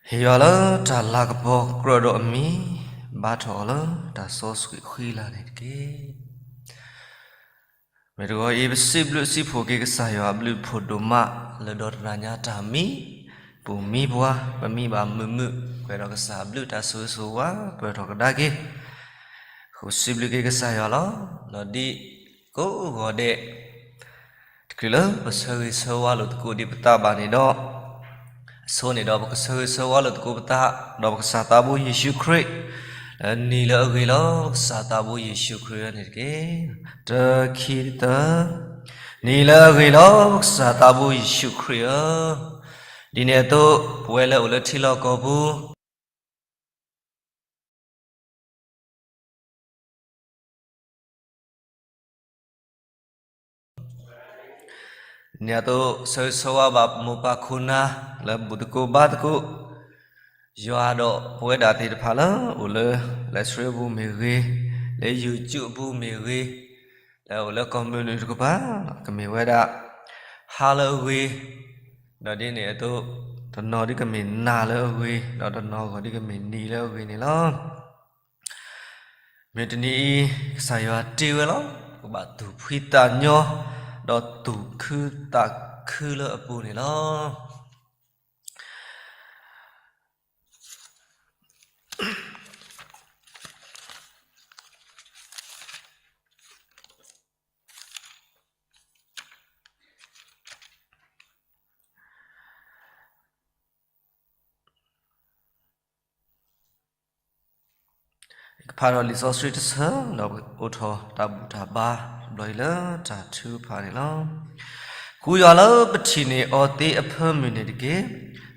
ဟ့ၣ်ယွၤလၢတၢ်လၤကပီၤကြၢးဒီးအမံၤ, ဘါထီၣ်အီၤလၢတၢ်စီဆှံဃံလၤန့ၣ်တက့ၢ်. မ့ၢ်တဂီၤအံၤ ပစံးဘျုးစံးဖှိၣ်က့ၤကစၢ်ယွၤအဘျုးအဖှိၣ်ဒိၣ်မး လၢဒီတနၤညါတၢ်မံ ပူၤမံပှၤ ပမံဘၣ်မုာ်မုာ် ပှဲၤဒီးကစၢ်အဘျုးတၢ်ဆိၣ်ဂ့ၤဆိၣ်ဝါ ပၢၢ်ထီၣ်ကဒါက့ၤ ဃုစံးဘျုးက့ၤကစၢ်ယွၤလီၤ. ဒီးဒ်ကိးဂီၤဒဲး တချုးလၢပဆၢဂ့ၤဆၢဝါလိာ်သကိးဒံးပသးဘၣ်န့ၣ်ဒီး, အဆိန့ၣ်ဒီး ပကဆၢဂ့ၤဆၢဝါလိာ်သကိးပသး ဒီးပကစၢ်သးဘိယ့ၣ်ၡူးခရံာ်, လၢနံၤလၢအဂ့ၤလီၤ ပကစၢ်သးဘိယ့ၣ်ၡူးခရံာ်န့ၣ်တက့ၢ်. တခံသၢ, နံၤလၢအဂ့ၤလီၤ ပကစၢ်သးဘိယ့ၣ်ၡူးခရံာ်ဧၢ, ဒ်န့ၣ်အသိး ပဝဲလၢအိၣ်လၢထံလီၢ်ကီၢ်ပူၤ န့ၣ်အသိး ဆၢဂ့ၤဆၢဝါဘၣ်မိၢ်ပၢ်ခိၣ်နၢ် လၢဘူၣ်သကိးဘါသကိး ယွၤဒီးပဝဲဒၣ်သ့ၣ်တဖၣ်လၢအိၣ်လၢ live stream အပူၤမ့ၢ်ဂ့ၤ, လၢ YouTube အပူၤမ့ၢ်ဂ့ၤ, လၢအိၣ်လၢကီၢ်မုၢ်နုာ်တကပၤ ကမ့ၢ်ဝဲဒၣ် ဟါလၢအဂ့ၤ, ဒီးဒ်န့ၣ်အသိး တနီၤဒ်ကမ့ၢ်နၤလၢအဂ့ၤ, ဒီးတနီၤဂီၤဒ်ကမ့ၢ်နံၤလၢအဂ့ၤန့ၣ်လီၤ. မ့ၢ်တနံၤအံၤ ကစၢ်ယွၤတ့ဝဲလီၤ. ကဘၣ်သူၣ်ဖှံသးညီ ဒီးသူၣ်ခုသးခုလၢအပူၤန့ၣ်လီၤ. ယကဖးဒီးလံာ်စီဆှံတဆၢ ဒီးအိးထီၣ်တၢ်ဘူၣ်တၢ်ဘါ တဘျီအံၤလၢတၢ်ထုကဖၣ်န့ၣ်လီၤ. ဃုယွၤလၢပထံၣ်န့ၢ်အီၤသ့အဖၢမုၢ်န့ၣ်တက့ၢ်.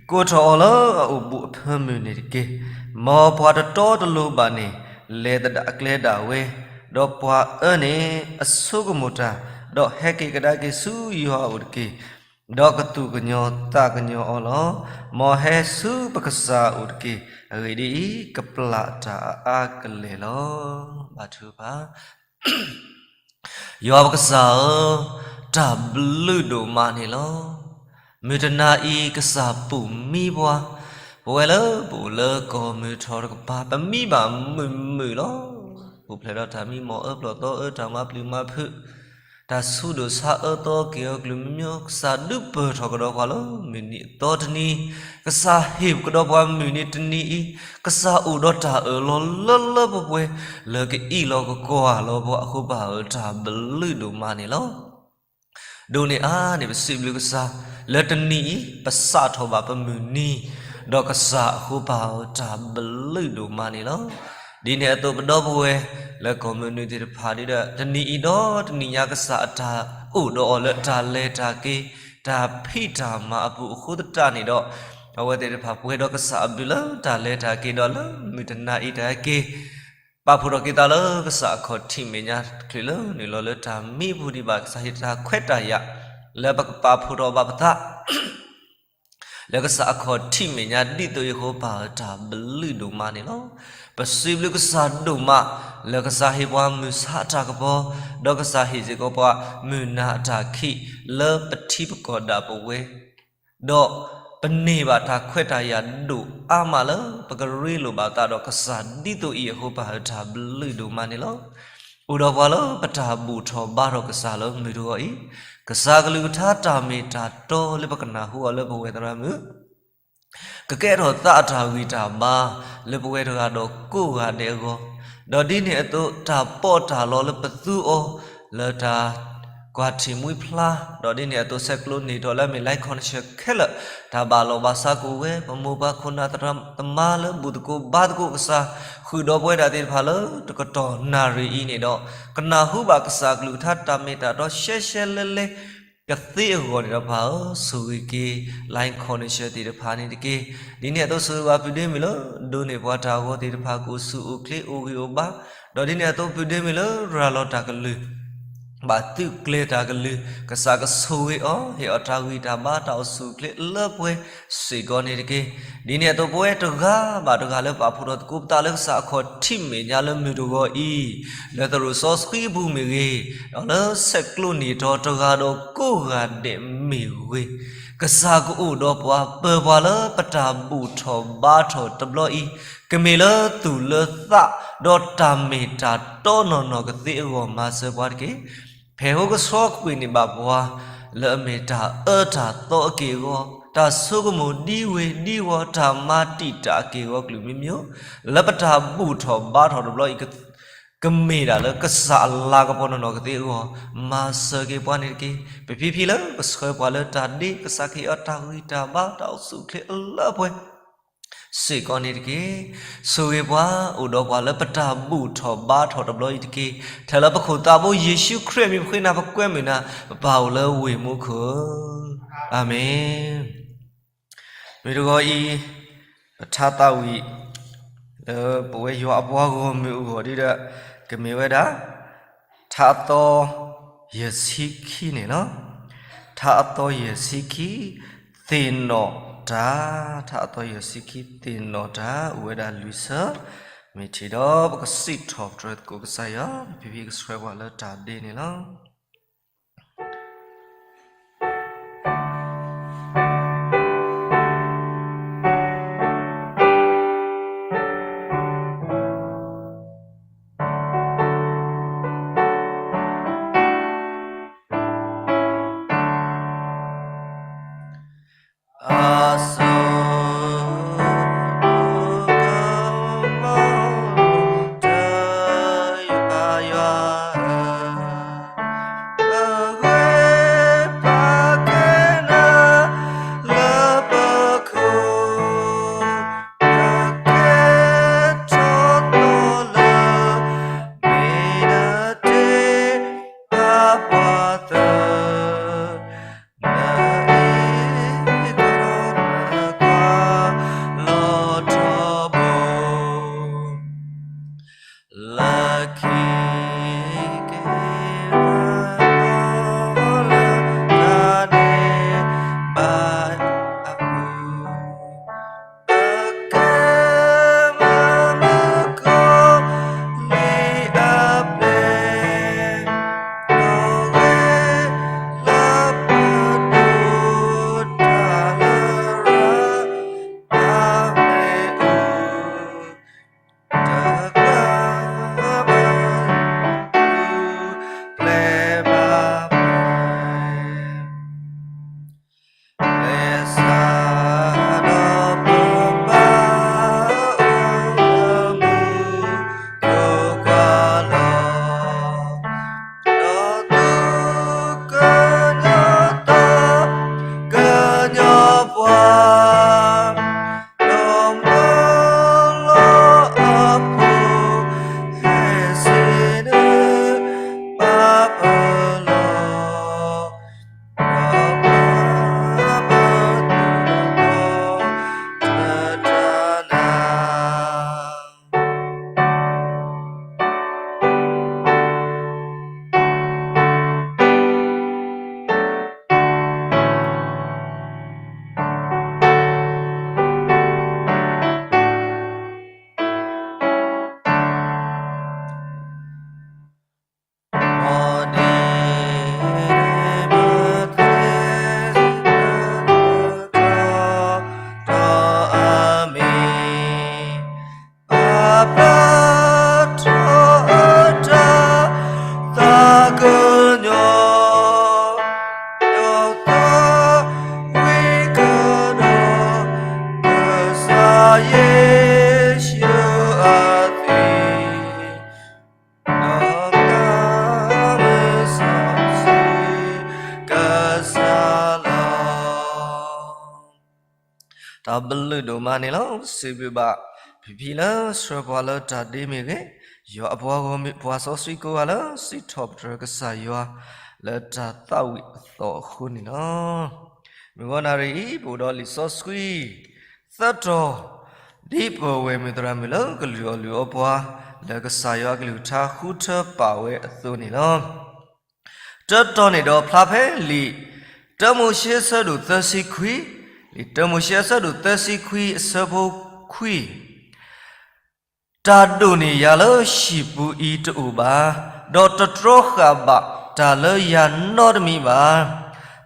ကိးထီၣ်အီၤလၢအအိၣ်ဘူးအဖၢမုၢ်န့ၣ်တက့ၢ်. မ်ပှၤတတီတလိၤဘၣ်န့ၣ် လဲၤသဒၣ်အကျဲဒၣ်ဝဲ, ဒီးပှၤအၢန့ၣ် အဆိကမိၣ်တၢ်, ဒီးဟဲက့ၤကဒါက့ၤဆူယွၤအအိၣ်တက့ၢ်. ဒီးကသူၣ်ကညီၤသးကညီၤအီၤလီၤ. မ်ဟဲဆူပကစၢ်အအိၣ်တက့ၢ်. အဂ့ၢ်ဒ်အံၤ, ကပျၢ်တၢ်အအါကလဲာ်လီၤ. ဘါထုကဖၣ်. ယွၤပကစၢ်ဧၢ, တၢ်ဘျုးဒိၣ်မးန့ၣ်လီၤ. မုၢ်တနၤအံၤ ကစၢ်ပူၤမံပှၤ, ပဝဲလၢပအိၣ်လၢကီၢ်မုၢ်ထီၣ်တကပၤ ပမံဘၣ်မုာ်မုာ်လီၤ. ပူၤဖျဲးဒီးတၢ်မံမီၢ်အၢပျီၢ်သီအၢ တၢ်မၤပျုၤမၤဖုး တၢ်ဆူးဒိၣ်ဆါအၢသီက့ၤအီၤကလုာ်မံမီၢ် ကစၢ်ဒုးပၢၢ်ထီၣ်ကဒီးပှၤလၢမုၢ်နံၤအသီတနံၤ, ကစၢ်ဟ့ၣ်ကဒီးပှၤမုၢ်နံၤတနံၤအံၤ, ကစၢ်အိၣ်ဒီးတၢ်အၢၣ်လီၤလၢလၢပှဲၤပှဲၤ လၢကအံၣ်လီၤကကွၢ်လီၤပှၤအဃိ ပၢ်ဧၢ တၢ်ဘျုးဒိၣ်မးန့ၣ်လီၤ. ဒိးန့ၢ်အါန့ၣ် ပစံးဘျုးကစၢ်, လၢတနံၤအံၤ ပစးထီၣ်ဘၣ်ပမုၢ်နံၤ, ဒီးကစၢ်အဃိ ပၢ်ဧၢ တၢ်ဘျုးဒိၣ်မးန့ၣ်လီၤ. ဒ်န့ၣ်အသိး ပဒီပုၢ်ဝဲၢ်လၢကီၢ်မုၢ်နုာ်သ့ၣ်တဖၣ်ဒီး တနံၤအံၤဒီးတနံၤညါ ကစၢ်အတၢ်အိၣ်ဒီးအီၤလၢတၢ်လဲၤတၢ်က့ၤ တၢ်ဖံးတၢ်မၤအပူၤအဃိသတးန့ၣ်ဒီး အဝဲသ့ၣ်တဖၣ်ပှဲၤဒီးကစၢ်အဘျုးလၢတၢ်လဲၤတၢ်က့ၤဒီးလၢမုၢ်တနၤအံၤတၢ်က့ၤ ပာ်ဖှိၣ်ထီၣ်က့ၤသးလၢကစၢ်အခီၣ်ထံးမဲာ်ညါတချုးလၢနုာ်လီၤလၢတၢ်မံပူၤဒံးဘၣ် ကစၢ်ဟ့ၣ်တၢ်ခွဲးတၢ်ယာ် လၢပကပာ်ဖှိၣ်ထီၣ်ဘၣ်ပသး လၢကစၢ်အခီၣ်ထံးမဲာ်ညါ ဒ်သိးအံၤအဃိ ပၢ်ဧၢ တၢ်ဘျုးဒိၣ်မးန့ၣ်လီၤ. ပစံးဘျုးကစၢ်ဒိၣ်မး လၢကစၢ်ဟ့ၣ်ပှၤမုၢ်ဆါအတၢ်ကပီၤ, ဒီးကစၢ်ဟ့ၣ်စ့ၢ်ကီးပှၤမုၢ်နၤအတၢ်ခံး လၢပထံပကီၢ်ဒၣ်ပဝဲ ဒီးပန့ၢ်ဘၣ်တၢ်ခွဲးတၢ်ယာ်ဒိၣ်အါမးလၢ ပကရ့လိာ်ဘၣ်သးဒီးကစၢ် ဒ်သိးအံၤအဃိ ပၢ်ဧၢ တၢ်ဘျုးဒိၣ်မးန့ၣ်လီၤ. အိၣ်ဒီးပှၤလၢပတၢ်ဘူၣ်ထီၣ်ဘါထီၣ်ကစၢ်လၢမုၢ်တဂီၤအံၤ, ကစၢ်ကလုၢ်ကထါတၢ်မ့ၢ်တၢ်တီလၢပကနၢ်ဟူအီၤလၢပဝဲသရၣ်မုၣ် ကကဲထီၣ်သးအတၢ်ဂံၢ်တၢ်ဘါ လၢပဝဲတဂၤဒီးကိးဂၤဒဲးအဂီၢ်, ဒီးဒ်န့ၣ်အသိး တၢ်ပီးတၢ်လီလၢပသူအီၤ လၢတၢ်ကွၢ်ထံၣ်မှံဖျါ, ဒီးဒ်န့ၣ်အသိး ဆဲးကျိးန့ၢ်ထီၣ်လၢအမ့ၢ် live connection ခဲလၢာ် တၢ်ဘၣ်လီၢ်ဘၣ်စးကအိၣ်ဝဲ ပမိၢ်ပၢ်ခိၣ်နၢ်သရၣ်သမါလၢဘူၣ်သကိးဘါသကိးကစၢ် ဃုာ်ဒီးပဝဲဒၣ်သ့ၣ်တဖၣ်လၢ တကတီၢ်နၣ်ရံၣ်အံၤန့ၣ်ဒီး ကနၢ်ဟူဘၣ်ကစၢ်ကလုၢ်ကထါတၢ်မ့ၢ်တၢ်တီရှဲရှဲလဲလဲ ကသ့အဂီၢ်န့ၣ်ဒီး ပၢ်ဧၢ ဆိၣ်ဂ့ၤက့ၤ live connection သ့ၣ်တဖၣ်န့ၣ်တက့ၢ်. ဒ်န့ၣ်အသိး ဆိၣ်ဂ့ၤဘၣ်ပုၢ်ဒ့မုၣ်လၢ ဒိးန့ၢ်ပှၤတၢ်ဂီၤသ့ၣ်တဖၣ် ကအိၣ်ဆူၣ်အိၣ်ချ့အိၣ်ဂံၢ်အိၣ်ဘါ, ဒီးဒ်န့ၣ်အသိး ပုၢ်ဒ့မုၣ်လၢရၤလီၤတၢ်ကလုၢ် ဘၣ်သုးကျဲၤတၢ်ကလုၢ်, ကစၢ်ကဆိၣ်ဂ့ၤအီၤ, ဟ့ၣ်အီၤတၢ်ဂံၢ်တၢ်ဘါတၢ်အိၣ်ဆူၣ်အိၣ်ချ့လၢပှဲၤစ့ၢ်ကီးန့ၣ်တက့ၢ်. ဒ်န့ၣ်အသိး ပဝဲတဂၤဘၣ်တဂၤလၢပာ်ဖှိၣ်ထီၣ်သကိးပသးလၢကစၢ်အခီၣ်ထံးမဲာ်ညါလၢမုၢ်တဂီၤအံၤ, လၢသရိာ်စီဆှံအပူၤမ့ၢ်ဂ့ၤ, ဒီးလၢဆဲးကျိးနံၣ်ထီၣ်တဂၤဒီးကိးဂၤဒဲးမ့ၢ်ဂ့ၤ, ကစၢ်ကအိၣ်ဒီးပှၤ ပၢၤပှၤလၢပတၢ်ဘူၣ်ထီၣ်ဘါထီၣ်တဘျီအံၤ, ကမ့ၢ်လၢသူၣ်လၢသး, ဒီးတၢ်မ့ၢ်တၢ်တီနီၢ်နီၢ်ကသ့အဂီၢ် မၤစၢၤပှၤတက့ၢ်. ဖဲဟိကဆှီကွံာ်န့ၢ်ဘၣ်ပှၤ, လၢအမ့ၢ်တၢ်အၢတၢ်သီအက့ၢ်အဂီၤ, တၢ်ဆိကမိၣ်ဒ်ဝ့ၤဒ်ဝီၤ, တၢ်မၤတံာ်တာ်အက့ၢ်အဂီၤ ကလုာ်မံမံၤ, လၢပတၢ်ဘူၣ်ထီၣ်ဘါထီၣ်တဘျီအံၤ ကမ့ၢ်ဒၣ်လၢကစၢ်အလၤကပီၤနီၢ်နီၢ်ကသ့အဂီၢ်, မၤစၢၤက့ၤပှၤန့ၣ်တက့ၢ်. ပဖံဖံလၢကဆှၢပှၤလၢတၢ်ဒ့, ကစၢ်ကဟ့ၣ်အီၤတၢ်ဂံၢ်တၢ်ဘါတၢ်အိၣ်ဆူၣ်အိၣ်ချ့အလၢပှဲၤစ့ၢ်ကီးန့ၣ်တက့ၢ်. ဆိၣ်ဂ့ၤပှၤ, အိၣ်ဒီးပှၤလၢပတၢ်ဘူၣ်ထီၣ်ဘါထီၣ်တဘျီအံၤတက့ၢ်. ထဲလၢပခိၣ်သးဘိယ့ၣ်ၡူးခရံာ်အမံၤ ပဃ့နၤပကွဲမုာ်နၤ, ပပၢ်အိၣ်လၢဝ့ၢ်မူခိၣ်, အၤမ့ၣ်. မုၢ်တဂီၤအံၤ, ပထါသးဝံၣ်, လၢပဝဲယွၤအပှၤဂီၢ်မုၢ်အဂီၢ်ဒ်ဒီး, ကမ့ၢ်ဝဲဒၣ်, ထါအသီ, ယဲၢ်ဆံခံန့ၣ်လီၤ. ထါအသီယဲၢ်ဆံခံ, သ့ၣ်နီၣ်တၢ်, ထါအသီယဲၢ်ဆံခံ သ့ၣ်နီၣ်တၢ် အိၣ်ဝဲဒၣ်လွံၢ်ဆၢ, မ့ၢ်ထံၣ်ဒီးပကစံးထီၣ်ပတြၢၤသကိးကစၢ်ယွၤ, ပဖံဖံကဆှၢပှၤလၢတၢ်ဒ့န့ၣ်လီၤ. တၢ်ဘျုးဒိၣ်မးန့ၣ်လီၤ. စံးဘျုးဘၣ် ဖံဖံလၢဆှၢပှၤလၢတၢ်ဒ့မ့ၢ်ဂ့ၤ, ယွၤအပှၤဂီၢ်မုၢ် ပှၤစီဆှံကိးဂၤလၢ စံးထီၣ်ပတြၢၤကစၢ်ယွၤ လၢတၢ်သးဝံၣ်အသီအဃိန့ၣ်လီၤ. မုၢ်ဂီၤနၣ်ရံၣ်အံၤ ပအိၣ်ဒီးလံာ်စီဆှံ သၢတီၤ, ဒ်ပဝဲၢ်မုၢ်သရၣ်မုၣ်လၢကလုၢ်အီၣ်လုၢ်အီပှၤ လၢကစၢ်ယွၤအကလုၢ်ကထါဃုထၢပာ်ဝဲအသိးန့ၣ်လီၤ. တၢ်တီန့ၣ်ဒီးဖျါဖဲလံာ်တၢမိၤၡ့အဆၢဒိၣ်သၢဆံခွံ, လံာ်တၢမိၤၡ့အဆၢဒိၣ်သၢဆံခွံအဆၢဖိခွံ, တၢ်ဒိၣ်န့ၢ်ယၤလၢဟံၣ်ပူၤအံၤတအိၣ်ဘၣ်, ဒီးတတြီဃာ်ဘၣ်တၢ်လၢယၤနီတမံၤဘၣ်.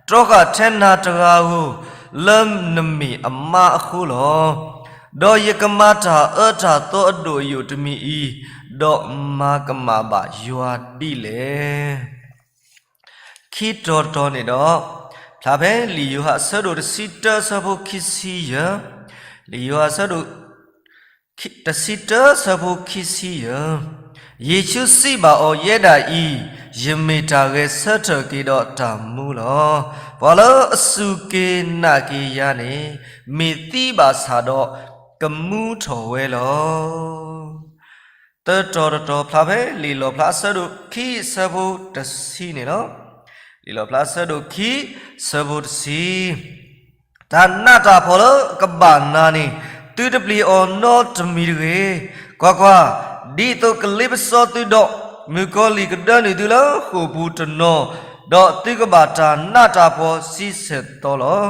တြီဃာ်ထဲနၤတဂၤဧိၤ လၢနမ့ၢ်အမါအဃိလီၤ. ဒီးယကမၤတၢ်အၢတၢ်သီအဒိၣ်အယိာ်တမံၤအံၤ, ဒီးမၤကမၣ်ဘၣ်ယွၤဒ်လဲၣ်. ခံတီၤတတီၤန့ၣ်ဒီး, ဖျါဖဲလံာ်ယိၤဟၣ်အဆၢဒိၣ်တဆံတၢအဆၢဖိခံဆံယဲၢ်, လံာ်ယိၤဟၣ်အဆၢဒိၣ် တဆံတၢအဆၢဖိခံဆံယဲၢ်, ယ့ၣ်ၡူးစံးဘၣ်အီၤ, ယဲဒၣ်အံၤ, ယမ့ၢ်တၢ်ဂဲၤဆၢထၢၣ်က့ၤဒီးတၢ်မူလီၤ. ပှၤလၢအစူၢ်က့ၤနာ်က့ၤယၤန့ၣ်, မ့ၢ်သံဘၣ်ဆၣ်ဒီးကမူထီၣ်ဝဲလီၤ. သၢတီၤတတီၤဖျါဖဲလံာ်လီၣ်ဖျါအဆၢဒိၣ်ခံ အဆၢဖိတဆံန့ၣ်လီၤ. လံာ်လီၣ်ဖျါအဆၢဒိၣ်ခံ အဆၢဖိတဆံ, တၢ်နးတၢ်ဖှီၣ်လၢကဘၣ်နၤန့ၣ်, သုတပျံၤအီၤနီတမံၤတဂ့ၤ. ကွၢ်ကွၢ်, ဒ်သိးကလ့ပစီသုဒီး, မုၣ်ကီၤလံၢ်ကဒၢနုာ်သုလၢဃိာ်ပူၤတနီၤ, ဒီးသုကဘၣ်တၢ်နးတၢ်ဖှီၣ်ဆံဆဲၣ်သီလီၤ.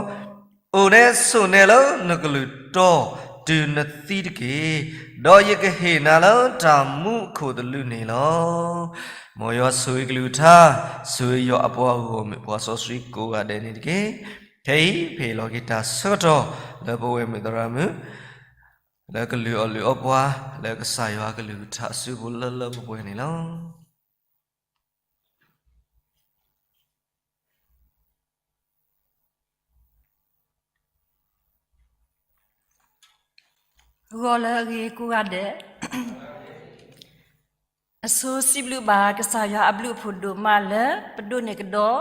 အိၣ်နဲဆိးနဲလၢနကလုၢ်တီတုၤနသံတက့ၢ်. ဒီးယကဟ့ၣ်နၤလၢတၢ်မူအခိၣ်သလုးန့ၣ်လီၤ. မ်ယွၤဆိၣ်ဂ့ၤကလုၢ်ကထါ, ဆိၣ်ဂ့ၤယွၤအပှၤဂီၢ်မုၢ်ပှၤစီဆှံကိးဂၤဒဲးန့ၣ်တက့ၢ်. ခဲအံၤ ပဟ့ၣ်လီၤက့ၤတၢ်ဆၢကတီၢ်လၢပဝဲၢ်မုၣ်သရၣ်မုၣ်, လၢကလုၢ်အီၣ်လုၢ်အီပှၤ, လၢကစၢ်ယွၤကလုၢ်ကထါအစုပူၤလၢလၢပှဲၤပှဲၤန့ၣ်လီၤ. ဂီၤလၢအဂ့ၤကိးဂၤဒဲး, အဆိစံးဘျုးဘၣ်ကစၢ်ယွၤအဘျုးအဖှိၣ်ဒိၣ်မးလၢ ပဒိးန့ၢ်ကဒီး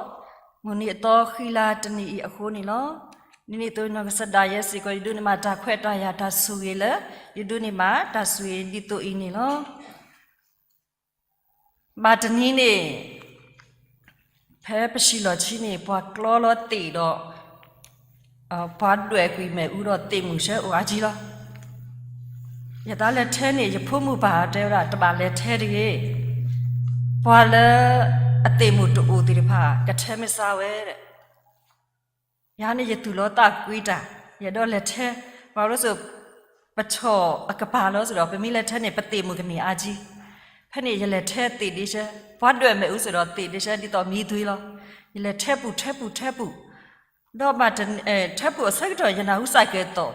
မုၢ်နံၤအသီဃံလၤတနံၤအံၤအဃိန့ၣ်လီၤ. ဒ်န့ၣ်အသိးနီၢ်ကစၢ်ဒၣ်ယဲစ့ၢ်ကီး ယဒိးန့ၢ်ဘၣ်တၢ်ခွဲးတၢ်ယာ်တၢ်ဆိၣ်ဂ့ၤလၢ ယဒိးန့ၢ်ဘၣ်တၢ်ဆိၣ်ဂ့ၤဒ်သိးအံၤန့ၣ်လီၤ. ဘၣ်တနံၤန့ၣ် ဖဲပဆံးလီၤဆံန့ၣ် ပှၤကျီလီၤသ့ၣ်ဒီး ပှၤဒွဲၣ်ကွံာ်မ့ၣ်အူဒီးသ့ၣ်မုၣ်ဆၢအိၣ်အါကံလီၤ. ယသးလဲၤထဲန့ၣ် ယဖိမုၣ်ပၢ်တဲဝဲဒၣ် တဘၣ်လဲၤထဲတဂ့ၤ. ပှၤလၢအသ့ၣ်မုၣ်တအိၣ်သ့ၣ်တဖၣ် ကထဲမ့ၢ်စါဝဲဒီး ယၤန့ၣ်ယသူၣ်လီၤသးကွံတၢ်, ယအဲၣ်ဒိးလဲၤထဲ, ပှၤလၢစိၤ ပဆီၣ်အကပၤလီၤစ့ၢ်ဒီး ပမ့ၢ်လဲၤထဲန့ၣ် ပသ့ၣ်မုၣ်ကန့ၢ်အါကံ. ဖဲန့ၣ်ယလဲၤထဲသ့ၣ်ဒ့ဆၢ, ပှၤဒွဲၣ်မ့ၣ်အူစ့ၢ်ဒီးသ့ၣ်ဒ့ဆၢ ဒ်သိးမံသွံလီၤ. ယလဲၤထဲပူၤထဲပူၤထဲပူၤ, ဒီးဘၣ် ထဲပူၤအဆၢကတီၢ် ယနၢ်ဟူစၢ်ကဲၤသိး,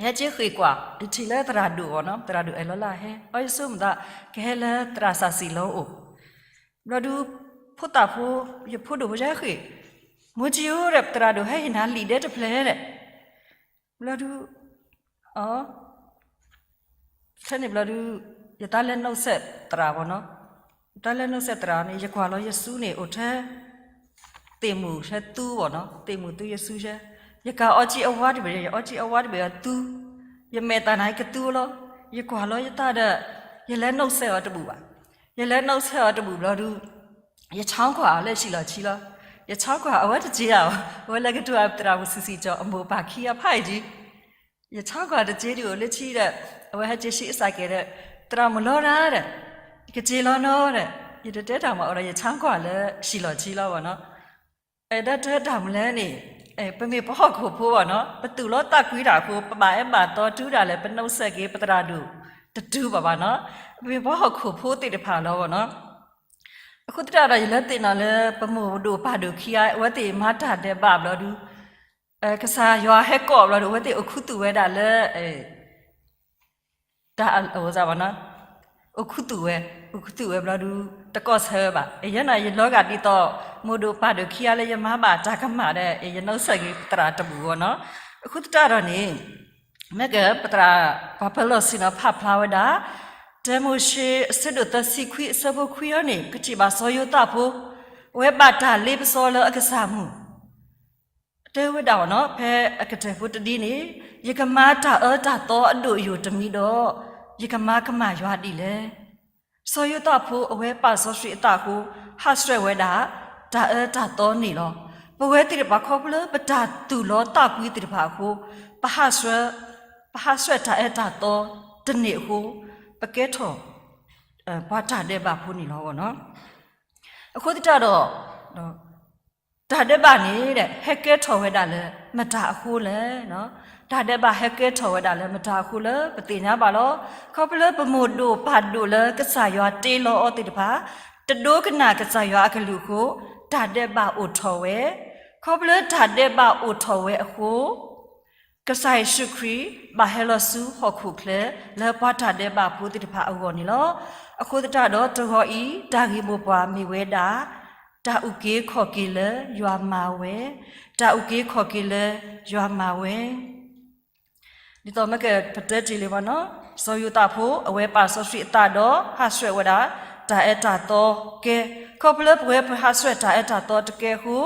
ဟဲက့ၤဃ့ၢ်ကွၢ် ယထံၣ်လၢသရၣ်ဒိၣ်အီၤနီၤ, သရၣ်ဒိၣ်အဲၣ်လီၤလၢဟဲ, အီယဆိကမိၣ်သး ကဟဲလၢသရၣ်စၢ်စံၣ်လီၤအိၣ် ဘျီဒုး ဖိသၣ်ဖိ ယဖိဒိၣ်ဖိယဲဃ့ၢ်, မိၢ်ကံဧၢဒီး သရၣ်ဒိၣ်ဟဲဟ့ၣ်နၤလံာ်ဒဲတဖျၢၣ်ဒီး, ဘျီဒုး အ ဖဲန့ၣ်ဘျီဒုး ယတၢ်လဲၤနီၣ်ဆဲးသရၣ်ဘၣ်နီၤ, ယတၢ်လဲၤနီၣ်ဆဲးသရၣ်န့ၣ် ယကွၢ်လီၤယစုန့ၣ် အိၣ်ထဲ သ့ၣ်မုၣ်ထဲသူဘၣ်နီၤ, သ့ၣ်မုၣ်သူယစုဆဲ, ယကအီကံအဝါတဘ့ၣ်ဒီး ယအီကံအဝါတဘ့ၣ်အီၤသူ, ယမဲာ်သၣ်နၤကသူလီၤ, ယကွၢ်လီၤယတၢ်ဒီး ယလဲၤနီၣ်ဆဲးအီၤတဘူၣ်ဘၣ်, ယလဲၤနီၣ်ဆဲးအီၤတဘူၣ်ဘျီဒုး ယဆါကွၢ်လၢဆံးလီၤဆံးလီၤ, ယဆါကွၢ်အဝဲတက့ၢ်ဧါ, အဝဲလဲၤကတိၤသရၣ်မုၣ်ဆံးဆံးကၠီ အမိၢ်ပၢ်ခံဂၤဖးအံၤကံ ယဆါကွၢ်တက့ၢ်ဒုးအိၣ်လၢထံဒီး အဝဲဟဲက့ၤဆံးအစၢ်ကဲၤဒီး သရၣ်မုၣ်လီၤဒၣ်ဒီး ယကက့ၤလီၤနီၤဒီး ယတတဲတၢ်မၤအီၤဒီး ယဆါကွၢ်လၢဆံးလီၤဆံးလီၤဘၣ်နီၤ. အဲၣ်ဒိးတဲတၢ်မနုၤလဲၣ်န့ၣ် ပမ့ၢ်ပှၤဟီၣ်ခိၣ်ဖိဘၣ်နီၤ ပသူၣ်လီၤသးကွံတၢ်အဃိ ပဘၣ်အဲၣ်ဘၣ်သီတုၤဒၣ်လဲာ် ပနီၣ်ဆဲးက့ၤပသရၣ်ဒိၣ်တတုၤဘၣ်ဘၣ်နီၤ. ပမ့ၢ်ပှၤဟီၣ်ခိၣ်ဖိသ့ၣ်တဖၣ်လီၤဘၣ်နီၤ. အဃိသတးဒီး ယလဲၤသ့ၣ်နီၣ်လၢပမိၢ်ဒိၣ်ပၢ်ဒိၣ်ခံဂၤ အဝဲသ့ၣ်မၤတၢ်ဒဲးဘးဘျီဒုး ကစၢ်ယွၤဟဲကိးဘျီဒုး အဝဲသ့ၣ်အိၣ်ခူသူၣ်ဝဲဒၣ်လၢ တၢ်အဝဲဘၣ်နီၤ အိၣ်ခူသူၣ်ဝဲ, အိၣ်ခူသူၣ်ဝဲဘျီဒုး တကိးဆၢဝဲဘၣ်. ယဲန့ၣ် ယလီၤဂာ်ဒ်သိး မိၢ်ဒိၣ်ပၢ်ဒိၣ်ခံဂၤလၢယမၤဘၣ်တၢ်ကမၣ်ဒီး ယနီၣ်ဆဲးက့ၤသရၣ်တဘူၣ်ဘၣ်နီၤ. အဃိသတးဒီးန့ၣ် မ့ၢ်ကပသရၣ်ပှၤပၢၤလီၢ်ဆ့ၣ်နီၤဖးဖျါဝဲဒၣ် တၢမိၤၡ့အဆၢဒိၣ်သၢဆံခွံအဆၢဖိခွံအံၤန့ၣ် ပကထံၣ်ဘၣ်စီၤယိၤသးဖိ အဝဲဘၣ်တၢ်လ့ပစီလၢအကစၢ်မုၣ် တဲဝဲဒၣ်ဘၣ်နီၤ ဖဲအကတၢၢ်ဖိတဒ်န့ၣ် ယကမၤတၢ်အၢတၢ်သီအဒိၣ်အယိာ်တမံၤဒီး ယကမၤကမၣ်ယွၤဒ်လဲၣ်. စီၤယိၤသးဖိအဝဲပာ်စီဆှံအသးအဃိ ဟးဆှဲးဝဲဒၣ် တၢ်အၢတၢ်သီန့ၣ်လီၤ. ပဝဲသ့ၣ်တဖၣ်ခီဖျိလၢပတၢ်သူၣ်လီၤသးကွံသ့ၣ်တဖၣ်အဃိ ပဟးဆှဲး ပဟးဆှဲးတၢ်အၢတၢ်သီတန့ၢ်အဃိ ပကဲထီၣ် ပှၤတၢ်ဒဲးဘးဖိန့ၣ်လီၤနီၤ. အဃိသတးဒီး တၢ်ဒဲးဘးန့ၣ် ဟဲကဲထီၣ်ဝဲဒၣ်လၢမတၤအဃိလဲၣ်. တၢ်ဒဲးဘးဟဲကဲထီၣ်ဝဲဒၣ်လၢမတၤအဃိလၢပသ့ၣ်ညါဘၣ်လီၤ. ခီဖျိလၢပမိၢ်ဒိၣ်ပၢ်ဒိၣ်လၢကစၢ်ယွၤတ့လီၤအီၤသ့ၣ်တဖၣ် တဒိကနၣ်ကစၢ်ယွၤအကလုၢ်အဃိ တၢ်ဒဲးဘးအိၣ်ထီၣ်ဝဲ. ခီဖျိလၢတၢ်ဒဲးဘးအိၣ်ထီၣ်ဝဲအဃိ ကစၢ်ယ့ၣ်ၡူးခရံာ် ဘၣ်ဟဲလီၤဆူဟီၣ်ခိၣ်ချၢ လၢပှၤတၢ်ဒဲးဘးဖိသ့ၣ်တဖၣ်အဂီၢ်န့ၣ်လီၤ. အဃိသတးဒီးတဂီၤအံၤ တၢ်ဂ့ၢ်မိၢ်ပှၢ်မ့ၢ်ဝဲဒၣ် တၢ်အုၣ်က့ၤခီၣ်က့ၤလၢယွၤမၤဝဲ, တၢ်အုၣ်က့ၤခီၣ်က့ၤလၢယွၤမၤဝဲ ဒ်သိးမ့ၢ်ကပတဲတ့ၢ်လံဘၣ်နီၤ, စီၤယိၤသးဖိ အဝဲပာ်စီဆှံအသးဒီး ဟးဆှဲးဝဲဒၣ် တၢ်အၢတၢ်သီကဲ, ခီဖျိလၢပဝဲပဟးဆှဲးတၢ်အၢတၢ်သီတကဲအဃိ,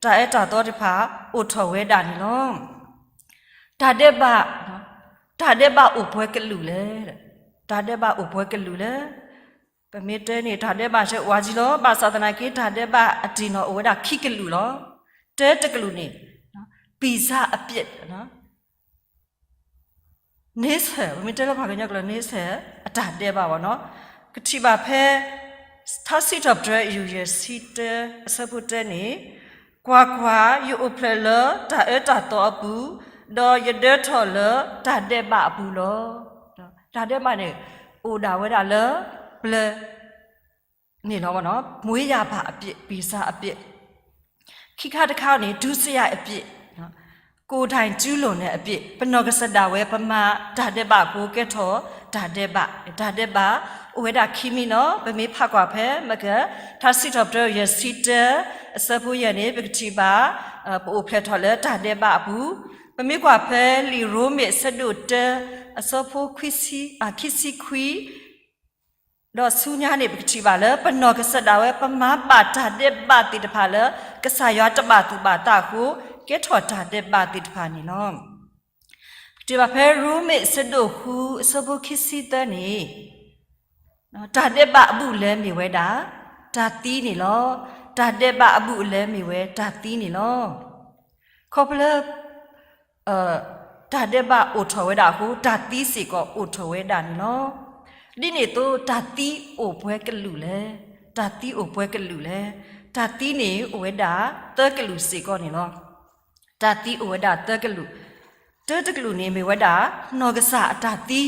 တၢ်အၢတၢ်သီတဖၣ် အိၣ်ထီၣ်ဝဲဒၣ်န့ၣ်လီၤ. တၢ်ဒဲးဘး, တၢ်ဒဲးဘးအိၣ်ပှဲၤကလုာ်လဲၣ်, တၢ်ဒဲးဘးအိၣ်ပှဲၤကလုာ်လဲၣ်. ပမ့ၢ်တဲန့ၣ် တၢ်ဒဲးဘးဆၢဝးကံလီၤ, ဘၣ်ဆၣ်သနာ်က့ တၢ်ဒဲးဘးအတံၢ်နီၢ်အိၣ်ဝဲဒၣ်ခံကလုာ်လီၤ. တၢတကလုာ်န့ၣ် ပံၤစၢအပျဲၢ် န့ဆၢၣ်, ပမ့ၢ်တဲလၢပှၤကညီကျိာ်န့ဆၢၣ် အတၢ်ဒဲးဘးဘၣ်နီၤ, ကထံၣ်ဘၣ်ဖဲ ထါစံးထီၣ်ပတြၢၤ ယူၢ်ယဲၢ်ဆံတၢ အဆၢဖိတၢန့ၣ်, ကွၢ်ကွၢ်, ယအိၣ်ဖျဲၣ်လၢတၢ်အၢတၢ်သီအပူၤ, ဒီးယဒၢထီၣ်လၢတၢ်ဒဲးဘးအပူၤလီၤ. တၢ်ဒဲးဘးန့ၣ် အိၣ်ဒၣ်ဝဲဒၣ်လၢပျၢၤ န့ၣ်လီၤ, မွေးရာပါအပြစ်, ပံၤစၢအပြစ်, ခံခါတခါန့ၣ် ဒုစရိုက်အပြစ်, ကိုယ်တိုင်ကျူးလွန်တဲ့အပြစ်, ပနီၢ်ကစၢ်ဒၣ်ဝဲ ပမၤတၢ်ဒဲးဘးအဃိ ကဲထီၣ်တၢ်ဒဲးဘး, တၢ်ဒဲးဘးအိၣ်ဝဲဒၣ်ခံမံၤနီၤ, ပမ့ၢ်ဖးကွၢ်ဖဲ မ့ၢ်က ထါစံးထီၣ်ပတြၢၤ ယဲၢ်ဆံတၢ အဆၢဖိယဲၢ်န့ၣ် ပကထံၣ်ဘၣ် ပအိၣ်ဖျဲၣ်ထီၣ်လၢတၢ်ဒဲးဘးအပူၤ, ပမ့ၢ်ကွၢ်ဖဲလံာ်ရိမ့ၤအဆၢဒိၣ်တၢ အဆၢဖိ ခံဆံခွံ ဒီးဆူညါန့ၣ် ပကထံၣ်ဘၣ်လၢ ပနီၢ်ကစၢ်ဒၣ်ဝဲ ပမၤဘၣ်တၢ်ဒဲးဘးသ့ၣ်တဖၣ်လၢ ကစၢ်ယွၤတဘၣ်သူၣ်ဘၣ်သးအဃိ ကဲထီၣ်တၢ်ဒဲးဘးသ့ၣ်တဖၣ်န့ၣ်လီၤ. ပကထံၣ်ဘၣ်ဖဲရိမ့ၤအဆၢဒိၣ်ဃု အဆၢဖိခံဆံသၢန့ၣ်, တၢ်ဒဲးဘးအဘူးအလဲမ့ၢ်ဝဲဒၣ် တၢ်သံန့ၣ်လီၤ. တၢ်ဒဲးဘးအဘူးအလဲမ့ၢ်ဝဲတၢ်သံန့ၣ်လီၤ. ခီဖျိလၢ တၢ်ဒဲးဘးအိၣ်ထီၣ်ဝဲဒၣ်အဃိ တၢ်သံစ့ၢ်ကီးအိၣ်ထီၣ်ဝဲဒၣ်န့ၣ်လီၤ. ဒ်န့ၣ်အသိး တၢ်သံအိၣ်ပှဲၤကလုာ်လဲၣ်, တၢ်သံအိၣ်ပှဲၤကလုာ်လဲၣ်, တၢ်သံန့ၣ်အိၣ်ဝဲဒၣ်သၢကလုာ်စ့ၢ်ကီးန့ၣ်လီၤ. တၢ်သံအိၣ်ဝဲဒၣ်သၢကလုာ်, တၢတကလုာ်န့ၣ်မ့ၢ်ဝဲဒၣ် နီၢ်ကစၢ်အတၢ်သံ,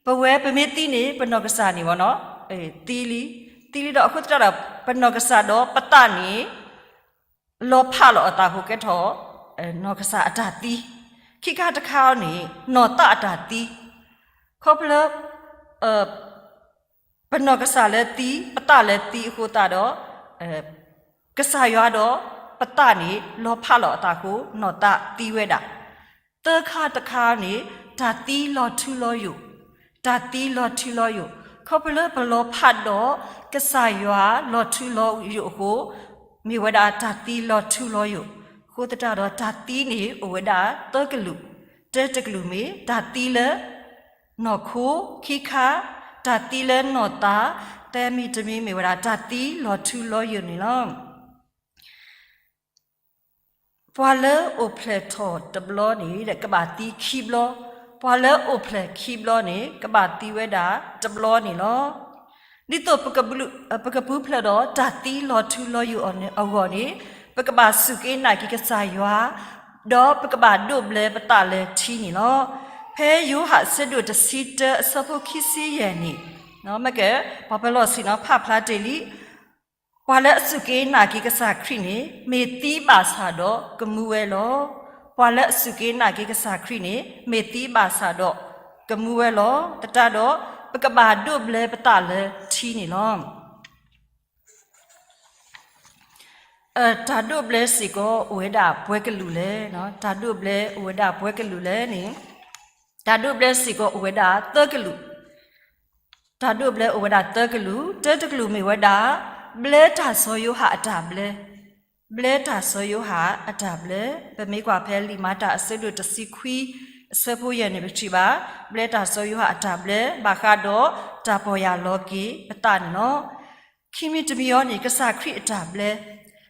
ပဝဲပမ့ၢ်သံန့ၣ် ပနီၢ်ကစၢ်န့ၣ်ဘၣ်နီၤ, သံလံ, သံလံဒီးအဃိသတးဒီး ပနီၢ်ကစၢ်ဒီးပသးန့ၣ် လီၤဖးလီၤအသးအဃိကဲထီၣ် နီၢ်ကစၢ်အတၢ်သံ, ခံခါတခါန့ၣ် နီၢ်သးအတၢ်သံ, ခီဖျိ ပနီၢ်ကစၢ်လၢသံ ပသးလၢသံအဃိသတးဒီး ကစၢ်ယွၤဒီးပသးန့ၣ် လီၤဖးလီၤအသးအဃိ နီၢ်သးသံဝဲဒၣ်, သၢခါတခါန့ၣ် တၢ်သံလီၤထူလီၤယိာ်, တၢ်သံလီၤထူလီၤယိာ်, ခီဖျိလၢပလီၤဖးဒီး ကစၢ်ယွၤလီၤထူလီၤယိာ်အဃိ မ့ၢ်ဝဲဒၣ်တၢ်သံလီၤထူလီၤယိာ်, အဃိသတးဒီးတၢ်သံန့ၣ် အိၣ်ဝဲဒၣ်သၢကလုာ်, တၢတကလုာ်မ့ၢ် တၢ်သံလၢ နီၢ်ခိ, ခံခါ တၢ်သံလၢနီၢ်သး, သၢမံၤတမံၤမ့ၢ်ဝဲဒၣ် တၢ်သံလီၤထူလီၤယိာ်န့ၣ်လီၤ. ပှၤလၢအိၣ်ဖျဲၣ်ထီၣ်တဘျီန့ၣ် ကဘၣ်သံခံဘျီ, ပှၤလၢအိၣ်ဖျဲၣ်ခံဘျီန့ၣ် ကဘၣ်သံဝဲဒၣ်တဘျီန့ၣ်လီၤ. ဒ်သိးပကပူၤဖျဲးဒီးတၢ်သံလီၤထူလီၤယိာ်အဂီၢ်န့ၣ် ပကဘၣ်စူၢ်က့ၤနာ်က့ၤကစၢ်ယွၤ, ဒီးပကဘၣ်ဒိးဘျဲပသးလၢထံန့ၣ်လီၤ. ဖဲယိၤဟၣ်အဆၢဒိၣ်တဆံတၢအဆၢဖိခံဆံယဲၢ်န့ၣ်, မ့ၢ်ကဲ ပှၤပၢၤလီၢ်ဆ့ၣ်နီၤဖးဖျါတ့ၢ်လံ, ပှၤလၢအစူၢ်က့ၤနာ်က့ၤကစၢ်ခရံာ်န့ၣ် မ့ၢ်သံဘၣ်ဆၣ်ဒီးကမူဝဲလီၤ. ပှၤလၢအစူၢ်က့ၤနာ်က့ၤကစၢ်ခရံာ်န့ၣ် မ့ၢ်သံဘၣ်ဆၣ်ဒီးကမူဝဲလီၤ. သတးဒီး ပကဘၣ်ဒိးဘျဲပသးလၢထံန့ၣ်လီၤ. တၢ်ဒိးဘျဲစ့ၢ်ကီးအိၣ်ဝဲဒၣ်ပှဲၤကလုာ်လဲၣ်, တၢ်ဒိးဘျဲအိၣ်ဝဲဒၣ်ပှဲၤကလုာ်လဲၣ်န့ၣ်, တၢ်ဒိးဘျဲစ့ၢ်ကီးအိၣ်ဝဲဒၣ်သၢကလုာ်, တၢ်ဒိးဘျဲအိၣ်ဝဲဒၣ်သၢကလုာ်, တၢတကလုာ်မ့ၢ်ဝဲဒၣ် ဘျဲတၢ်စီၤယိၤဟၣ်အတၢ်ဘျၢ, ဘျဲတၢ်စီၤယိၤဟၣ်အတၢ်ဘျၢ, ပမ့ၢ်ကွၢ်ဖဲလံာ်မၤတၢ်အဆၢဒိၣ်တဆံခွံ အဆၢဖိယဲၢ်န့ၣ် ပထံၣ်ဘၣ် ဘျဲတၢ်စီၤယိၤဟၣ်အတၢ်ဘျၢ ဘၣ်ဃးဒီးတၢ်ပီၢ်ယၢ်လီၤက့ၤပသးန့ၣ်လီၤ. ခံမံၤတမံၤအံၤန့ၣ် ကစၢ်ခရံာ်အတၢ်ဘျၢ,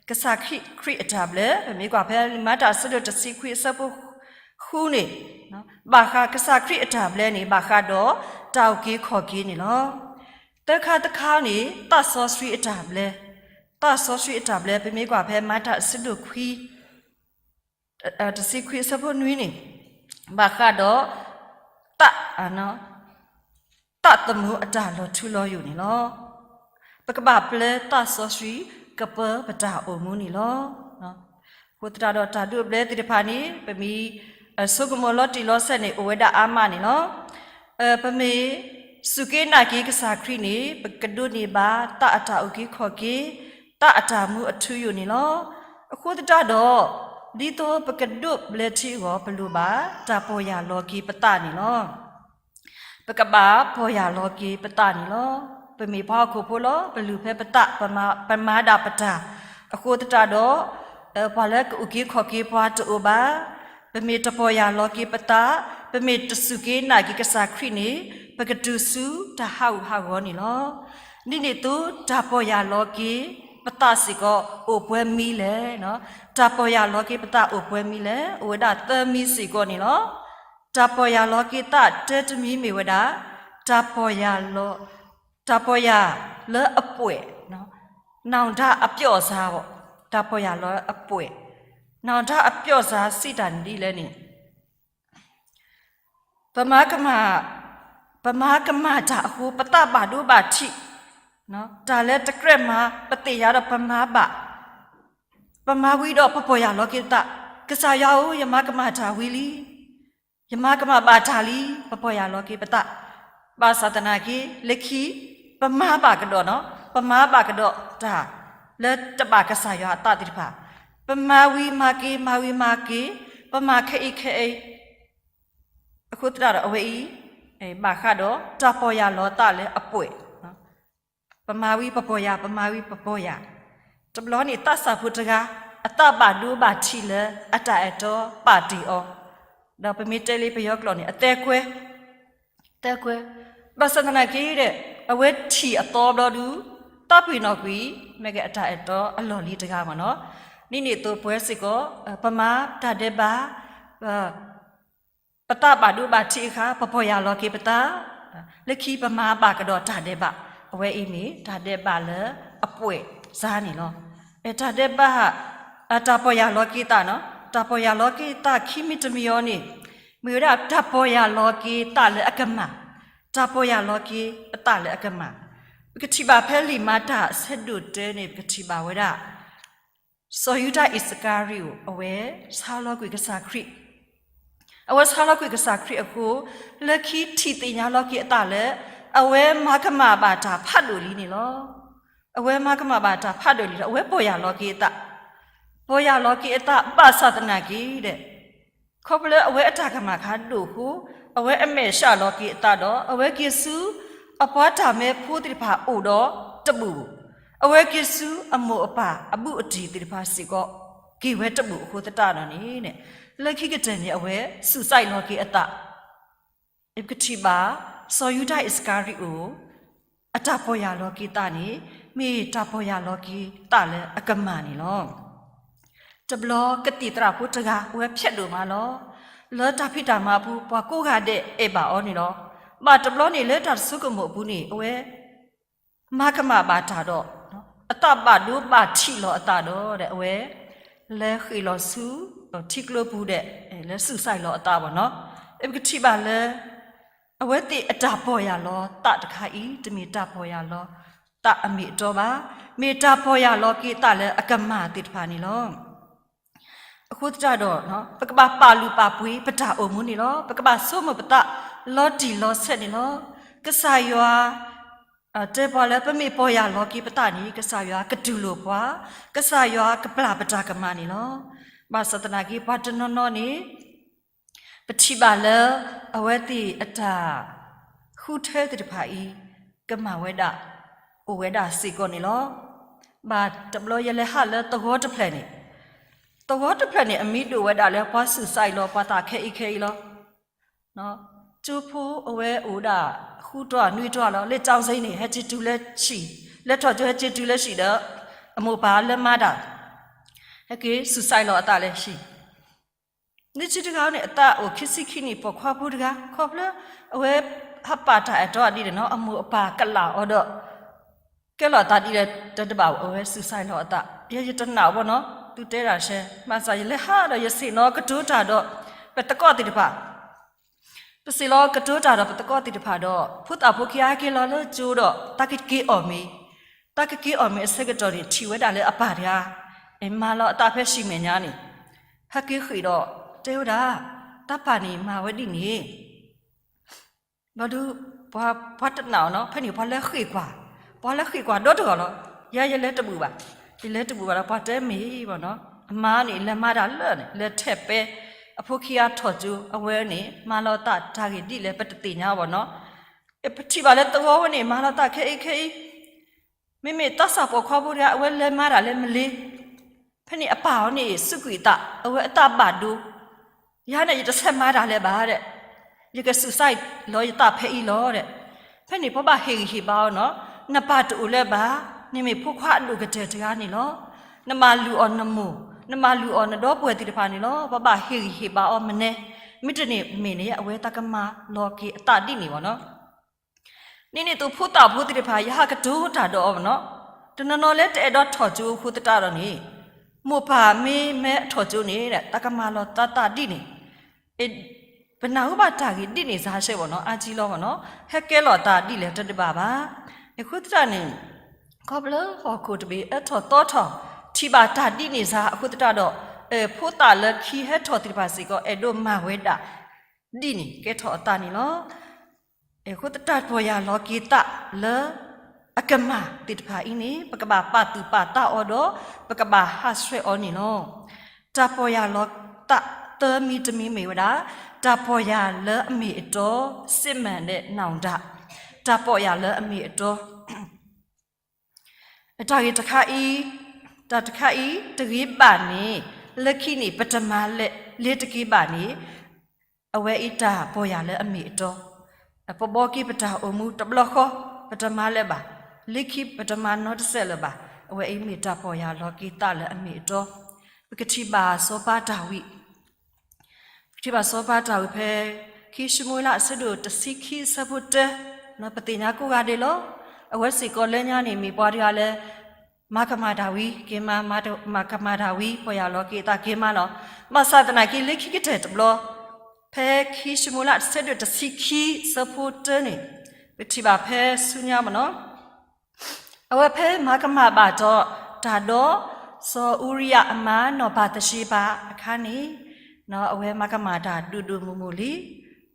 ကစၢ်ခရံာ်အတၢ်ဘျၢ ပမ့ၢ်ကွၢ်ဖဲလံာ်မၤတၢ်အဆၢဒိၣ်တဆံခွံအဆၢဖိဃုန့ၣ်, ဘၣ်ဃးကစၢ်ခရံာ်အတၢ်ဘျၢန့ၣ် ဘၣ်ဃးဒီးတၢ်အုၣ်က့ၤခီၣ်က့ၤန့ၣ်လီၤ. သၢခါတခါန့ၣ် သးစီဆှံအတၢ်ဘျၢ, သးစီဆှံအတၢ်ဘျၢ ပမ့ၢ်ကွၢ်ဖဲမၤတၢ်အဆၢဒိၣ်ခွံ တဆံခွံအဆၢဖိနွံန့ၣ် ဘၣ်ဃးဒီး သး သးသမူအတၢ်လီၤထူလီၤယိာ်န့ၣ်လီၤ. ပကဘၣ်ပျဲသးစီဆှံကပၢပတၢ်အိၣ်မူန့ၣ်လီၤ. အဃိသတးဒီးတၢ်ဒုးဘျဲသ့ၣ်တဖၣ်န့ၣ် ပမ့ၢ်ဆိကမိၣ်လီၤတံၢ်လီၤဆဲးန့ၣ် အိၣ်ဝဲဒၣ်အါမးန့ၣ်လီၤ. ပမ့ၢ်စူၢ်က့ၤနာ်က့ၤကစၢ်ခရံာ်န့ၣ် ပကဒိးန့ၢ်ဘၣ်သးအတၢ်အုၣ်က့ၤခီၣ်က့ၤ, သးအတၢ်မူအထူအယိာ်န့ၣ်လီၤ. အဃိသတးဒီး ဒ်သိးပကဒိးဘျဲထံအဂီၢ် ပလိၣ်ဘၣ်တၢ်ပီၢ်ယၢ်လီၤက့ၤပသးန့ၣ်လီၤ. ပကဘၣ်ပီၢ်ယၢ်လီၤက့ၤပသးန့ၣ်လီၤ. ပမ့ၢ်ပှၤဟီၣ်ခိၣ်ဖိလီၤ. ပလုၢ်ဖဲပသး, ပမၤဒၣ်ပတၢ်. အဃိသတးဒီး ပှၤလၢကအုၣ်က့ၤခီၣ်က့ၤပှၤတအိၣ်ဘၣ်. ပမ့ၢ်တပီၢ်ယၢ်လီၤက့ၤပသး, ပမ့ၢ်တစူၢ်က့ၤနာ်က့ၤကစၢ်ခရံာ်န့ၣ် ပကတုၤဆူတၢ်ဟးဂူာ်ဟးဂီၤန့ၣ်လီၤ. ဒ်န့ၣ်အသိးတၢ်ပီၢ်ယၢ်လီၤက့ၤပသးစ့ၢ်ကီး အိၣ်ပှဲၤမံၤလဲၣ်. တၢ်ပီၢ်ယၢ်လီၤက့ၤပသးအိၣ်ပှဲၤမံၤလဲၣ်. အိၣ်ဝဲဒၣ်သၢမံၤစ့ၢ်ကီးန့ၣ်လီၤ. တၢ်ပီၢ်ယၢ်လီၤက့ၤသးတၢတမံၤမ့ၢ်ဝဲဒၣ် တၢ်ပီၢ်ယၢ်လီၤ, တၢ်ပီၢ်ယၢ်လၢအပှဲၤ, နောင်တအပျီၣ်စါ, တၢ်ပီၢ်ယၢ်လီၤအပှဲၤ, နောင်တအပျီၣ်စါစံးတၢ်န့ၣ်ဒ်လဲၣ်န့ၣ် ပမၤကမၣ်, ပမၤကမၣ်တၢ်အဃိ ပသးဘၣ်ဒိဘၣ်ထံး, တၢ်လၢတကြၢးမၤ ပသ့ၣ်ညါဒီးပမၤဘၣ်, ပမၤဝံၤဒီးပပီၢ်ယၢ်လီၤက့ၤပသး, ကစၢ်ယွၤဧၢ, ယမၤကမၣ်တၢ်ဝံၤလံ, ယမၤကမၣ်ဘၣ်တၢ်လံ, ပပီၢ်ယၢ်လီၤက့ၤပသး, ဘၣ်ဆၣ်သနာ်က့ လၢခံ ပမၤဘၣ်ကဒီးနီၤ, ပမၤဘၣ်ကဒီးတၢ် လၢတဘၣ်ကစၢ်ယွၤအသးသ့ၣ်တဖၣ်, ပမၤဝံၤမၤက့ၤ, မၤဝံၤမၤက့ၤ, ပမၤခဲအံၤခဲအံၤ, အဃိသတးဒီးအဝဲအံၤ ဘၣ်ဃးဒီးတၢ်ပီၢ်ယၢ်လီၤသးလၢအပှဲၤ, ပမၤဝံၤပပီၢ်ယၢ်, ပမၤဝံၤပပီၢ်ယၢ်, တဘျီန့ၣ်သးစၢ်ဖိတဂၤ အသးဘၣ်ဒိဘၣ်ထံးလၢအတၢ်အဲၣ်တီပာ်တ့ၢ်အီၤ, ဒီးပမ့ၢ်တဲလၢပယီၤကျိာ်န့ၣ် အသဲကွဲ သဲကွဲ, ဘၣ်ဆၣ်သနာ်က့ဒီး အဝဲထံၣ်အသီဘျီဒုး သးပ့ၤနီၣ်ကွံာ် မ့ၢ်က့အတၢ်အဲၣ်တီအလီၢ်လံၤတဂၤမ့ၢ်နီၤ, ဒ်န့ၣ်အသိးပဝဲစ့ၢ်ကီး ပမၤတၢ်ဒဲးဘး ပသးဘၣ်ဒိဘၣ်ထံးအခါ ပပီၢ်ယၢ်လီၤက့ၤပသး, လၢခံပမၤဘၣ်ကဒီးတၢ်ဒဲးဘး, အဝဲအံၤမ့ၢ်တၢ်ဒဲးဘးလၢအပှဲၤစါန့ၣ်လီၤ. တၢ်ဒဲးဘး တၢ်ပီၢ်ယၢ်လီၤက့ၤသးနီၤ, တၢ်ပီၢ်ယၢ်လီၤက့ၤသးခံမံၤတမံၤအံၤန့ၣ် မ့ၢ်ဝဲဒၣ်တၢ်ပီၢ်ယၢ်လီၤက့ၤသးလၢအကမၣ်, တၢ်ပီၢ်ယၢ်လီၤက့ၤပသးလၢအကမၣ်, ပကထံၣ်ဘၣ်ဖဲလံာ်မၤတၢ်အဆၢဒိၣ်တၢန့ၣ် ပကထံၣ်ဘၣ်ဝဲဒၣ် စီၤယူဒၤအံၣ်စကၤရံၤအိၣ် အဝဲဆါလီၤကွံာ်ကစၢ်ခရံာ်, အဝဲဆါလီၤကွံာ်ကစၢ်ခရံာ်အဃိ, လၢခံထံၣ်သ့ၣ်ညါလီၤက့ၤအသးလၢ အဝဲမၤကမၣ်ဘၣ်တၢ်ဖးဒိၣ်လံန့ၣ်လီၤ. အဝဲမၤကမၣ်ဘၣ်တၢ်ဖးဒိၣ်လံဒီး အဝဲပီၢ်ယၢ်လီၤက့ၤအသး, ပီၢ်ယၢ်လီၤက့ၤအသးဘၣ်ဆၣ်သနာ်က့ဒီး ခီဖျိအဝဲအတၢ်ကမၣ်ခါဒိၣ်အဃိ, အဝဲအမဲာ်ဆှးလီၤက့ၤအသးဒီး အဝဲက့ၤဆူအပှၤတၢ်မၢဖိသ့ၣ်တဖၣ်အိၣ်ဒီးတဘူၣ်, အဝဲက့ၤဆူအမိၢ်အပၢ်အဘူးအတံၢ်သ့ၣ်တဖၣ်စ့ၢ်ကီး က့ၤဝဲတဘူၣ်အဃိသတးဒီးန့ၣ်, လၢခံကတၢၢ်န့ၣ် အဝဲ suicide လီၤက့ၤအသး ပကထံၣ်ဘၣ် စီၤယူဒၤအံၣ်စကၤရံၤအိၣ် အတၢ်ပီၢ်ယၢ်လီၤက့ၤသးန့ၣ် မ့ၢ်တၢ်ပီၢ်ယၢ်လီၤက့ၤသးလၢအကမၣ်န့ၣ်လီၤ. တဘျီကသံၣ်သရၣ်ဖိတဂၤ အဝဲဖျဲးဒိၣ်မးလီၤ. လၢတၢ်ဖံးတၢ်မၤအပူၤ ပှၤကိးဂၤဒဲးအဲၣ်ဘၣ်အီၤန့ၣ်လီၤ. ဘၣ်တဘျီန့ၣ်လၢတၢ်ဆိကမိၣ်အပူၤန့ၣ် အဝဲ မၤကမၣ်ဘၣ်တၢ်ဒီး အသးဘၣ်ဒိဘၣ်ထံးလီၤအသးဒီး အဝဲ လဲၤဃ့ၢ်လီၤဆူ ထံကျိပူၤဒီး လဲၤ suicide လီၤအသးဘၣ်နီၤ. ပကထံၣ်ဘၣ်လၢ အဝဲသ့ၣ်အတၢ်ပီၢ်ယၢ်လီၤသးတခါအံၤ တမ့ၢ်တၢ်ပီၢ်ယၢ်လီၤသးအမ့ၢ်အတီဘၣ်. မ့ၢ်တၢ်ပီၢ်ယၢ်လီၤက့ၤသးလၢအကမၣ်သ့ၣ်တဖၣ်န့ၣ်လီၤ. အဃိသတးဒီး ပကဘၣ်ပာ်လုၢ်ပာ်ပှ့ၤပတၢ်အိၣ်မူန့ၣ်လီၤ. ပကဘၣ်ဆိကမိၣ်ပသးလီၤတံၢ်လီၤဆဲးန့ၣ်လီၤ. ကစၢ်ယွၤ တဲပှၤလၢပမ့ၢ်ပီၢ်ယၢ်လီၤက့ၤပသးန့ၣ် ကစၢ်ယွၤကတူၢ်လိာ်ပှၤ, ကစၢ်ယွၤကပျၢ်ပတၢ်ကမၣ်န့ၣ်လီၤ. ဘၣ်ဆၣ်သနာ်က့ ပှၤတနီၤနီၤန့ၣ် ပထံၣ်ဘၣ်လၢ အဝဲသ့ၣ်အတၢ်ဃုထၢသ့ၣ်တဖၣ်အံၤ ကမၣ်ဝဲဒၣ် အိၣ်ဝဲဒၣ်စ့ၢ်ကီးန့ၣ်လီၤ. ဘၣ်တဘျီယလဲၤဟးလၢသဝီတဖျၢၣ်န့ၣ်, သဝီတဖျၢၣ်န့ၣ် အမံၤဒိၣ်ဝဲဒၣ်လၢပှၤ suicide လီၤ ပှၤသးခဲအံၤခဲအံၤလီၤ. ကၠိဖိအဝဲအိၣ်ဒၣ် ဃုတွၢ်နွံတွၢ်လီၤ. လၢကၠီစ့န့ၣ် ဟဲက့ၤတုၤလၢဟံၣ်, လဲၤထီၣ်ကၠိဟဲက့ၤတုၤလၢဟံၣ်ဒီး အမိၢ်ပၢ်လၢမၤတၢ် ဟဲက့ၤ suicide လီၤအသးလၢဟံၣ် နုၤဆံတဂၤန့ၣ် အသးအိၣ်ခံဆံခံနံၣ် ပိာ်ခွါဖိတဂၤ ခီဖျိ အဝဲ ဟးပာ်တၢ်အဲၣ်တီအဒံးန့ၣ်နီၤ အမိၢ်အပၢ်ကလာ်အီၤဒီး ကဲလီၤအသးဒ်လဲၣ်တဘၣ် အဝဲ suicide လီၤအသး, ယဲယတနာ်ဘၣ်နီၤ, သုတဲဒၣ်ဆဲး မၤစၢၤယလဲၤဟးဒီးယဆ့ၣ်နီၤကတိၤတၢ်ဒီး ပသကိးသ့ၣ်တဖၣ်, ပဆ့ၣ်နီၤကတိၤတၢ်ဒီးပသကိးသ့ၣ်တဖၣ်ဒီး ဖိသၣ်ဖိခံဂၤဟဲက့ၤလီၤလၢကၠိဒီး တၢ်ကက့ၤအီၣ်မ့ၤ, တၢ်ကက့ၤအီၣ်မ့ၤအဆၢကတီၢ်န့ၣ် ထံၣ်ဝဲဒၣ်လၢအပၢ်တဂၤ မၤလီၤအသးဖဲဆံးမဲာ်ညါန့ၣ်, ဟဲက့ၤဃ့ၢ်ဒီး တဲဝဲဒၣ် တၢ်ပၢ်န့ၣ်မၤဝဲဒ်န့ၣ် ဘျီဒုး ပှၤတနာ်အီၤနီၤ, ဖဲန့ၣ်ပှၤလဲၤဃ့ၢ်ကွၢ်, ပှၤလဲၤဃ့ၢ်ကွၢ်ဒီတဂၤလီၤ, ယၤယလဲၤတဘူၣ်ဘၣ်, ယလဲၤတဘူၣ်ဘၣ်ဒီး ပှၤတဲမ့ၢ်ဘၣ်နီၤ, အမါန့ၣ် လဲၤမၤတၢ်လၢန့ၣ် လဲၤထဲးပဲ အဖိခံဂၤထီၣ်ကၠိ အဝဲန့ၣ် မၤလီၤသးတၢ်ဂ့ၢ်ဒ်လဲၣ် ပတသ့ၣ်ညါဘၣ်နီၤ, ပထံၣ်ဘၣ်လၢသဝီဝဲန့ၣ် မၤလီၤသးခဲအံၤခဲအံၤ မ့မ့ၢ်တၢ်ဆၣ်ပိာ်ခွါဖိတဂၤ အဝဲလဲၤမၤတၢ်လၢမလ့ၤ, ဖဲန့ၣ်အပၢ်အီၤန့ၣ် စူးကွံာ်အသး အဝဲအသးဘၣ်ဒိ, ယၤန့ၣ် ယတဆဲးမၤတၢ်လၢၤဘၣ်ဒီး, ယက suicide လီၤယသးဖဲအံၤလီၤဒီး, ဖဲန့ၣ်ပှၤဘၣ်ဟ့ၣ်ဂံၢ်ဟ့ၣ်ဘါအီၤနီၤ, နပၢ်တအိၣ်လၢၤဘၣ်, နမ့ၢ်ဖိခွါအဒိၣ်ကတၢၢ်တဂၤန့ၣ်လီၤ, နမၤလုၢ်အီၤနမိၢ်, နမၤလုၢ်အီၤနဒီပုၢ်ဝဲၢ်သ့ၣ်တဖၣ်န့ၣ်လီၤ, ပှၤဘၣ်ဟ့ၣ်ဂံၢ်ဟ့ၣ်ဘါအီၤမနုၤ, မ့တမ့ၢ်န့ၣ် အဝဲသးကမၤလီၤက့ၤအသးဒ်န့ၣ်ဘၣ်နီၤ ဒ်န့ၣ်အသိးဖိသၣ်ဖိသ့ၣ်တဖၣ် ယဟးကတိၤတၢ်ဒီးအီၤဘၣ်နီၤ, တနီၤနီၤလၢတအဲၣ်ဒိးထီၣ်ကၠိအဃိသတးဒီးန့ၣ်, မိၢ်ပၢ်မ့ၢ်မဲထီၣ်ကၠိန့ၣ် တၢ်ကမၤလီၤသးသးဒ်န့ၣ်, ပနၢ်ဟူဘၣ်တၢ်ဂ့ၢ်ဒ်န့ၣ်စ့ၢ်ကီးဘၣ်နီၤ, အါကံလီၤဘၣ်နီၤ, ဟဲကဲလီၤအသးဒ်လဲၣ်တဘၣ်ဘၣ်. အဃိသတးန့ၣ် ခီဖျိဟီၣ်ခိၣ်တဘ့ၣ်အၢထီၣ်သီထီၣ် ထံၣ်ဘၣ်တၢ်ဒ်န့ၣ်စ့ၢ်ကီးအဃိသတးဒီး, ဖိသၣ်လၢခံဟဲထီၣ်သ့ၣ်တဖၣ်စ့ၢ်ကီး အဲၣ်ဒိးမၤဝဲဒၣ် ဒ်န့ၣ် ကဲထီၣ်အသးန့ၣ်လီၤ. အဃိသတးတၢ်ပီၢ်ယၢ်လီၤက့ၤသးလၢအကမၣ်သ့ၣ်တဖၣ်အံၤန့ၣ် ပကဘၣ်ပာ်သူၣ်ပာ်သးအီၤဒီး ပကဘၣ်ဟးဆှဲးအီၤန့ၣ်လီၤ. တၢ်ပီၢ်ယၢ်လီၤသးသၢမံၤတမံၤမ့ၢ်ဝဲဒၣ်, တၢ်ပီၢ်ယၢ်လၢအမ့ၢ်အတီ, စစ်မှန်တဲ့ နောင်တ, တၢ်ပီၢ်ယၢ်လၢအမ့ၢ်အတီ တၢ်ဂ့ၢ်တခါအံၤ, တၢ်တခါအံၤ တဂ့ၤဘၣ်န့ၣ်, လၢခံန့ၣ် ပတမၤလၢတက့ၢ်ဘၣ်န့ၣ်, အဝဲအံၤတၢ်ပီၢ်ယၢ်လၢအမ့ၢ်အတီ, ပဘှီက့ၤပတၢ်အိၣ်မူတဘျီဃီ, ပတမၤလၢၤဘၣ်, လၢခံပတမၤနီတစဲးလၢၤဘၣ်, အဝဲအံၤမ့ၢ်တၢ်ပီၢ်ယၢ်လီၤက့ၤသးလၢအမ့ၢ်အတီ, ပကထံၣ်ဘၣ်စီၤပၤဒၤဝံး ပထံၣ်ဘၣ်စီၤပၤဒၤဝံးဖဲ ခံၡမူၤအ့လး အဆၢဒိၣ်တဆံခံ အဆၢဖိတၢ, ပသ့ၣ်ညါကိးဂၤဒဲးလီၤ. အဝဲစ့ၢ်ကီးလၢညါန့ၣ် မ့ၢ်ပှၤတဂၤလၢ မၤကမၣ်တၢ်ဝံၤက့ၤမး, မၤကမၣ်တၢ်ဝံၤ ပီၢ်ယၢ်လီၤက့ၤအသးက့ၤမးလီၤ. ဘၣ်ဆၣ်သနာ်က့ လၢခံကတၢၢ်တဘျီ, ဖဲခံၡမူၤအ့လး အဆၢဒိၣ်တဆံခံ အဆၢဖိတၢန့ၣ်, ပထံၣ်ဘၣ်ဖဲဆူညါမ့ၢ်နီၤ အဝဲဖဲမၤကမၣ်ဘၣ်ဒီးတၢ်ဒီး စီၤအူရံယၤအမါနီၢ်ဘၤသရှ့ဘၤအခါန့ၣ်, အဝဲမၤကမၣ်တၢ်ဒိၣ်ဒိၣ်မုၢ်မုၢ်လံ,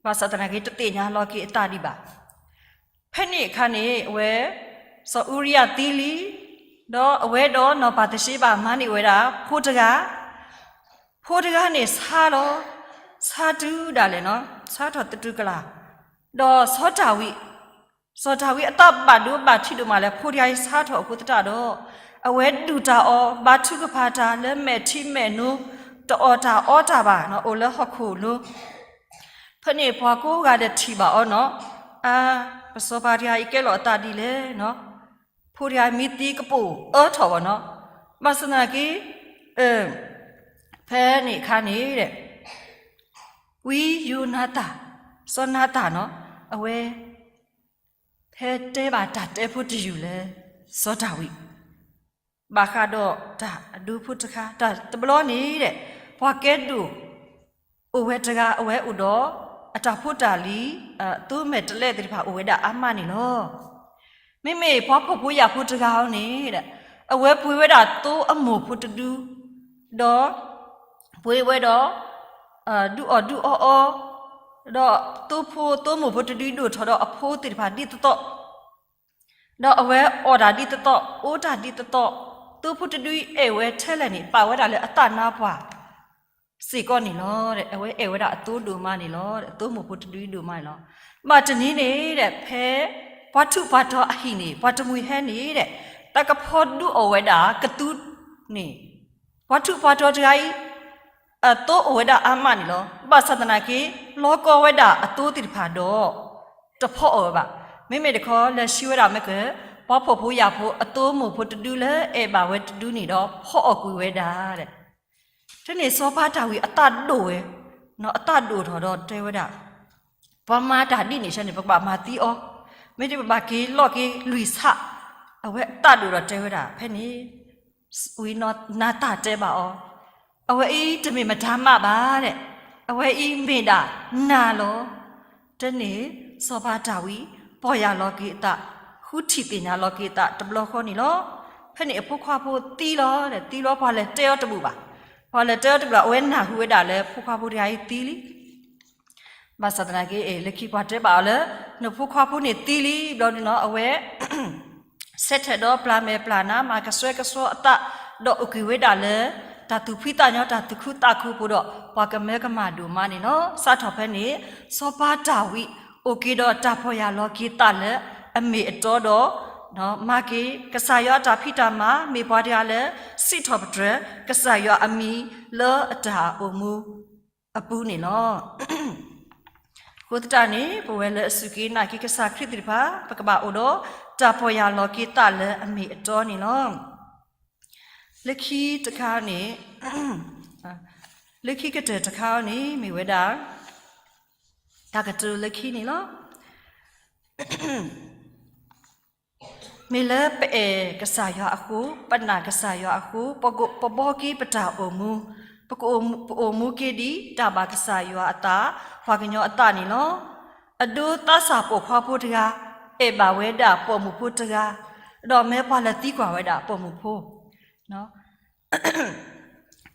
ဘၣ်ဆၣ်သနာ်က့ တသ့ၣ်ညါလီၤက့ၤအသးဒံးဘၣ်. ဖဲန့ၣ်အခါန့ၣ် အဝဲ စီၤအူရံယၤသံလံ, ဒီးအဝဲဒီးနီၢ်ဘၤသရှ့ဘၤမၤန့ၢ်ဝဲဒၣ် ဖိတဂၤ, ဖိတဂၤန့ၣ်ဆါလီၤ, ဆါတုၤဒၣ်လဲာ်နီၤ, ဆါထီၣ်သတူၢ်ကလာ်, ဒီးစီၤဒၤဝံး စီၤဒၤဝံးအသးဘၣ်ဒိဘၣ်ထံးဒိၣ်မးလၢ ဖိတဂၤအံၤဆါထီၣ်အဃိသတးဒီး, အဝဲဒုၣ်တၢ်အီၣ် ဘါထုကဖၣ်တၢ်လၢမဲာ်ထံမဲာ်နိ, တအီၣ်တၢ်အီတၢ်ဘၣ်နီၤ, အိၣ်လၢဟီၣ်ခိၣ်လိၤ. ဖဲန့ၣ်ပှၤကိးဂၤဒဲးထံၣ်ဘၣ်အီၤနီၤ, အါ, ပစီၤပၤတဂၤအံၤကဲလီၤအသးဒ်လဲၣ်နီၤ, ဖိတဂၤမ့ၢ်သံကပိာ်အၢထီၣ်ဘၣ်နီၤ, ဘၣ်ဆၣ်သနာ်က့ ဖဲန့ၣ်အခါန့ၣ် ဝံယိၤနၤသၣ်, စီၤနၤသၣ်နီၤ, အဝဲ ဖဲတဲဘၣ်တၢ်တဲဖိတယုၢ်လၢ စီၤဒၤဝံး, ဘၣ်ဃးဒီးတၢ်အဒိဖိတခါ, တၢ်တဘျီန့ၣ်ဒီး ပှၤကဲဒိၣ်အိၣ်ဝဲတဂၤ အဝဲအိၣ်ဒီး အတၢ်ဖိတၢ်လံၤ, အသိမဲာ်တဲးလဲးသ့ၣ်တဖၣ်အိၣ်ဝဲဒၣ်အါမးန့ၣ်လီၤ. မ့မ့ၢ်ပှၤဖှီၣ်ဖိယာ်ဖိတဂၤအံၤန့ၣ်ဒီး အဝဲပှ့ၤဝဲဒၣ်သိအမိၢ်ဖိတဒု, ဒီး ပှ့ၤဝဲဒီး ဒုးအီၣ်ဒုးအီအီၤ, ဒီးသိဖိသိမိၢ်ဖိတဒုဒိၣ်ထီၣ်ဒီးအဖိသ့ၣ်တဖၣ်ဒ်သိးသိး, ဒီးအဝဲအီၣ်တၢ်ဒ်သိးသိး, အိၣ်တၢ်ဒ်သိးသိး, သိဖိတဒုအဲၣ်ဝဲထဲလဲၣ်န့ၣ် ပာ်ဝဲဒၣ်လၢအသးနါပှၢ် စ့ၢ်ကီးန့ၣ်လီၤ. အဝဲအဲၣ်ဝဲဒၣ်အသိဒိၣ်မးန့ၣ်လီၤ. အသိမိၢ်ဖိတဒုဒိၣ်မးန့ၣ်လီၤ. ဘၣ်တနံၤန့ၣ်ဒီး ဖဲပှၤထူးပှၤတီၤအဟံၣ်န့ၣ် ပှၤတမှံၤဟဲန့ၣ်ဒီး တၢ်ကဖီဒုးအီၣ်ဝဲဒၣ်ကသူန့ၣ်, ပှၤထူးပှၤတီၤတဂၤအံၤ အသိအိၣ်ဝဲဒၣ်အါမးန့ၣ်လီၤ. ဘၣ်ဆၣ်သနာ်က့ လီၤကီဝဲဒၣ်အသိသ့ၣ်တဖၣ်ဒီး တဖီအီၣ်ဝဲဘၣ်. မ့မ့ၢ်တခီ လဲၤဆှံဝဲဒၣ်မ့ၢ်က ပှၤဖှီၣ်ဖိယာ်ဖိအသိမိၢ်ဖိတဒုလၢအဲၣ်ဘၣ်ဝဲတဒုန့ၣ်ဒီး ဖီအီၣ်ကွံာ်ဝဲဒၣ် ထဲန့ၣ်စီၤပၤဒၤဝံးအသးဒိၣ်ဝဲ, အသးဒိၣ်ထီၣ်ဒီးတဲဝဲဒၣ်, ပှၤမၤတၢ်ဒ်န့ၣ်ဆၢန့ၣ် ပကဘၣ်မၤသံအီၤ, မ့တမ့ၢ်ပဘၣ်က့ၤလီၤက့ၤလွံၢ်ဆး, အဝဲအသးဒိၣ်ဒီးတဲဝဲဒၣ်ဖဲန့ၣ်, ဝံၤနီၢ်နၤတၢ်တဲဘၣ်အီၤ, အဝဲအံၤတမ့ၢ်မတၤမးဘၣ်ဒဲး, အဝဲအံၤမ့ၢ်ဒၣ်နၤလီၤ. တန့ၢ်စီၤပၤတၢ်ဝံးပီၢ်ယၢ်လီၤက့ၤအသး, ဃုထံၣ်သ့ၣ်ညါလီၤက့ၤအသးတဘျီဃီန့ၣ်လီၤ. ဖဲန့ၣ်အဖိခွါဖိသံလီၤ, သံလီၤ ပှၤလဲၤတဲအီၤတဘူၣ်ဘၣ်. ပှၤလဲၤတဲအီၤတဘူၣ်ဘၣ်, အဝဲနၢ်ဟူဝဲဒၣ်လၢဖိခွါဖိတဂၤအံၤသံလံ. ဘၣ်ဆၣ်သနာ်က့ လၢခံပှၤတဲဘၣ်အီၤလၢ နဖိခွါဖိန့ၣ်သံလံဘျီဒုနီၤ အဝဲ ဆဲးထဲးဒီးပျၢ်မဲာ်ပျၢ်နါ မၤကဆှဲကဆှီအသး ဒီးအိၣ်က့ၤဝဲဒၣ်လၢ တၢ်သူၣ်ဖှံသးညီ တၢ်သူၣ်ခုသးခုအပူၤဒီး ပှၤကမၢကမၣ်ဒိၣ်မးန့ၣ်လီၤ. စးထီၣ်ဖဲန့ၣ် စီၤပၤတၢ်ဝံး အိၣ်က့ၤဒီးတၢ်ပီၢ်ယၢ်လီၤက့ၤသးလၢအမ့ၢ်အတီဒီး မၤက့ၤကစၢ်ယွၤအတၢ်ဖံးတၢ်မၤ မ့ၢ်ပှၤတဂၤလၢ စံးထီၣ်ပတြၢၤကစၢ်ယွၤအမံၤလၢအတၢ်အိၣ်မူအပူၤန့ၣ်လီၤ. အဃိသတးန့ၣ် ပဝဲလၢအစူၢ်က့ၤနာ်က့ၤကစၢ်ခရံာ်သ့ၣ်တဖၣ် ပကဘၣ်အိၣ်ဒီးတၢ်ပီၢ်ယၢ်လီၤက့ၤသးလၢအမ့ၢ်အတီန့ၣ်လီၤ. လၢခံတခါန့ၣ် လၢခံကတၢၢ်တခါန့ၣ် မ့ၢ်ဝဲဒၣ် တၢ်ကတိၤလၢခံန့ၣ်လီၤ. မ့ၢ်လၢပအဲၣ်ကစၢ်ယွၤအဃိ, ပနာ်ကစၢ်ယွၤအဃိ, ပဘီက့ၤပတၢ်အိၣ်မူ, ပကအိၣ်မူ, ပအိၣ်မူက့ၤဒ်တၢ်ဘၣ်ကစၢ်ယွၤအသး, ပှၤကညီအသးန့ၣ်လီၤ. အဒိသးစၢ်ပိာ်ခွါဖိတဂၤ အဲၣ်ဘၣ်ဝဲဒၣ်ပိာ်မုၣ်ဖိတဂၤ, ဒီးမၢပှၤလဲၤသံကွၢ်ဝဲဒၣ်ပိာ်မုၣ်ဖိ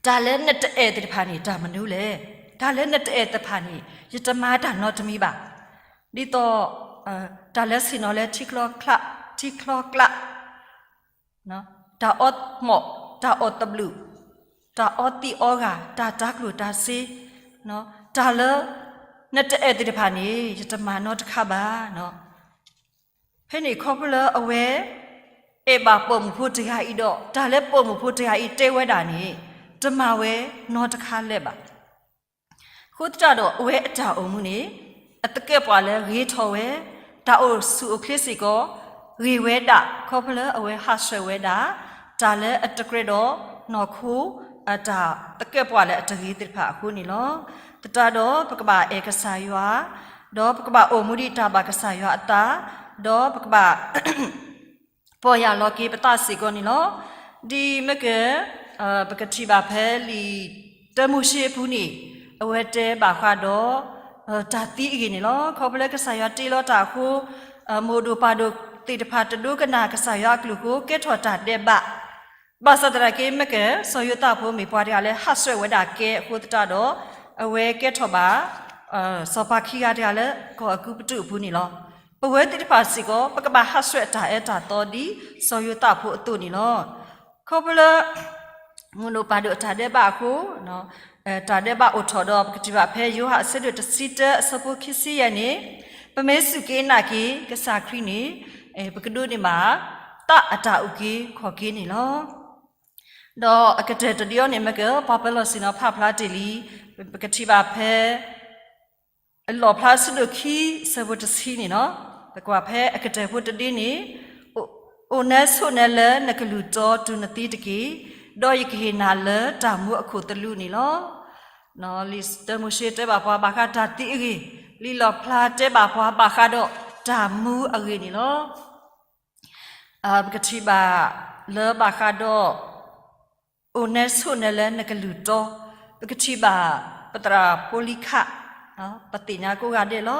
တၢ်လၢနတအဲၣ်သ့ၣ်တဖၣ်န့ၣ် တၢ်မနုၤလဲၣ်. တၢ်လၢနတအဲၣ်သ့ၣ်တဖၣ်န့ၣ် ယတမၤတၢ်နီတမံၤဘၣ်. ဒ်သိး တၢ်လၢဆ့ၣ်နီၤလၢ ထံချီကျး, တၢ်အီၣ်မီၣ်, တၢ်အီၣ်သဘျုး, တၢ်အီသံးအီဂၤ, တၢ်တၤကျိၣ်တၤစ့, တၢ်လၢ နတအဲၣ်သ့ၣ်တဖၣ်န့ၣ် ယတမၤနီတခါဘၣ်. ဖဲန့ၣ်ခီဖျိလၢအဝဲ အဲၣ်ဘၣ်ပိာ်မုၣ်ဖိတဂၤအံၤဒီး တၢ်လၢပိာ်မုၣ်ဖိတဂၤအံၤတဲဝဲဒၣ်န့ၣ် တမၤဝဲနီတခါလၢၤဘၣ်. အဃိသတးဒီးအဝဲအတၢ်အိၣ်မူန့ၣ် အသကဲာ်ပှၤလၢဂ့ၤထီၣ်ဝဲ, တၢ်အိၣ်ဆူၣ်အိၣ်ချ့စ့ၢ်ကီး ဂ့ၤဝဲဒၣ် ခီဖျိလၢအဝဲဟးဆှဲးဝဲဒၣ် တၢ်လၢအတကြၢးဒီးနီၢ်ခိ အတၢ်သကဲာ်ပှၤလၢအတဂ့ၤသ့ၣ်တဖၣ်အဃိန့ၣ်လီၤ. သတးဒီးပကဘၣ်အဲၣ်ကစၢ်ယွၤ, ဒီးပကဘၣ်အိၣ်မူဒ်တၢ်ဘၣ်ကစၢ်ယွၤအသး, ဒီးပကဘၣ် ပီၢ်ယၢ်လီၤက့ၤပသးစ့ၢ်ကီးန့ၣ်လီၤ. ဒ်မ့ၢ်က ပကထံၣ်ဘၣ်ဖဲလံာ်တၢမိၤၡ့အပူၤန့ၣ် အဝဲတဲဘၣ်ဃးဒီး တၢ်သံအဂ့ၢ်န့ၣ်လီၤ. ခီဖျိလၢကစၢ်ယွၤတ့လီၤတၢ်အဃိ မိၢ်ဒိၣ်ပၢ်ဒိၣ်သ့ၣ်တဖၣ်တဒိကနၣ်ကစၢ်ယွၤအကလုၢ်အဃိ ကဲထီၣ်တၢ်ဒဲးဘး ဘၣ်ဆၣ်သနာ်က့ မ့ၢ်က စီၤယိၤသးဖိမ့ၢ်ပှၤတဂၤလၢဟးဆှဲးဝဲဒၣ်ကဲအဃိသတးဒီး အဝဲကဲထီၣ်ဘၣ် စီၤပၤခံဂၤတဂၤလၢကီၢ်အကူပတူးအပူၤန့ၣ်လီၤ. ပဝဲသ့ၣ်တဖၣ်စ့ၢ်ကီး ပကဘၣ်ဟးဆှဲးတၢ်အၢတၢ်သီဒ်စီၤယိၤသးဖိအသိးန့ၣ်လီၤ. ခီဖျိလၢ မိၢ်ဒိၣ်ပၢ်ဒိၣ်အတၢ်ဒဲးဘးအဃိ တၢ်ဒဲးဘးအိၣ်ထီၣ်ဒီး ပကထံၣ်ဘၣ်ဖဲယိၤဟၣ်အဆၢဒိၣ်တဆံတၢ အဆၢဖိခံဆံယဲၢ်န့ၣ် ပမ့ၢ်စူၢ်က့ၤနာ်က့ၤကစၢ်ခရံာ်န့ၣ် ပကဒိးန့ၢ်ဘၣ် သးအတၢ်အုၣ်က့ၤခီၣ်က့ၤန့ၣ်လီၤ. ဒီးအကတၢၢ်တဒုအံၤန့ၣ် မ့ၢ်က ပှၤပၢၤလီၢ်ဆ့ၣ်နီၤဖးဖျါတ့ၢ်လံ, ပကထံၣ်ဘၣ်ဖဲ လီၣ်ဖျါအဆၢဒိၣ်ခံ အဆၢဖိတဆံန့ၣ်လီၤ. ပကွၢ်ဖဲအကတၢၢ်ဖိတဒုန့ၣ် အိၣ်နဲဆိးနဲလၢနကလုၢ်တီတုၤနသံတက့ၢ်, ဒီးယကဟ့ၣ်နၤလၢတၢ်မူအခိၣ်သလုးန့ၣ်လီၤ. လံာ်တၢမိၤၡ့တဲဘၣ်ပှၤဘၣ်ဃးတၢ်သံအဂ့ၢ်, လံာ်လီၣ်ဖျါတဲဘၣ်ပှၤဘၣ်ဃးဒီးတၢ်မူအဂ့ၢ်န့ၣ်လီၤ. ပကထံၣ်ဘၣ်လၢဘၣ်ဃးဒီး အိၣ်နဲဆိးနဲလၢနကလုၢ်တီ, ပကထံၣ်ဘၣ်ပသရၣ်ဖိလံၤခး, ပသ့ၣ်ညါကိးဂၤဒဲးလီၤ.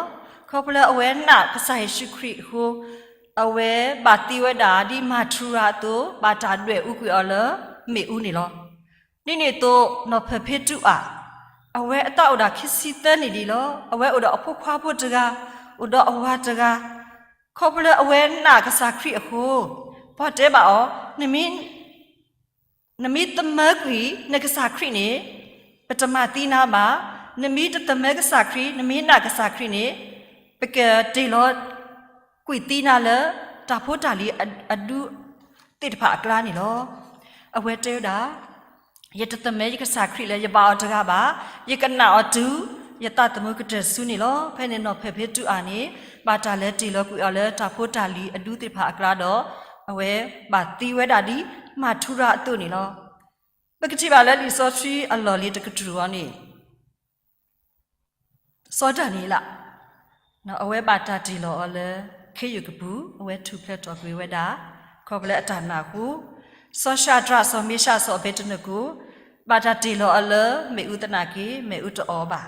ခီဖျိလၢအဝဲနာ်ကစၢ်ယ့ၣ်ၡူးခရံာ်အဃိ, အဝဲဘၣ်သံဝဲဒၣ်ဒ်မၤထူရၤအသိး ဘၣ်တၢ်ဒွဲၣ်အူကွံာ်အီၤလၢမ့ၣ်အူန့ၣ်လီၤ. ဒ်န့ၣ်အသိး နီၢ်ဖၢၣ်ဖ့တူအၣ်, အဝဲအသးအိၣ်ဒၣ်ခံဆံသၢနံၣ်ဒံးလီၤ. အဝဲအိၣ်ဒီးအဖိခွါဖိတဂၤ, အိၣ်ဒီးအဝၤတဂၤ, ခီဖျိလၢအဝဲနာ်ကစၢ်ခရံာ်အဃိ, ပှၤတဲဘၣ်အီၤ, နမ့ၢ်သမၢကွံာ်နကစၢ်ခရံာ်န့ၣ်, ပတမၤသံနၤဘၣ်. နမ့ၢ်တသမၢကစၢ်ခရံာ်, နမ့ၢ်နာ်ကစၢ်ခရံာ်န့ၣ်, ပကတ့ၢ်လီၤကွံာ်သံနၤလၢ တၢ်ဖိတၢ်လံၤအဒူသ့ၣ်တဖၣ်အကျါန့ၣ်လီၤ. အဝဲတဲဝဲဒၣ် ယတသမၢယကစၢ်ခရံာ်လၢယဘၣ်အီၤတဂၤဘၣ်. ယကနာ်အီၤတုၤယသးသမူကတၢၢ်ဆူန့ၣ်လီၤ. ဖဲန့ၣ်နီၢ်ဖၢၣ်ဖ့တူအၣ်န့ၣ် ဘၣ်တၢ်လဲၤတ့ၢ်လီၤကွံာ်အီၤလၢတၢ်ဖိတၢ်လံၤအဒူသ့ၣ်တဖၣ်အကျါဒီး အဝဲဘၣ်သံဝဲဒၣ်ဒ်မၤထူရၤအသိးန့ၣ်လီၤ. ပကထံၣ်ဘၣ်လၢလံာ်စီဆှံအလီၢ်လံၤတကတြူၢ်အံၤန့ၣ် စီၤဒၤနံးယ့လး အဝဲဘၣ်တၢ်တ့ၢ်လီၤအီၤလၢခ့ယုၢ်ကပူၤ, အဝဲထူၣ်ဖျဲးထီၣ်ကွံာ်ဝဲဒၣ် ခီဖျိလၢအတၢ်နာ်အဃိ, စီၤၡၤဒြး စီၤမ့ၡး စီၤအဘ့းနကိၤ ဘၣ်တၢ်တ့ၢ်လီၤအီၤလၢမ့ၣ်အူသနာ်က့ မ့ၣ်အူတအိၣ်ဘၣ်.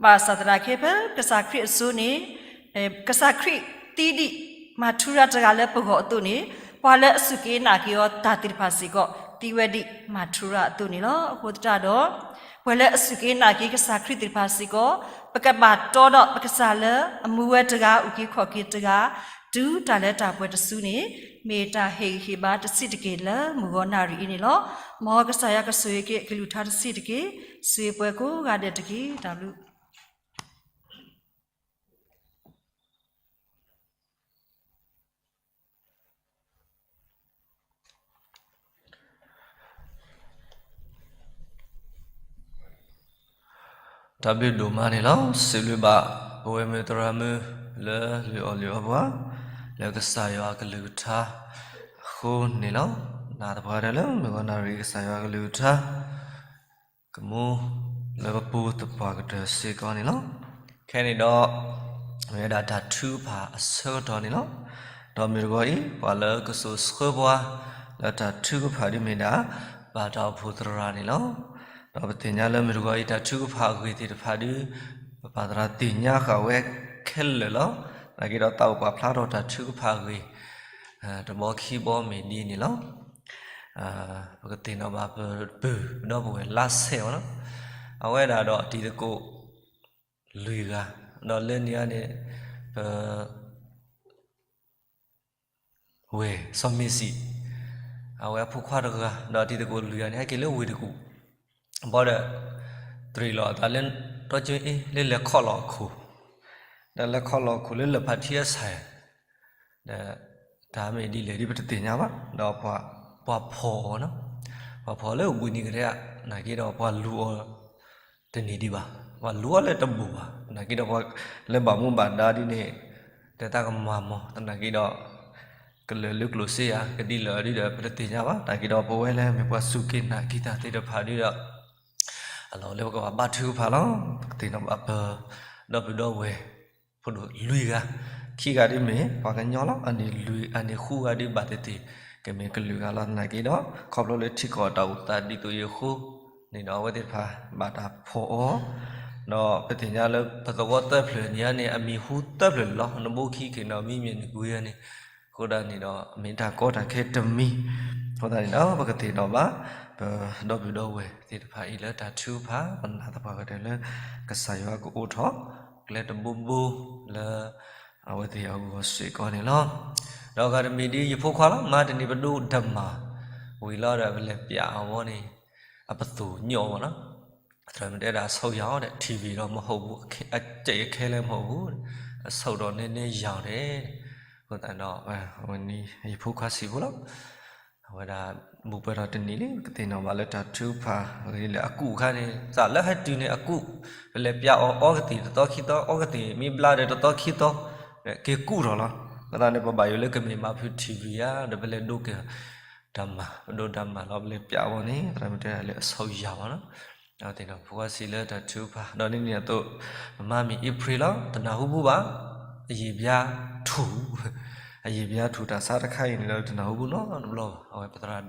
ဘၣ်ဆၣ်သနာ်က့ ဖဲကစၢ်ခရံာ်အစိၤန့ၣ် ကစၢ်ခရံာ်သံဒံးမၤထူရၤတဂၤလၢပဂီၢ်အသိးန့ၣ်, ပှၤလၢအစူၢ်က့ၤနာ်က့ၤအီၤတၢ်သ့ၣ်တဖၣ်စ့ၢ်ကီး သံဝဲဒံးမၤထူရၤအသိးန့ၣ်လီၤ. အဃိသတးဒီး ပှၤလၢအစူၢ်က့ၤနာ်က့ၤကစၢ်ခရံာ်သ့ၣ်တဖၣ်စ့ၢ်ကီး ပကဘၣ်တီဒီးပကစၢ်လၢအမူဝဲတဂၤ အုၣ်က့ၤခီၣ်က့ၤတဂၤ တုၤတၢ်လၢတၢ်ပှဲၤတစုန့ၣ်, မ့ၢ်တၢ်ဟ့ၣ်ဂံၢ်ဟ့ၣ်ဘါတဆံးတက့ၢ်လၢမုၢ်ဂီၤနၣ်ရံၣ်အံၤန့ၣ်လီၤ. မ်ကစၢ်ယွၤကဆိၣ်ဂ့ၤက့ၤအကလုၢ်ကထါတဆံးတက့ၢ်, စံးပှဲၤကိးဂၤဒဲးတက့ၢ်. တၢ်ဘျုး တၢ်ဘျုးဒိၣ်မးန့ၣ်လီၤ. စံးဘျုးဘၣ် ပဝဲမုၢ်သရၣ်မုၣ်လၢလုၢ်အီၣ်လုၢ်အီပှၤ လၢကစၢ်ယွၤအကလုၢ်ကထါအဃိန့ၣ်လီၤ. နာ်သပှၢ်တၢၢ်လၢမုၢ်ဂီၤနၣ်ရံၣ် ကစၢ်ယွၤအကလုၢ်ကထါ ကမူလၢပပူၤသပှၢ်ကတၢၢ်စ့ၢ်ကီးန့ၣ်လီၤ. ခဲန့ၣ်ဒီး မ့ၢ်ဝဲဒၣ်တၢ်ထုကဖၣ်အဆၢကတီၢ်န့ၣ်လီၤ. ဒီးမုၢ်တဂီၤအံၤ ပှၤလၢကစိာ်ဆှၢပှၤ လၢတၢ်ထုကဖၣ်ဒ်မ့ၢ်ဒၣ် ဘၣ်တၢ်အိၣ်ဖှိၣ်သရၣ်န့ၣ်လီၤ. ဒီးပသ့ၣ်ညါလၢမုၢ်တဂီၤအံၤ တၢ်ထုကဖၣ်အဂ့ၢ်သ့ၣ်တဖၣ်ဒုး ပပၢ်သရၣ်သ့ၣ်ညါဃာ်ဝဲခဲလၢာ်လီၤ. သနာ်က့ဒီးသးအိၣ်ပာ်ဖျါထီၣ်တၢ်ထုကဖၣ်အဂ့ၢ် တဘီခံဘီမ့ၢ်ဒ်န့ၣ်လီၤ. ပကသ့ၣ်နီၣ်ဘၣ်ပပုၢ်ဒီပုၢ်ဝဲၢ်လါဆဲးအီၤလီၤ. အဝဲဒၣ်ဒီးတံၤသကိးလွံၢ်ဂၤ, ဒီးလၢန့ၣ်အန့ၣ် ပ ဝဲၢ်စီၤမ့ၤစံး, အဝဲအဖိခွါတဂၤ ဒီးတံၤသကိးလွံၢ်ဂၤန့ၣ် ဟဲက့ၤလၢဝ့ၢ်တကူၣ်, ဘီဒီး တြံၤလီၤအသးလၢ တီကၠ့အ့ လၢလဲၤခီၣ်လီၤအခိၣ်, ဒီးလဲၤခီၣ်လီၤအခိၣ်လၢလၢၢ်ဖးထံအဆၢ, ဒီး တၢ်မ့ၢ်ဒ်လဲၣ်ဒ်ပတသ့ၣ်ညါဘၣ်, ဒီးပှၤဖီၣ်အီၤ, ပှၤဖီၣ်လၢဝ့ၢ်နံၤကရဲး, သနာ်က့ဒီးပှၤလူၤအီၤ တန့ၢ်ဒံးဘၣ်, ပှၤလူၤအီၤလၢတဘူးဘၣ်, သနာ်က့ဒီးပှၤလၢဘၣ်မူဘၣ်ဒါဒ်န့ၣ် တဲတၢ်ကမၤမီၤ, သနာ်က့ဒီး ကလၢာ်လၢကျိၣ်စ့ယၤ ကဒ်လဲၣ်ဒ်ဒီး ပတသ့ၣ်ညါဘၣ်, သနာ်က့ဒီးပဝဲလၢမ့ၢ်ပှၤစူၢ်က့ၤနာ်က့ၤတၢ်သ့ၣ်တဖၣ်ဒ်ဒီး အလီၢ်လၢပကဘၣ်ဘါထုကဖၣ်လီၤ. ပကသ့ၣ်နီၣ်ဘၣ်ပ ဒီပုၢ်ဒီဝဲၢ် ဖိဒိၣ်လွံၢ်ဂၤ, ခံဂၤဒ်မ့ၢ်ပှၤကညီလီၤ, အန့ၣ်လွံၢ် အန့ၣ်ဃုဂၤဒ်ဘၣ်သ့ၣ်သ့ၣ် ကမ့ၢ်ကလုာ်ဂၤလီၤ. သနာ်က့ဒီး ခီဖျိလၢထံကီၢ်တၢ်အိၣ်သးဒ်သိးအံၤအဃိန့ၣ်ဒီး အဝဲသ့ၣ်တဖၣ်ဘၣ်တၢ်ဖီၣ်အီၤ, ဒီးပသ့ၣ်ညါလၢပသဝီသၢဖျၢၣ်န့ၣ်န့ၣ် အမံၤဟူသၢဖျၢၣ်လီၤ, နဘိခံက့ၤနီၣ်မံမ့ၢ်နကွံာ်န့ၣ်, အဃိသတးန့ၣ်ဒီး မ့ၢ်တၢ်ကီတၢ်ခဲတမံၤ, အဃိသတးန့ၣ်ဒီး ပကသ့ၣ်နီၣ်ဘၣ် ပဒီပုၢ်ဒီဝဲၢ်သ့ၣ်တဖၣ်အံၤလၢတၢ်ထုကဖၣ် ပနာ်သပှၢ်ကတၢၢ်လၢ ကစၢ်ယွၤကအိးထီၣ် ကျဲတဘိဘိလၢ အဝဲသ့ၣ်အဂီၢ်စ့ၢ်ကီးန့ၣ်လီၤ. ဒီးဂၤတမံၤဒ်ယဖိခွါလီၤ, မၤတနံၤပဒိၣ်တၢ်မၤဝံၤလီၤဒီး ပလဲၤပျးအီၤဝဲန့ၣ် အပသိၣ်ညိးဝဲလီၤ. သရၣ်မုၣ်တဲဒၣ်အဆီၣ်ယၢ်အီၤဒီး ထံၣ်ဝံၤဒီးမ့ၢ်ဟီၣ်ပူၤ, အစဲးအခဲလၢမ့ၢ်ဟီၣ်ပူၤ, အဆီၣ်ဒီးနဲနဲယၢ်အီၤဒီး, အဃိသတးဒီး အဝဲန့ၣ်ယဖိခွါစံးဖိလီၤ. အဝဲဒၣ် ဘူးပှဲၤထီၣ်တနံၤလံ ပကသ့ၣ်နီၣ်ဘၣ်လၢတၢ်ထုကဖၣ်ဂ့ၤလၢအကူၣ်အခါန့ၣ် သးလၢဟဲတုၤန့ၣ်အကူၣ်, ပလဲၤပျးအီၤအီကသံၣ်တသီခံသီ အီကသံၣ်မ့ၢ်ဘျါဒီးတသီခံသီ က့ၤကူၣ်ထီၣ်လီၤ. အဃိသတးန့ၣ် ပဘၣ်ယိၣ်လၢကမ့ၢ်မၤဖုးထံၣ်ဝံၤဧါ ဒီးပလဲၤဒိက့ၤတၢ်မၤ, ပဒိၣ်တၢ်မၤလီၤ ပလဲၤပျးအီၤန့ၣ် သရၣ်မုၣ်တဲဒၣ်လၢအဆီၣ်ယၢ်ဝဲလီၤ. အဝဲသ့ၣ်ဒီးဖိခွါစံးလၢတၢ်ထုကဖၣ် ဒီးဒ်န့ၣ်အသိး ပမါမံၤအ့ဖြ့လီၤ တနၢ်ဟူဘူးဘၣ် အယံာ်ဘျါထူၣ်, အယံာ်ဘျါထူၣ်တၢ်ဆါတခါအံၤန့ၣ်ဒီး တနၢ်ဟူဘူးနီတဘျီဘၣ်. အဝဲပသရၣ်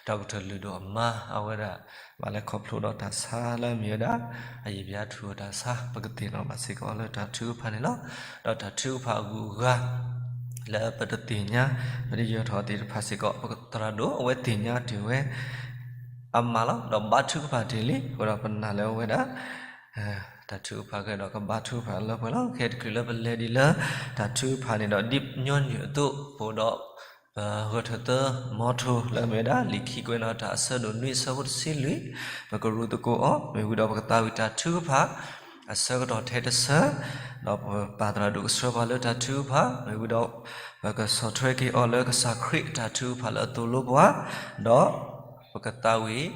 တၢ်ကထၢၣ်လုၢ်ဒိၣ်အမါ အဝဲဒၣ် ဘၣ်လဲၤခီဖျိဒီးတၢ်ဆါလၢအမ့ၢ်ဝဲဒၣ် အယံာ်ဘျါထူၣ်တၢ်ဆါ ပကသ့ၣ်နီၣ်ဘၣ်စ့ၢ်ကီးလၢတၢ်ထုကဖၣ်န့ၣ်လီၤ. ဒီးတၢ်ထုကဖၣ်အဂုၤအဂၤ လၢပတသ့ၣ်ညါ ပတယၢၤထီၣ်သ့ၣ်တဖၣ်စ့ၢ်ကီး ပသရၣ်ဒိၣ် အဝဲသ့ၣ်ညါတ့ၢ်ဝဲ အမးလီၤ. ဒီးဘါထုကဖၣ်တ့ၢ်လံ အဃိဒီးပနာ်လၢအဝဲဒၣ် တၢ်ထုကဖၣ်ကဒီးကဘါထုကဖၣ်လၢပှဲၤလီၤ. ခဲတချုးလၢပလဲၤဒ်လၢ တၢ်ထုကဖၣ်န့ၣ်ဒီး ဒ်ညီနုၢ်အသိး ပအိၣ်ဒီး ပဂၢၢ်ထၢၣ်သၢ မီထိ လၢအမ့ၢ်ဝဲဒၣ် လံာ်ခံကွဲးနီၣ်တၢ်အဆၢဒိၣ်နွံအဆၢဖိတဆံလွံၢ်, ပကရူးသကိးအီၤ မ့ၢ်ဝံၤဒီးပကသးဝံၣ်တၢ်ထုကဖၣ် အဆၢကတီၢ်ထဲတဆၢ, ဒီးပပၢ်သရၣ်ဒိၣ်ကဆှၢပှၤလၢတၢ်ထုကဖၣ် မ့ၢ်ဝံၤဒီး ပကဆီၣ်ထွဲက့ၤအီၤလၢကစၢ်ခရံာ်အတၢ်ထုကဖၣ်လၢအသိၣ်လိပှၤ, ဒီး ပကသးဝံၣ်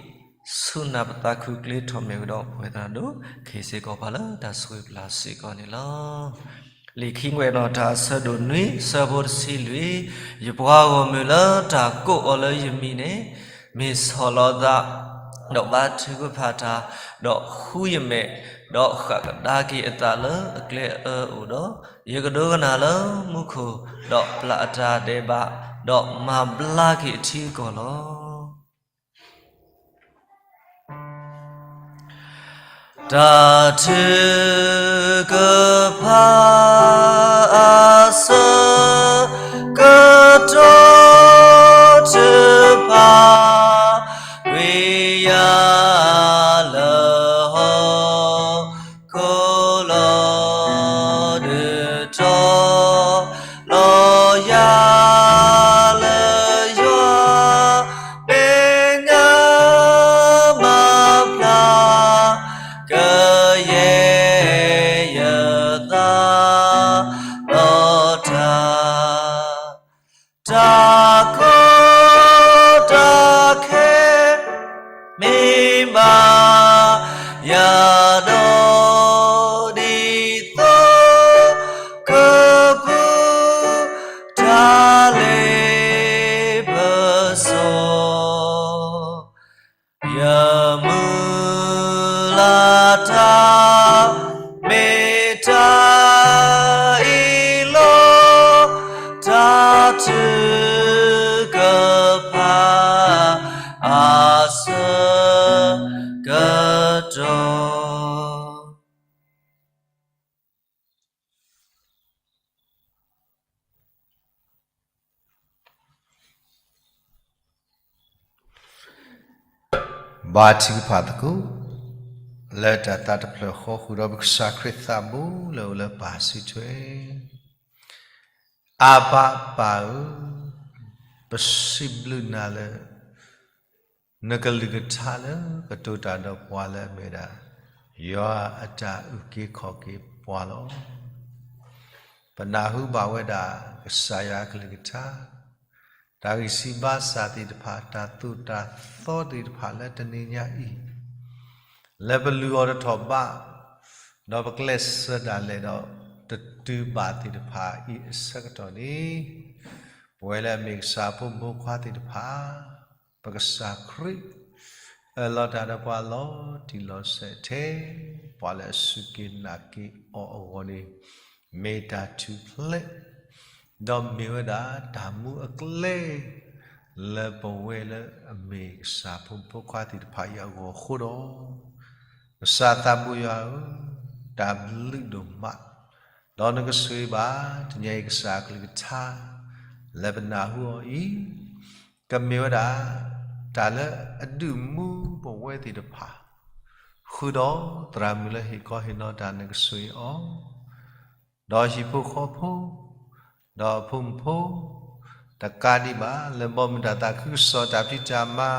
ဆူနၢ်ပသးခုကျ့ထီၣ်မ့ၢ်ဝံၤဒီး ပဝဲသရၣ်ဒိၣ် ကဟ့ၣ်စ့ၢ်ကီးပှၤလၢတၢ်ဆိၣ်ဂ့ၤပျၢ်စ့ၢ်ကီးန့ၣ်လီၤ. လံာ်ခံကွဲးနီၣ်တၢ်အဆၢဒိၣ်နွံ ဆၢဖိတဆံလွံၢ်, ယပှၤဂီၢ်မုၢ်လၢတၢ်ကိးအီၤလၢယမံၤန့ၣ် မ့ၢ်ဆီၣ်လီၤသး ဒီးဘါထုကဖၣ်တၢ်, ဒီးဃုယမဲာ်, ဒီးဃၣ်ကဒါက့ၤအသးလၢအကျဲအအၢအိၣ်ဒီး, ယကဒိကနၣ်လၢမူခိၣ်, ဒီးပျၢ်အတၢ်ဒဲးဘး ဒီးမၤဘျါက့ၤအထံအကီၢ်လီၤ. တၢ်ထုကဖၣ်အဆၢကတီၢ်တဖၣ် ဝံယၤလၢဟီၣ်ခိၣ်လီၤ ဒုးတီၤလီၤယၤ လၢယွၤ မ့ၢ်ငါမၤဖျါ ကယဲၢ်ယသးဒီးတၢ် တၢ်ကီတၢ်ခဲ မ့ၢ်ဘၣ်ယၤဒီးဒ်သိး ကပူၤတၢ်လ့ပစီ ယမုၢ်လၢ်တၢ် မ့ၢ်တၢ်အံၤလီၤ. တၢ်ထုကဖၣ်အဆၢကတီၢ် ဘါထုကဖၣ်သကိး လၢတၢ်သးတဖျၢၣ်ဃီ ဃုာ်ဒီးပကစၢ်ခရံာ်သးဘိလၢအိၣ်လၢပၢ်စုထွဲ အၤဘၤပၢ်ဧၢ, ပစံးဘျုးနၤလၢ နကလုၢ်ကထါလၢကတိၤတၢ်ဒီးပှၤလၢအမ့ၢ်ဝဲဒၣ် ယွၤအတၢ်အုၣ်က့ၤခီၣ်က့ၤပှၤလီၤ. ပနၢ်ဟူဘၣ်ဝဲဒၣ် ကစၢ်ယွၤအကလုၢ်ကထါ တၢ်ဂံၢ်စၢ်ဘါစၢ်သ့ၣ်တဖၣ် တၢ်သိၣ်တၢ်သီသ့ၣ်တဖၣ်လၢတနံၤညါအံၤ လၢပလုၢ်အီၤတထီၣ်ဘး ဒီးပကျဲးစၢးဒၣ်လဲာ်ဒီး တတုၤဘၣ်သ့ၣ်တဖၣ်အံၤအဆၢကတီၢ်န့ၣ် ပဝဲလၢအမ့ၢ်ကစၢ်ဖိမုၣ်ဖိခွါသ့ၣ်တဖၣ် ပကစၢ်ခရံာ် အၢၣ်လီၤတၢ်ဒီးပှၤလီၤတံၢ်လီၤဆဲးထဲ ပှၤလၢအစူၢ်က့ၤနာ်က့ၤအီၤအဂီၢ်န့ၣ် မ့ၢ်တၢ်ထူၣ်ဖျဲး ဒီးမ့ၢ်ဝဲဒၣ်တၢ်မူအကျဲ လၢပဝဲလၢအမ့ၢ်ကစၢ်ဖိမုၣ်ဖိခွါသ့ၣ်တဖၣ်အံၤအဂီၢ်အဃိဒီး ကစၢ်သးဘိယွၤဧၢ, တၢ်ဘျုးဒိၣ်မး ဒီးနကဆိၣ်ဂ့ၤဘၣ် တနံၤအံၤကစၢ်အကလုၢ်ကထါ လၢပနၢ်ဟူအီၤအံၤ ကမ့ၢ်ဝဲဒၣ် တၢ်လၢအဒုးမူပဝဲသ့ၣ်တဖၣ် ဃုာ်ဒီးသရၣ်မုၣ်လၢဟ့ၣ်ခီဟ့ၣ်နီၤတၢ် နကဆိၣ်ဂ့ၤအီၤ ဒီးဟံၣ်ဖိဃီဖိ ဒီးအဖိမုၣ်ဖိ တကးဒံးဘၣ် လၢဘီမုၢ်တၢ်သးခုကစီၣ်တၢ်ဖံးတၢ်မၤ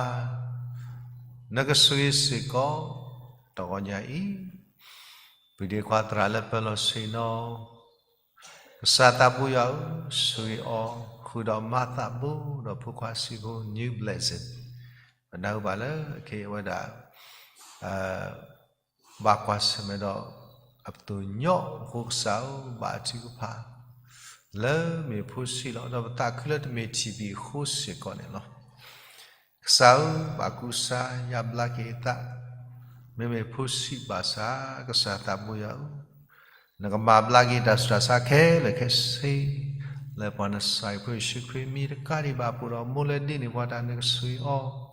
နကဆိၣ်ဂ့ၤစ့ၢ်ကီး တဂီၢ်ညါအံၤ ပဒ့ခွါသရၣ်လၢပၢၤလီၢ်ဆ့ၣ်နီၤ ကစၢ်သးဘိယွၤဧၢ, ဆိၣ်ဂ့ၤအီၤ ဃုာ်ဒီးမၤသးဘိ ဒီးဖိခွါစံးဖိ new blessing ပနၢ်ဟူဘၣ်လၢအခဲအံၤဝဲဒၣ် ဘၣ်ကွၢ်ဆၢၣ်မဲာ်ဒီး အပသိၣ်ညီအဃိ ကစၢ်ဧၢ, ဘၣ်အထုကဖၣ် လၢမ့ၢ်ဖိဆံးလီၤ. ဒီးပသးခုလၢတမ့ၢ်ထံၣ်ဘံၣ်အဃိစ့ၢ်ကီးန့ၣ်လီၤ. ကစၢ်ဧၢ, ဘၣ်ကူစါယါဘျါက့ၤအသး, မ့မ့ၢ်ဖိဆံးဘၣ်ဆၣ် ကစၢ်သးဘိယွၤဧၢ, နကမၤဘျါက့ၤတၢ်ဆူးတၢ်ဆါခဲလၢာ်ခဲဆ့ လၢပှၤနစၢ်ယွၤဖိယ့ၣ်ၡူးခရံာ်မံၤတကးဒံးဘၣ်အပူၤဒီး မိၢ်လၢဒ်န့ၣ်ပှၤတၢ် နကဆိၣ်ဂ့ၤ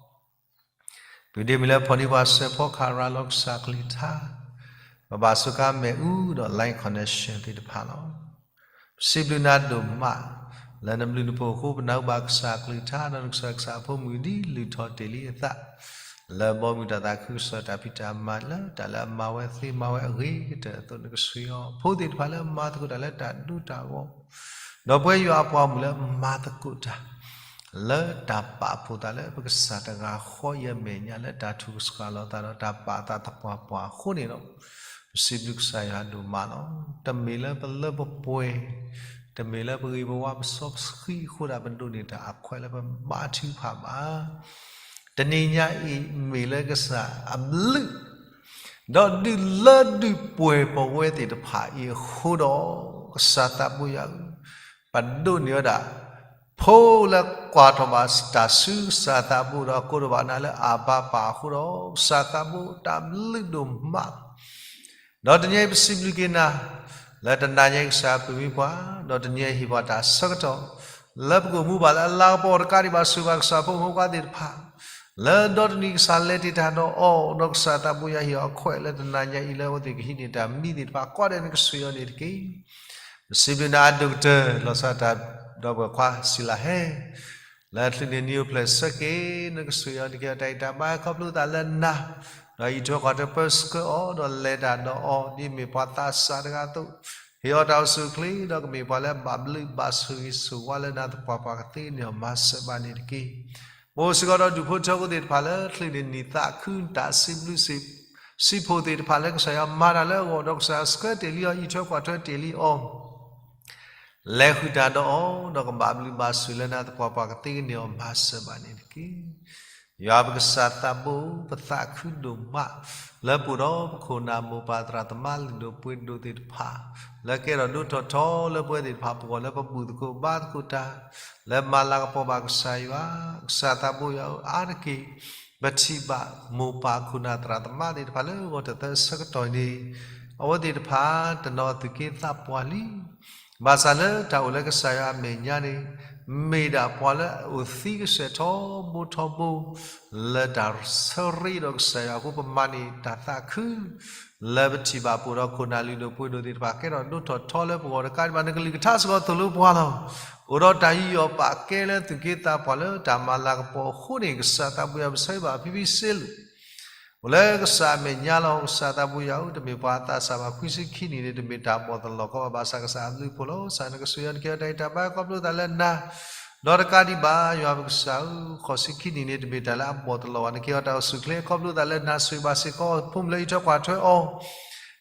အီၤ ပဒ့မုၢ်လၢဖီၣ်န့ၢ်ပှၤစဲးဖီကဟၣ်ရၤလီၤကစၢ်ကလုၢ်ကထါ, ပဘၣ်စူးကါမ့ၣ်အူဒီး line connection သ့ၣ်တဖၣ်လီၤ. ပစံးဘျုးနၤဒိၣ်မး လၢနဘျုးနဖှိၣ်အဃိ ပနၢ်ဟူဘၣ်ကစၢ်ကလုၢ်ကထါ ဒီးနကစၢ်ကစၢ်အဖိမုၣ်ဒ်လုၢ်ထီၣ်တ့ၢ်လံအသး လၢဘီမုၢ်တၢ်သးခုကစီၣ်တၢ်ဖံးတၢ်မၤလၢတၢ်လၢအမၤဝဲသ့မၤဝဲအဂ့ၤကတၢၢ်အသိး နကဆိၣ်ဂ့ၤအီၤ ဖိသ့ၣ်တဖၣ်လၢမၤသကိးတၢ်လၢတၢ်ဒိတၢ်ဂီၤ ဒီးပဝဲယွၤအပှၤမုၣ်လၢမၤသကိးတၢ် လၢတၢ်ပာ်ဖှိၣ်သးလၢပကစၢ်တဂၤဃီအံၤအမဲာ်ညါ လၢတၢ်ထုကဖၣ်လိာ်သးဒီးတၢ်ပာ်သးသပှၢ်ပှၢ်အဃိန့ၣ်လီၤ. ပစံးဘျုးကစၢ်ယွၤဒိၣ်မးလီၤ. တမ့ၢ်လၢပလၢပပှဲၤ, တမ့ၢ်လၢပဂ့ၤပဝါပစီပဆှံအဃိဒၣ်ပဒိးန့ၢ်တၢ်အခွဲးလၢပဘါထုကဖၣ်ဘၣ်. တနံၤညါအံၤမ့ၢ်လၢကစၢ်အဘျုး ဒီးဒုးလၢဒုးပှဲၤပဝဲသ့ၣ်တဖၣ်အံၤအဃိဒီး ကစၢ်သးဘိယွၤဧၢ, ပဒိးန့ၢ်ဝဲဒၣ် ဖိလၢကွၢ်ထီၣ်ဘၣ်တၢ်ဆူကစၢ်သးဘိဒီးကိးထီၣ်ဘၣ်နၤလၢအဘၤပၢ်အဃိဒီး ကစၢ်သးဘိတၢ်ဘျုးဒိၣ်မး ဒီးတနံၤအံၤပစံးဘျုးက့ၤနၤ လၢတနံၤညါအံၤကစၢ်ပၢၤမံပှၤ ဒီးတနံၤအံၤဟ့ၣ်ပှၤတၢ်ဆၢကတီၢ် လၢပကအိၣ်မူဘၣ်လၢအလၤကပီၤတကးဒံးဘၣ် ဆိၣ်ဂ့ၤဘၣ်ကစၢ်ဖိမုၣ်ဖိခွါသ့ၣ်တဖၣ်, လၢဒီတနံၤကစၢ်လဲၤတ့ၢ်တၢ်ဒီးအီၤ, ဒီးကစၢ်သးဘိယွၤဟ့ၣ်အီၤအခွဲးလၢတနၤညါအံၤလၢအဝဲသ့ၣ်ကဟံးန့ၢ်တၢ်မံသ့ၣ်တဖၣ် ကိးဂၤဒဲးနကဆိၣ်ဂ့ၤအီၤန့ၣ်တက့ၢ်. ပစံးဘျုးနၤအဒိၣ်ကတၢၢ် လီၤဆီဒၣ်တၢ်ဒီးပှၤခွါစံလၤဟဲ လၢချုးန့ၣ်နံၤအိၣ်ဖျဲၣ်ဆၢက့ၤ နကဆိၣ်ဂ့ၤအီၤ နကဟ့ၣ်အီၤတၢ်အံးတၢ်ဘါ ခီဖျိသးလၢနၤ, ဒီးအံးထွဲကွၢ်ထွဲပၢဆှၢအီၤ ဒီးလဲၤတၢ်ဒီးအီၤ ဒ်မ့ၢ်ပှၤသးစၢ်တဂၤအသိး, ဟ့ၣ်အီၤတၢ်အိၣ်ဆူၣ်အိၣ်ချ့ ဒီးကမ့ၢ်ပှၤလၢအဘၣ်ဘျုးဘၣ်ဆိၣ်ဂ့ၤဆိၣ်ဝါလၢနၤသပှၢ်ပှၢ်ကသ့န့ၢ်အီၤမၤစၢၤဘၣ်န့ၣ်တက့ၢ်. ပအိၣ်စ့ၢ်ကီးဒီးဒူၣ်ဖိထၢဖိသ့ၣ်တဖၣ်လၢချုးန့ၣ်နံၤသးခု တၢ်စံးဘျုးစံး စံးဖှိၣ်သ့ၣ်တဖၣ်လၢကစၢ်ယွၤမၤတၢ်လၢအဂီၢ် ဒီးကစၢ်ယွၤဆှၢတ့ၢ်လံအီၤ အံးထွဲကွၢ်ထွဲတ့ၢ်လံအီၤ လဲၤဃုာ်တၢ်ဒီးအီၤ ဒီးကဘၣ်ဘျုးဘၣ်ဆိၣ်လၢနၤသပှၢ်ပှၢ်ကသ့ကန့ၢ်အီၤမၤစၢၤဘၣ်န့ၣ်တက့ၢ်. ယွၤပကစၢ်သးဘိ ပသးခုဒိၣ်မး လၢပအိၣ်ဒီးပခိၣ်နၢ်မိၢ်ပၢ်သရၣ်သမါလုၢ်ဒိၣ်ပှ့ၤဒိၣ်သ့ၣ်တဖၣ် လၢကဲထီၣ်ဒိၣ်ထီၣ်ထီလၢပဝဲသ့ၣ်တဖၣ်ပဂီၢ် လၢပဘူၣ်သကိးဘါသကိးတၢ် လၢမၤလၤကပီၤဘၣ်ကစၢ်ယွၤ, ကစၢ်သးဘိယွၤဧၢ အါတက့ၢ် ပထံၣ်ဘၣ်မိၢ်ပၢ်ခိၣ်နၢ်သရၣ်သမါသ့ၣ်တဖၣ်လၢဂီၤတသၢဆၢကတီၢ်အံၤန့ၣ် အဝဲသ့ၣ်တဖၣ်တနီၤသူၣ်က့သးပှၢ်လံ. ဘၣ်ဆၣ်လၢတၢ်အိၣ်လၢကစၢ်ယွၤအမဲာ်ညါန့ၣ် မ့ၢ်ဒၣ်ပှၤလၢအအိၣ်သံကစဲာ်ထီဘိထီဘိ လၢတၢ်ဆၢရ့ဒီးကစၢ်ယွၤအဃိ ပမၤန့ၢ်တၢ်သးခု လၢပထံၣ်ဘၣ်ပအိၣ်ဒီးခိၣ်နၢ်လုၢ်ဒိၣ်ပှ့ၤဒိၣ်သ့ၣ်တဖၣ် ကဲထီၣ်ဒိၣ်ထီၣ်ထီလၢပဂီၢ်တကးဒံးဘၣ် နကလုၢ်ကထါစ့ၢ်ကီးသိၣ်လိပှၤလီၤ. အိၣ်ဒီးတၢ်ယူးယီၣ်ပာ်ကဲလၢသူၣ်က့သးပှၢ်လၢတၢ်မၤလၤကပီၤအဃိန့ၣ် ကစၢ်သးဘိယွၤပဆၢဂ့ၤဘၣ်ဖံဖံစ့လၢ် အိၣ်လၢကစၢ်အမဲာ်ညါလီၤ. ကစၢ်သးဘိယွၤဧၢ တမ့ၢ်ပှၤသးစၢ်ဘၣ် ခွံဆံခံနံၣ်န့ၣ် တမ့ၢ်တၢ်ဘီၣ်တလီၢ်ကီဘၣ် ဘၣ်ဆၣ်ကစၢ်အဘျုးအဖှိၣ်လီၤ. ကစၢ်နကဆိၣ်ဂ့ၤအီၤ နကဟ့ၣ်အီၤတၢ်အံးတၢ်ဘါ ခီဖျိသးလၢနၤ ဒီးတကးဒံးဘၣ် ယွၤပကစၢ်ဧၢ ဃိးဆံခံနံၣ်န့ၣ် တမ့ၢ်တၢ်လၢအဘီၣ်တလီၢ်ဘၣ် နကဟ့ၣ်အီၤတၢ်အိၣ်ဆူၣ်အိၣ်ချ့ ခီဖျိသးလၢနၤ ဆိၣ်ဂ့ၤဘၣ်စ့ၢ်ကီး ဖိမုၣ်လၢအံးထွဲကွၢ်ထွဲအီၤ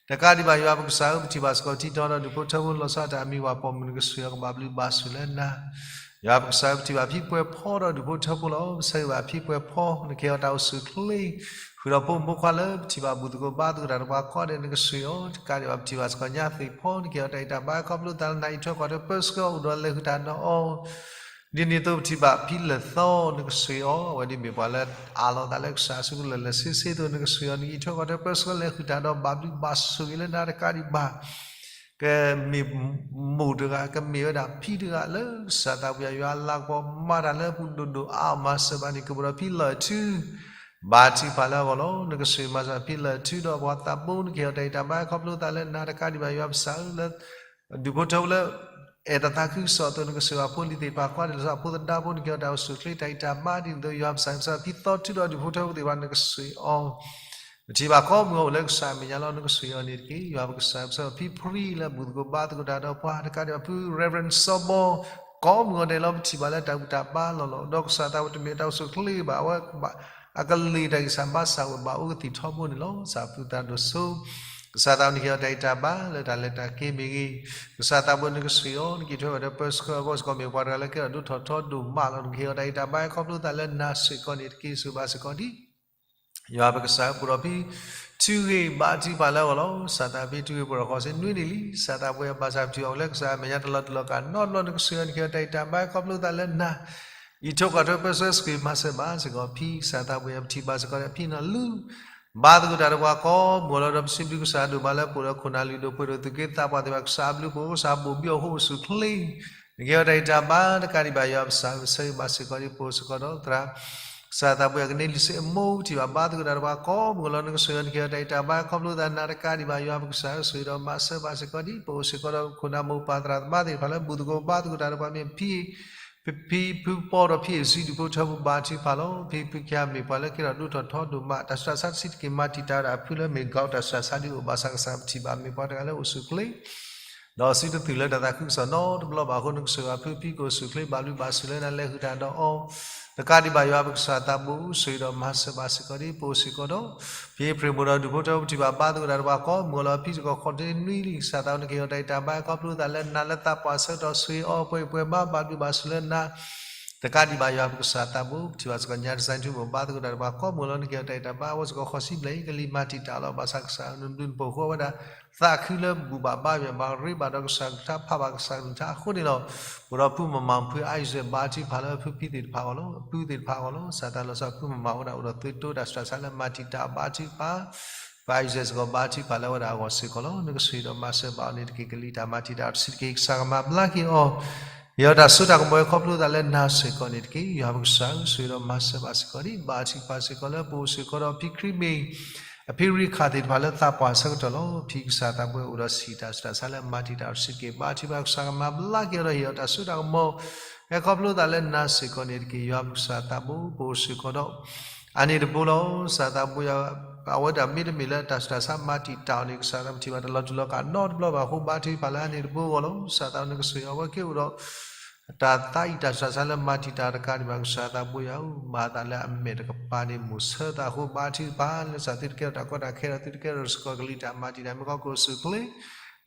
တကးဒံးဘၣ် ယွၤပကစၢ်ဧၢ ပထံၣ်ဘၣ်စ့ၢ်ကီး ထံတီဒီးဒူၣ်ဖိထၢဖိ လီၤဆီဒၣ်တၢ်အမံၤဝၤပိာ်မုၣ် နကဆိၣ်ဂ့ၤအီၤ ကဘၣ်ဘျုးဘၣ်ဆိၣ်လၢနၤ ယွၤပကစၢ်ဧၢ ပထံၣ်ဘၣ်ဖံပှဲၤဖီဒီးဒူၣ်ဖိထၢဖိလီၤ. ပဆၢဂ့ၤဘၣ်ဖံပှဲၤဖီ နကဟ့ၣ်အီၤတၢ်အိၣ်ဆူၣ်အိၣ်ချ့ ဃုာ်ဒီးဖိမုၣ်ဖိခွါလၢပထံၣ်ဘၣ်ဘူၣ်သကိးဘါသကိးတၢ်တပှၤကိးဂၤဒဲး နကဆိၣ်ဂ့ၤအီၤ တကးဒံးဘၣ် ပထံၣ်ဘၣ်စ့ၢ်ကီးညါသ့ၣ်ဖီ နကဟ့ၣ်အီၤတၢ်အံးတၢ်ဘါ ခီဖျိသးလၢနၤ အံးထွဲကွၢ်ထွဲပၢဆှၢအီၤ အိၣ်ဒီးလဲၤဃုာ်တၢ်ဒီးအီၤ ဒ်န့ၣ်အသိးပထံၣ်ဘၣ်ဖံလၢၢ်သီ နကဆိၣ်ဂ့ၤအီၤ အဝဲဒ်မ့ၢ်ပှၤလၢအးလီၤသးလၢကစၢ်အစုပူၤလၢာ်လၢာ်ဆ့ဆ့အသိး နကဆိၣ်ဂ့ၤအီၤ နကအံးထွဲကွၢ်ထွဲပၢဆှၢလဲၤဃုာ်တၢ်ဒီးဘၣ်ဘျုးဘၣ်ဆိၣ်ဂ့ၤလၢနၤတကးဒံးဘၣ် ကမ့ၢ်မိၢ်တဂၤ ကမ့ၢ်ဝဲဒၣ်ဖံတဂၤလၢကစၢ်သးဘိယွၤ ယွၤအလၤကပီၤမၤတၢ်လၢအပူၤဒိၣ်ဒိၣ်အါအါ မၤစၢၤဘၣ်န့ၣ် ကပူၤဒီးဖံလၢၢ်ထူ ဘါထုကဖၣ်လၢအဂီၢ်လီၤ. နကဆိၣ်ဂ့ၤမၤစၢၤဖံလၢၢ်ထူဒီးပှၤသးဘိ နကဟ့ၣ်အီၤတၢ်အံးတၢ်ဘါ ခီဖျိသးလၢနၤတကးဒံးဘၣ် ယွၤပကစၢ်ဧၢ လၢ ဒူၣ်ဖိထၢဖိလၢ အဲၣ်တၢ်သးခုကစီၣ်အသိး နကဆိၣ်ဂ့ၤဘၣ်ဖိလံၤသ့ၣ်တဖၣ် ကိးဂၤဒဲး လီၤဆီဒၣ်ဖိသဒါဖိ နကဟ့ၣ်အီၤတၢ်အိၣ်ဆူၣ်အိၣ်ချ့ တၢ်အံးတၢ်ဘါ ဒ်န့ၣ်အသိး ယွၤပကစၢ် ပကစၢ်ဖံသီထူဒီးဒူၣ်ဖိထၢဖိသ့ၣ်တဖၣ် နကဆိၣ်ဂ့ၤအီၤ ပထံၣ်ဘၣ်ကိးမုၢ်ဂီၤအိၣ်လၢကစၢ်အမဲာ်ညါလီၤ နကဆိၣ်ဂ့ၤအီၤန့ၣ်တက့ၢ်. ယွၤပကစၢ် ပဆၢဖံဖရံလၢအဘူၣ်သကိးဘါသကိးတၢ်ဒီးပှၤ တကးဒံးဘၣ်ဖု Reverend စီၤဘီ ကိးမုၢ်ဂီၤဒဲးလီၤ ပထံၣ်ဘၣ်လၢတၢ်ဘူၣ်တၢ်ဘါလီၤလီၤ ဒီးကစၢ်သးဝဲတမ့ၢ်တၢ်အိၣ်ဆူၣ်အိၣ်ချ့ဘၣ် အဝဲ အကလ့ၤတၢ်ဂံၢ်စၢ်ဘါစၢ်ဝဲဘၣ်အိၣ်ကသံၣ်ထီဘိန့ၣ်လီၤ. ကစၢ်ဖုသးဒိၣ်စိ ကစၢ်သးဝဲနကဟ့ၣ်အီၤတၢ်အံးတၢ်ဘါ လၢတၢ်လဲၤတၢ်က့ၤမ့ၢ်ဂ့ၤ, ကစၢ်သးဝဲနကဆိၣ်ဂ့ၤအီၤ နကဟ့ၣ်ထွဲဝဲဒီးပၢဆှၢအဂီၢ်စ့ၢ်ကီး မ့ၢ်ပှၤတဂၤလၢကဲထီၣ်ဒိၣ်ထီၣ်ထီဒိၣ်မးလီၤ နကဟ့ၣ်အီၤတၢ်အံးတၢ်ဘါ ခီဖျိသးလၢနၤစ့ၢ်ကီးန့ၣ်တက့ၢ် ဆိၣ်ဂ့ၤဘၣ်စ့ၢ်ကီးဒ် ယွၤပကစၢ်ပူၤဒီးဖံ ထုဂ့ၤဘါထုကဖၣ်လၢအဂီၢ်လီၤ. ကစၢ်သးဖံထုဂ့ၤပူၤဒီးဃိးဆံနွံနံၣ်လံ ကစၢ်သးပှဲၤအဘၣ်ဆၣ်ပထံၣ်အီၤလၢကစၢ်အမဲာ်ညါတလီၤတူာ်လီၤကာ်နီတဘျီ နကဆိၣ်ဂ့ၤအီၤ နကဟ့ၣ်အီၤတၢ်အံးတၢ်ဘါ ခီဖျိသးလၢနၤ အံးထွဲကွၢ်ထွဲပၢဆှၢဆိၣ်ဂ့ၤမၤစၢၤဘၣ်စ့ၢ်ကီးဖံ ကစၢ်သးပှဲၤအပထံၣ်ဘၣ်စ့ၢ်ကီးဒီးဖံနီၢ်လူ ဘါသကိးတၢ်ဒီးပှၤကိးမုၢ်ဂီၤလီၤ ဒီးပစံးဘျုးကစၢ်ဒိၣ်မးလၢပအိၣ်ဒီးခိၣ်နၢ်လုၢ်ဒိၣ်ပှ့ၤဒိၣ်သူၣ်က့သးပှၢ်သ့ၣ်တဖၣ် ကစၢ်အဘျုးအဖှိၣ် ကစၢ်ဘိၣ်ဘံအီၤအဃိ အိၣ်ဆူၣ်အိၣ်ချ့ နကဟ့ၣ်အီၤတၢ်အံးတၢ်ဘါ တကးဒံးဘၣ် ယွၤပကစၢ် ပဆၢဂ့ၤဘၣ်စ့ၢ်ကီးဒ် ပအိၣ်စ့ၢ်ကီးဒီးသရၣ် ကစၢ်သးပှဲၤအကန့ၢ်လံာ်စ့ၢ်အမိၢ် ပထံၣ်ဘၣ်ဘါသကိးတၢ်ဒီးပှၤကိးမုၢ်ဂီၤလီၤ နကဆိၣ်ဂ့ၤအီၤ နကဟ့ၣ်အီၤတၢ်အံးတၢ်ဘါ ခီဖျိသးနၤတကးဒံးဘၣ် ယွၤပကစၢ် ဆိၣ်ဂ့ၤဒီးမၤစၢၤဘၣ်စ့ၢ်ကီးဒ် ပအိၣ်စ့ၢ်ကီးဒီးခိၣ်နၢ်မိၢ်ပၢ်သရၣ်သမါသ့ၣ်တဖၣ်လၢဘူၣ်သကိးဘါသကိးတၢ်ဒီးပှၤမ့ၢ်ဖံ ဖံဖုပီဒီးဖံအ့ၣ်စံဒူၣ်ဖိထၢဖိဘါထုကဖၣ်လီၤ. ဖံဖုခံဂၤမ့ၢ်ပှၤလၢကဲထီၣ်ဒိၣ်ထီၣ်ထီဒိၣ်မး တၢ်ဆူးတၢ်ဆါတဆံးတက့ၢ် မၤတံာ်တာ်ဝဲဒၣ်အဖုလၢမ့ၢ် gout တၢ်ဆူးတၢ်ဆါဒ်အိၣ် ဘၣ်ဆၣ်ကစၢ်ပထံၣ်ဘၣ်မ့ၢ်ပှၤတဂၤလၢအိၣ်ဆူၣ်အိၣ်ချ့ ဒီးစုတသုၣ်လၢတၢ်သးခုကစီၣ်နီတဘျီဘၣ်အဃိ နကဆိၣ်ဂ့ၤအီၤဖု ဖံကအိၣ်ဆူၣ်အိၣ်ချ့ ဘၣ်ဘျုးဘၣ်ဆိၣ်လၢနၤ လဲၤဃုာ်တၢ်ဒီးအီၤ တကးဒံးဘၣ် ယွၤပကစၢ်သးဘိၣ် ဆိၣ်ဂ့ၤဒီးမၤစၢၤဘၣ်စ့ၢ်ကီးဒ် ပအိၣ်စ့ၢ်ကီးဒီး ဖံအ့ဖြ့ၣ်မိၢ်ဒီးဒူၣ်ဖိထၢဖိ ပထံၣ်ဘၣ်ဘါသကိးတၢ်ဒီးပှၤကိးမုၢ်ဂီၤလီၤ ဖံစ့ၢ်ကီးဃိးဆံနွံနံၣ်လံ ကစၢ်သးဝဲနကဟ့ၣ်အီၤတၢ်အံးတၢ်ဘါ ခီဖျိသးလၢနၤလၢသးပှၢ်ဆၢကတီၢ် ဆိၣ်ဂ့ၤအီၤပှဲၤပှဲၤဘါ ဘၣ်ဘျုးဘၣ်ဆိၣ်လၢနၤ တကးဒံးဘၣ် ယွၤပကစၢ်သးဘိၣ် ပထံၣ်ဘၣ်စ့ၢ်ကီးညါ တစဲးထူမိၢ် ဘါသကိးတၢ်ဒီးပှၤကိးမုၢ်ဂီၤလီၤ နကဟ့ၣ်အီၤတၢ်အံးတၢ်ဘါ အဝဲစ့ၢ်ကီးဃိးဆံဘျဲၣ်အံၤ ကလံၤမၤတံာ်တာ်လီၤ ဘၣ်ဆၣ်ကစၢ်နဘျုးနဖှိၣ်အဃိ အဝဲဒၣ်သးခုလၢဘူၣ်ဘၣ်ဘါယွၤ ဘၣ်ရ့ဘၣ်ဒီးကစၢ်ကလုၢ်ကထါ ဖးဘၣ်ကစၢ်ကလုၢ်ကထါအဃိန့ၣ်လီၤ. ပအိၣ်ဒီးဖုမၤမၤဖုအံၤစဲး ဘါထုကဖၣ်လၢဖုဖံသ့ၣ်တဖၣ်အဂီၢ်လီၤ အပုၢ်သ့ၣ်တဖၣ်အဂီၢ်လီၤ ကစၢ်သးလီၤဆီဖုမၤမၤ အိၣ်ဒၣ်အိၣ်ဒီးသုတိတၢ်ဆူးတၢ်ဆါလၢမၤတံာ်တာ်ဘါထုကဖၣ် ဖုအံၤစဲးစ့ၢ်ကီး ဘါထုကဖၣ်လၢအဝဲဒၣ်အဂီၢ်စ့ၢ်ကီးလီၤ. နကဆိၣ်ဂ့ၤဒီးမၤစၢၤဘၣ်အီၤန့ၣ်တက့ၢ် ကလံၤတၢ်မၤတံာ်တာ်တဆံးတက့ၢ် ကစၢ်ကမၤဘျါက့ၤအီၤ ယွၤတၢ်စိတၢ်ကမီၤခီဖျိသးလၢနၤစ့ၢ်ကီးန့ၣ်တက့ၢ်. ယွၤပကစၢ်ဧၢ, ဆိၣ်ဂ့ၤဒီးမၤစၢၤဘၣ်စ့ၢ်ကီးဒံး, ဘၣ်ထံးပှၤစ့ၢ်ကီးဒံး, ပအိၣ်စ့ၢ်ကီးဒီးဖံခရံာ်မ့ၢ် အဖံရံခၣ်သ့ၣ်တဖၣ်လၢသးပှၢ်ဆၢကတီၢ်လီၤ. ဖံကစၢ်သးဘိယွၤအိၣ်ဒီးစံးတၢ်ဆူးတၢ်ဆါလၢအမၤတံာ်တာ်အီၤတဆံးတက့ၢ်. ဘၣ်ထံးပှၤကစၢ်ကမၤဘျါက့ၤအီၤဒီးဟ့ၣ်အီၤတၢ်စိတၢ်ကမီၤ ဟဲခီဖျိသးလၢနၤစ့ၢ်ကီးန့ၣ်တက့ၢ်. ယွၤပကစၢ်သးဘိ ပအိၣ်စ့ၢ်ကီးဒီး အါန့ၢ်တဘိလီၤ. ကစၢ်သးဘိယွၤ အဝဲဒၣ်မ့တမ့ၢ်လၢတၢ်ဆူးတၢ်ဆါမၤတံာ်တာ်အီၤန့ၣ် ကစၢ်သးပထံၣ်ဘၣ်တလီၤတူာ်လီၤကာ်နီတဘျီဘၣ်အဃိ ဘၣ်ထံးပှၤလၢအါန့ၢ်တဘိအဂီၢ်လီၤ. ကစၢ်သးနကဆိၣ်ဂ့ၤအီၤဝဲက့ၤအိၣ်ဒီး တၢ်သးအံၣ်တၢ်ဆူးတၢ်ဆါလၢမၤတံာ်တာ်တကးဒံးဘၣ် ကစၢ်သးဘိယွၤဧၢ, မၤသးလၢအမဲာ်တကပၤန့ၣ် မိၣ်ဆၢသးအဃိ ဘၣ်ထံးပှၤလၢကစၢ်သုတကဲထီၣ်တၢ်ကီတၢ်ခဲဒီး သုတကဲထီၣ်စ့ၢ်ကီးကလံၤတၢ်မၤတံာ်တာ်မ့ၢ်ကီၢ်ခိၣ်စူၣ်ချ့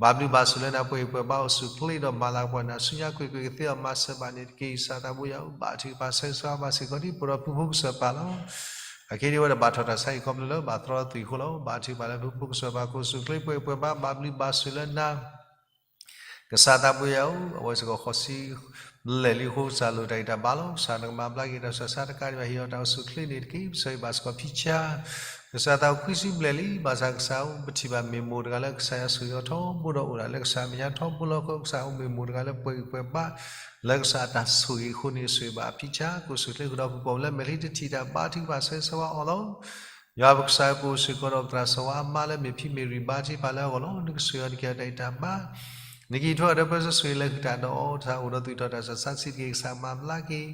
ဘၣ်ဘျုးဘၣ်ဆိၣ်လၢနၤပှဲၤပှဲၤဘၣ်အိၣ်စူၣ်ချ့ဒီးမၤလၤကပီၤနၤဆူညါကွ့ၢ်ကွ့ၢ်ကသ့အီၤမၤစၢၤဘၣ်န့ၣ်တက့ၢ်. ကစၢ်သးဘိယွၤဧၢ, ဘၣ်ထံးပှၤဆၢဂ့ၤဆၢဝါဘၣ်စ့ၢ်ကီးဒံး ပဒီပုၢ်ဖိကစၢ်ပၢ်လီၤ. အခဲအံၤဒ်ဝဲဒၣ်ဘၣ်ထီၣ်တၢ်ဆါဟံၣ်ခီဖျိလၢဘၣ်သရီသွံၣ်အဃိလီၤ. ဘၣ်ထံးပှၤလၢပုၢ်ဖိကစၢ်ပၢ်ခိၣ်စူၣ်ချ့ပှဲၤပှဲၤဘၣ် ဘၣ်ဘျုးဘၣ်ဆိၣ်လၢနၤ ကစၢ်သးဘိယွၤဧၢ, အဝဲစ့ၢ်ကီးဃိးဆံဘျဲၣ်လံအဃိ ကစၢ်လိၣ်တၢ်ဂံၢ်တၢ်ဘါလီၤ. ကစၢ်နကမၤဘျါက့ၤတၢ်ဆူးတၢ်ဆါတကးဒံးဘၣ် ဟ့ၣ်အီၤတၢ်အိၣ်ဆူၣ်ချ့န့ၣ်တက့ၢ်. ပဆၢဂ့ၤဘၣ်စ့ၢ်ကီးဖံဆါ ကစၢ်သးအိၣ်ခွံဆံဘျဲၣ်လံ ဘၣ်ဆၣ်ကစၢ်အိၣ်ပထံၣ်ဘၣ်မ့ၢ်မိၢ်တဂၤလၢကစၢ်ယွၤဆိၣ်ဂ့ၤအီၤထီဘိဒီးအိၣ်ဒၣ်လၢကစၢ်မဲာ်ညါထီဘိလီၤ. ကစၢ်အိၣ်မ့ၢ်မိၢ်တဂၤလၢပှဲၤဂံၢ်ပှဲၤဘါ လၢကစၢ်အတၢ်ဆိၣ်ဂ့ၤအဃိန့ၣ် ဆိၣ်ဂ့ၤဘၣ်ဖံဆါ ကိၣ်စူၣ်ချ့ဃုာ်ဒီးပပှၤလၢမဲာ်ချံတထံၣ်တၢ်ဘါထုကဖၣ်ဆၢဂ့ၤဆၢဝါအီၤလီၤ. ယွၤပကစၢ်ဧၢ, ပအိၣ်စ့ၢ်ကီးဒီးပသရၣ်စီၤဝါအမါလၢမ့ၢ်ဖံမ့ၢ်ရံၣ်ဘါထုကဖၣ်လၢအဂီၢ်လီၤ. နကဆိၣ်ဂ့ၤအီၤ နကဟ့ၣ်အီၤတၢ်အံၣ်တၢ်ဘါ နကဟ့ၣ်ထီၣ်ဒီးပၢဆှၢဆိၣ်ဂ့ၤလဲၤဃုာ်တၢ်ဒီးအီၤ တၢ်အိၣ်ဒီးသူၣ်ထီၣ်တၢ်ဆူးတၢ်ဆါတဆံးတက့ၢ်. ကစၢ်မၤဘျါက့ၤ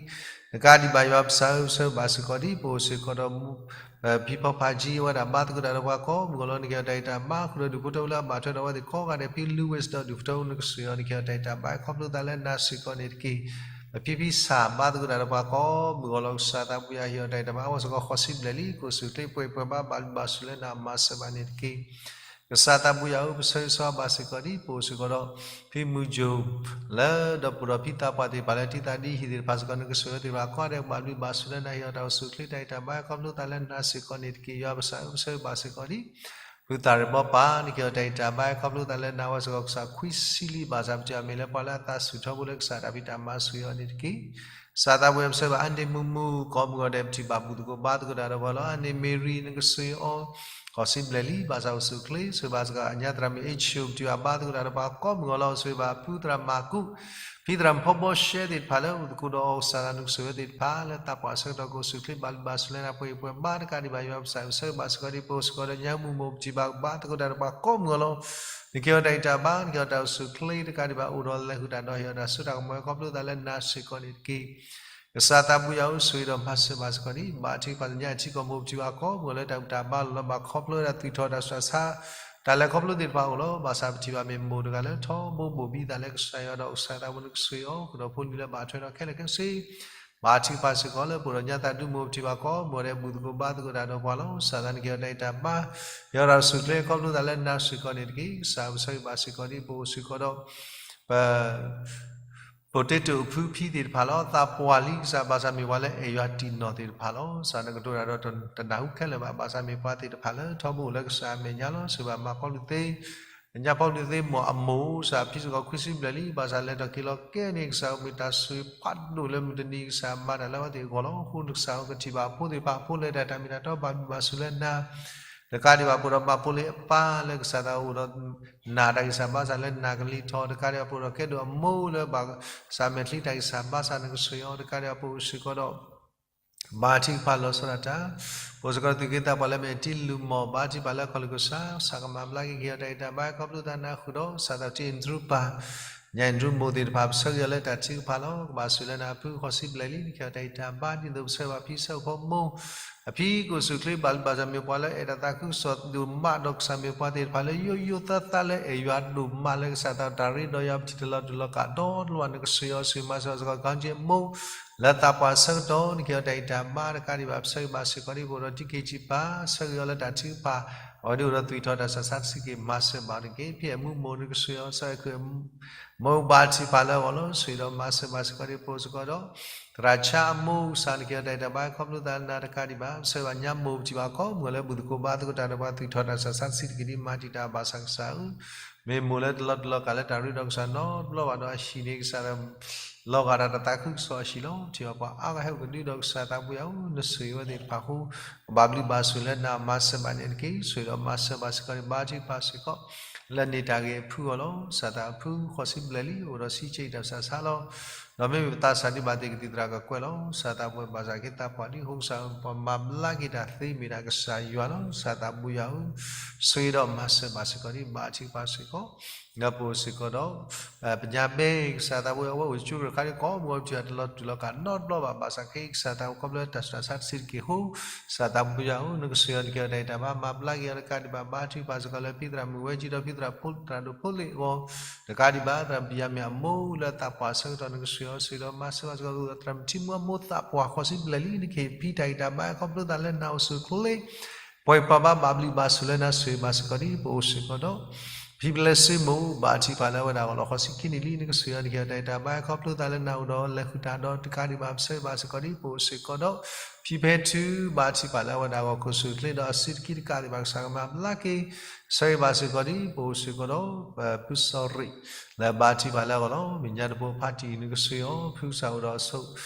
တကးဒံးဘၣ် ယွၤပကစၢ်ဧၢ, ပဆၢဂ့ၤဘၣ်စ့ၢ်ကီးဒံး ပအိၣ်စ့ၢ်ကီးဒီး ဖံဖီဖးကၠံ အဝဲဒၣ်ဘါသကိးတၢ်ဒီးပှၤကိးမုၢ်ဂီၤလီၤ. နကဟ့ၣ်အီၤတၢ်အံၣ်တၢ်ဘါ ဃုာ်ဒီးဒူၣ်ဖိထၢဖိလၢအဘၣ်ထွဲဒီးအဝဲသ့ၣ်ကိးဂၤဒဲး ဖံလူဝ့ၢ်ဒီးဒူၣ်ဖိထၢဖိ နကဆိၣ်ဂ့ၤအီၤ နကဟ့ၣ်အီၤတၢ်အံၣ်တၢ်ဘါ ခီဖျိသးလၢနၤစ့ၢ်ကီးန့ၣ်တက့ၢ်. ပဖံဖံဆၣ်ဘါသကိးတၢ်ဒီးပှၤကိးမုၢ်ဂီၤလီၤ. ကစၢ်သးဘိယွၤ ဟ့ၣ်အီၤတၢ်အံၣ်တၢ်ဘါ အဝဲစ့ၢ်ကီးဃိးဆံဘျဲၣ်လံ ကိၣ်စူၣ်ချ့ပှဲၤပှဲၤဘါ ဘၣ်ဘျုးဘၣ်ဆိၣ်လၢနၤမၤစၢၤဘၣ်န့ၣ်တက့ၢ်. ကစၢ်သးဘိယွၤဧၢ, ပဆၢဂ့ၤဆၢဝါဘၣ်စ့ၢ်ကီးဒံး ပအိၣ်စ့ၢ်ကီးဒီး ဖံမုၢ်ကိၣ် လၢဒီးပှၤဒီးဖံသးပှၢ်သ့ၣ်တဖၣ်လၢတံၤသကိးဒ်ဟံၣ်သ့ၣ်တဖၣ်စ့ၢ်ကီး နကဆိၣ်ဂ့ၤအီၤသ့ၣ်တဖၣ်ကိးဂၤဒဲး ဘၣ်ဘျုးဘၣ်ဆိၣ်လၢနၤ ဟ့ၣ်အီၤတၢ်အိၣ်ဆူၣ်ချ့တၢ်အံၣ်တၢ်ဘါ ခီဖျိသးလၢနၤစ့ၢ်ကီးန့ၣ်တက့ၢ်. ယွၤပကစၢ်ဧၢ, ပဆၢဂ့ၤဘၣ်စ့ၢ်ကီးဒံး ဖုသၣ်ရ့ၣ်ဘီပၢ် နကဟ့ၣ်အီၤတၢ်အံၣ်တၢ်ဘါ ခီဖျိသးလၢနၤ အဝဲစ့ၢ်ကီးကစၢ်ခွံဆံလံ ဘၣ်ဆၣ်ပထံၣ်အီၤမ့ၢ်လၢပှၤလၢအသးဆူၣ်ထီဘိလၢကစၢ်တၢ်ဖံးတၢ်မၤဆိၣ်ဂ့ၤအီၤန့ၣ်တက့ၢ်. ကစၢ်သးဘိယွၤ ပဆၢဂ့ၤဘၣ်အါန့ၢ်မုာ်မုာ် ကိးမုၢ်ဂီၤဒဲး ပထံၣ်ဘၣ်ဘူၣ်သကိးဘါသကိးတၢ်ဒီးပှၤလီၤ. အါန့ၢ်မ့ၢ်ရံၣ် နကဆိၣ်ဂ့ၤအီၤ ဃိးဆံဘျဲၣ်လံ ဘၣ်ဆၣ်အိၣ်ဆူၣ်ချ့ ဆိၣ်ဂ့ၤဘၣ်စ့ၢ်ကီးအညါသရၣ်မုၣ်အ့ၣ်ဆူၣ် ပထံၣ်ဘၣ်ဘါသကိးတၢ်ဒီးပှၤကိးမုၢ်ဂီၤလီၤ. ဆိၣ်ဂ့ၤဘၣ်ဖုသရၣ်မၤကူး ဖံသရၣ်မုၣ်ဖီဘီရှဲသ့ၣ်တဖၣ်လၢအိၣ်သကိးဒီးအီၤ ကစၢ်သးနကဆိၣ်ဂ့ၤအီၤသ့ၣ်တဖၣ်လၢသးပှၢ်ဆၢကတီၢ် ကိၣ်စူၣ်ချ့ ဘၣ်ဘျုးဘၣ်ဆိၣ်လၢနၤ ပှဲၤပှဲၤဘါတကးဒံးဘၣ် ယွၤပကစၢ်ဧၢ, ပဆၢဂ့ၤဘၣ်စ့ၢ်ကီးဒံး ပအိၣ်စ့ၢ်ကီးဒီးညါမုာ်မုာ် ပထံၣ်ဘၣ်ဘါသကိးတၢ်ဒီးပှၤကိးမုၢ်ဂီၤလီၤ. နကဟ့ၣ်အီၤတၢ်အံၣ်တၢ်ဘါ နကဟ့ၣ်အီၤတၢ်အိၣ်ဆူၣ်ချ့တကးဒံးဘၣ် အိၣ်ဒီးလဲၤဃုာ်တၢ်ဒီးဟ့ၣ်အီၤတၢ်စိတၢ်ကမီၤ ခီဖျိသးလၢနၤစ့ၢ်ကီးန့ၣ်တက့ၢ်. ကစၢ်သးဘိယွၤဧၢ, ဆိၣ်ဂ့ၤဒီးမၤစၢၤဘၣ်စ့ၢ်ကီးဒံး ဘၣ်ထံးပှၤလၢညါအထံကီၢ်မိၢ် ပထံၣ်ဘၣ်ကိးမုၢ်ဂီၤလၢတၢ်ဘူၣ်တၢ်ဘါလီၤလီၤ ဘၣ်ခီဖျိဝဲဒၣ်သွံၣ်ထီၣ်တၢ်ဆူးတၢ်ဆါ တၢ်လဲၤခီဖျိသ့ၣ်တဖၣ်အိၣ်လီၤ. ဘၣ်ဆၣ်ပထံၣ်ဘၣ်မ့ၢ်မိၢ်တဂၤလၢထီဘိဘိၣ်ဘံသးလၢကစၢ်ယွၤဒီး ကစၢ်သးဘိ နကဆိၣ်ဂ့ၤအီၤ ဃုာ်ဒီးဖိလံၤလၢဘၣ်ထွဲဒီးခဲလၢာ်ခဲဆ့ ဘၣ်ထံးပှၤစ့ၢ်ကီးလၢပအိၣ်ဒီးညါသးဒူမိၢ် ပထံၣ်ဘၣ်ကိးမုၢ်ဂီၤဒဲး ဘူၣ်သကိးဘါသကိးတၢ်ဒီးပှၤလီၤ. ကစၢ်သးနကဟ့ၣ်အီၤတၢ်အံၣ်တၢ်ဘါ ဟ့ၣ်အီၤတၢ်အိၣ်ဆူၣ်ချ့ ခီဖျိသးလၢနၤစ့ၢ်ကီးန့ၣ်တက့ၢ်. ကစၢ်ပဆၢဂ့ၤဘၣ်စ့ၢ်ကီးဒံး ပအိၣ်စ့ၢ်ကီးဒီး ပ potato အဖုဖံသ့ၣ်တဖၣ်လီၤ. သးပှၢ်လံကစၢ် ဘၣ်ဆၣ်မ့ၢ်ပှၤလၢအဲၣ်ယွၤတံၢ်နီၢ်သ့ၣ်တဖၣ်လီၤ. ကစၢ်နကတိၤတၢ်ဒီးတနၢ်ဟူခဲလၢာ်ဘၣ်. ဘၣ်ဆၣ်မ့ၢ်ပှၤသ့ၣ်တဖၣ်လၢထီဘိအိၣ်လၢကစၢ်အမဲာ်ညါလီၤ. ဆိၣ်ဂ့ၤဘၣ်မၤဖီလူၤသ့ ညါဖီလူၤသ့မ့ၢ်အမိၢ် ကစၢ်ဖံစ့ၢ်ကီးခွံဆံဘျဲၣ်လံ. ဘၣ်ဆၣ်လဲၤထီၣ်က့ၤလီၤကဲန့ၣ် ကစၢ်အိၣ်မ့ၢ်တၢ်ဆိၣ်ဂ့ၤဖးဒိၣ်လၢမုၢ်တနံၤ ကစၢ်မၤတၢ်လၢအဝဲသ့ၣ်အဂီၢ်လီၤ. အဃိကစၢ်အိၣ်ကထံၣ်ဘၣ်အဖိသ့ၣ်တဖၣ် အဖိလဲၤတၢ်တၢ်မ့ၢ်တၢ်တီ ဘၣ်ဘျုးဘၣ်ဆိၣ်လၢနၤ တကးဒံးဘၣ် ပအိၣ်ဒီးမၤဖိလ့အပၢ်လၢကစၢ်သးအိၣ်ဒီး နာ်တၢ်ဂံၢ်စၢ်ဘါစၢ်လၢနာ်ကလံၤထီၣ် တကးဒံးဘၣ် ပအိၣ်ဒီးကဲဒိၣ်အမိၢ်လၢဘၣ်ကစၢ်မဲာ်ချံတၢ်ဂံၢ်စၢ်ဘါစၢ် နကဆိၣ်ဂ့ၤအီၤ တကးဒံးဘၣ် ပအိၣ်စ့ၢ်ကီးဒီး ဘါထုကဖၣ်လီၤဆီဒၣ်တၢ် ပအိၣ်စ့ၢ်ကီးဒီးသူၣ်က့သးပှၢ်လၢမ့ၢ်တံၤလူၤမီၢ် ဘါထုကဖၣ်လၢအခီၣ်လိာ်ကစၢ် ကစၢ်ကမၤဘျါက့ၤ ကဟ့ၣ်အီၤတၢ်အံၣ်တၢ်ဘါ ခီဖျိသးနၤဃုာ်ဒီး ကစၢ်သးတံၤအ့ၣ်ဒြူပၢ် ညါအ့ၣ်ဒြူမိၢ်သ့ၣ်တဖၣ် ပဆၢဂ့ၤအီၤလၢတၢ်ထုကဖၣ်လီၤ. ကဘၣ်ဆိၣ်လၢနၤအဖုဃိးဆံဘျဲၣ်လံ နကဟ့ၣ်အီၤတၢ်အံၣ်တၢ်ဘါ ဒ်သိးပဆၢဂ့ၤဘၣ်ဖံဆၢဖိမိၢ် အဖံကိၣ်စူၣ်ချ့ ဘၣ်ဘျုးဘၣ်ဆိၣ် မ့ၢ်ပှၤလၢအဲၣ်တၢ်သးခုကစီၣ်ဒိၣ်မးဒီးကစၢ် မ့ၢ်ပှၤသ့ၣ်တဖၣ်လၢယိယိသးသးလၢအဲၣ်ယွၤဒိၣ်မးလၢကစၢ်သးတၢ်ရ့ဒီးယွၤပထံၣ်တလီၤတူာ်လီၤကာ်ဒီတဘျီ နကဆိၣ်ဂ့ၤအီၤ ဆိၣ်ဂ့ၤမၤစၢၤအီၤစ့ၢ်ကီး ကံကံအမိၢ် လၢသးပှၢ်ဆၢကတီၢ် နကဟ့ၣ်အီၤတၢ်အံၣ်တၢ်ဘါ တကးဒံးဘၣ် ပဆၢဂ့ၤဘၣ်စ့ၢ်ကီးဒံး ပအိၣ်ဒီးတံၤက့ၤကံပၢ် ဆၢဂ့ၤအီၤလၢတၢ်ထုကဖၣ် အဝဲဒၣ်အိၣ်ဒီးသွံၣ်ထီၣ်တၢ်ဆူးတၢ်ဆါတဆံးတက့ၢ် မၤစၢၤဘၣ်အီၤတက့ၢ်. ဖံအဲၣ်မူမိၢ် နကဆိၣ်ဂ့ၤအီၤ ကစၢ်အဲၣ်ခုး မိၢ်ဘါထုကဖၣ်လၢအဂီၢ်လီၤ. ဆိၣ်ဂ့ၤဒီးမၤစၢၤဘၣ်စ့ၢ်ကီးဒံး ပအိၣ်စ့ၢ်ကီးဒီး သရၣ်ဆါအမိၢ် ကစၢ်နကဟ့ၣ်အီၤတၢ်အံၣ်တၢ်ဘါ ခီဖျိသးလၢနၤ တကးဒံးဘၣ် ပဆၢဂ့ၤဘၣ်ညါမိၢ် ပထံၣ်ဘၣ်ကိးမုၢ်ဂီၤလၢဘူၣ်သကိးဘါသကိးတၢ်ဒီးပှၤ သွံၣ်ထီၣ်တၢ်ဆူးတၢ်ဆါတဆံးတက့ၢ်ဒံး မၤတံာ်တာ်ဘၣ်ဆၣ်ကစၢ်ဧၢ မ့ၢ်မိၢ်လၢတလီၤတူာ်လီၤကာ်လၢတၢ်ရ့ဒီးကစၢ်နီတဘျီဘၣ်ဒီးအဟံၣ်န့ၣ် ကစၢ်လီၤဂာ်ဒီးတၢ်သးခုကစီၣ်အဟံၣ်လီၤ. ထံၣ်ဘၣ်ပှၤအါဂၤဟဲအိၣ်ကဒုဒီးကစၢ်သးပှၢ်ဧၢ နဆိၣ်ဂ့ၤဝဲသ့ၣ်တဖၣ်အဃိ ကဘၣ်ဘျုးဘၣ်ဆိၣ်လၢနၤ မၤစၢၤဘၣ်န့ၣ်တက့ၢ်. ဆိၣ်ဂ့ၤဒီးမၤစၢၤဘၣ်စ့ၢ်ကီးန့ၣ် ဘါထုကဖၣ်စ့ၢ်ကီး လၢန့ၢ်တၢ်ဂ့ၤအဖုအဂီၢ်လီၤ. ကစၢ်သးအဖုဃီၤဆံဘျဲၣ်လံ အိၣ်ဒီးဆံးဆံးအံၤတၢ်ဆးဆးလီၤ. ဒီးမ့မ့ၢ်ပသးစၢ်ဒံးဘၣ်သ့ၣ်ကသံၣ်သရၣ်ကကွဲးလီၤ. ကစၢ်သးပှဲၤဘၣ်ဆၣ်က့သးပှၢ်ဒ် ဟိကစၢ်ပှၤမၤဘျါက့ၤတၢ်သ့မ့ၢ်ဒၣ်ကစၢ်ယွၤလီၤ. ကစၢ်သးဘိယွၤဧၢ, ဆိၣ်ဂ့ၤဒီးမၤစၢၤဘၣ်စ့ၢ်ကီးဒံး ဘါထုကဖၣ်စ့ၢ်ကီး ဒီးပအိၣ်စ့ၢ်ကီးဒီး ပညါဘဲ ကစၢ်သးဘိယွၤ အဝဲအိၣ်ကၠိကြၢးခါဒ်ကိးမုၢ်ဂီၤ ပထံၣ်အတလီၤတူာ်လီၤကာ်နီတဘျီဘၣ် ဘၣ်ဆၣ်ခဲအံၤ ကစၢ်သးဘိခီဖျိတၢ်ဆူးတၢ်ဆါတဆံးတက့ၢ်အဃိ ကစၢ်သးဘိယွၤဧၢ နကဆိၣ်ဂ့ၤအီၤ နကဟ့ၣ်အီၤတၢ်ဂံၢ်တၢ်ဘါ မၤဘျါက့ၤအီၤတကးဒံးဘၣ် ဘါထုကဖၣ်စ့ၢ်ကီးလၢ ဖံသရၣ်မုၣ်ဝဲကံဒီး ဖံသရၣ်ဖိသရၣ်ဒိၣ်ဖိလ့ၣ်အဂီၢ် တကးဒံးဘၣ် သရၣ်ပယၢ်မ့ၢ်အမိၢ်လၢသးပှၢ်အဆၢကတီၢ် နကဆိၣ်ဂ့ၤအီၤ ဆိၣ်ဂ့ၤဒီးမၤစၢၤဘၣ်စ့ၢ်ကီး သရၣ်မုၣ်ထံမူအမိၢ်သးပှၢ်ဃီၤဆံဘျဲၣ်လံ နကဟ့ၣ်ဖံတၢ်ဂံၢ်တၢ်ဘါ ခီဖျိသးလၢနၤအိၣ်ဆူၣ်အိၣ်ချ့ ပှၤအံၤပှၤဘါဘၣ်ဘျုးဘၣ်ဆိၣ်လၢနၤ ဆိၣ်ဂ့ၤဘၣ်စ့ၢ်ကီးဒံး ပအိၣ်စ့ၢ်ကီးဒီး ဖံပျဲၢ်စ့မိၢ် ဘါထုကဖၣ်လၢအဝဲဒၣ်အဂီၢ်လီၤ ဃီၤဆံခံနံၣ်လံ နကဆိၣ်ဂ့ၤအီၤ နကဟ့ၣ်အီၤတၢ်ဂံၢ်တၢ်ဘါ ခီဖျိသးလၢနၤအိၣ်ဒီးလဲၤဃုာ်တၢ်ဒီးတကးဒံးဘၣ် ပဆိၣ်ဂ့ၤဘၣ်စ့ၢ်ကီးဒံး ပအိၣ်စ့ၢ်ကီးဒီး ဖံဖဲထု ဘါထုကဖၣ်လၢအဝဲဒၣ်အဂီၢ် ကအိၣ်ဆူၣ်အိၣ်ချ့ဒီးအစုတကံတကးဒံးဘၣ် ကစၢ်ကမၤဘျါက့ၤ ဆိၣ်ဂ့ၤဘၣ်စ့ၢ်ကီးဒံး ပအိၣ်စ့ၢ်ကီးဒီး ဖုစီၤရံး လၢဘါထုကဖၣ်လၢအဂီၢ်လီၤ မဲာ်ညါတဘိဖးတံၢ် နကဆိၣ်ဂ့ၤအီၤ ဖုကစၢ်အိၣ်ဒီးအဆိ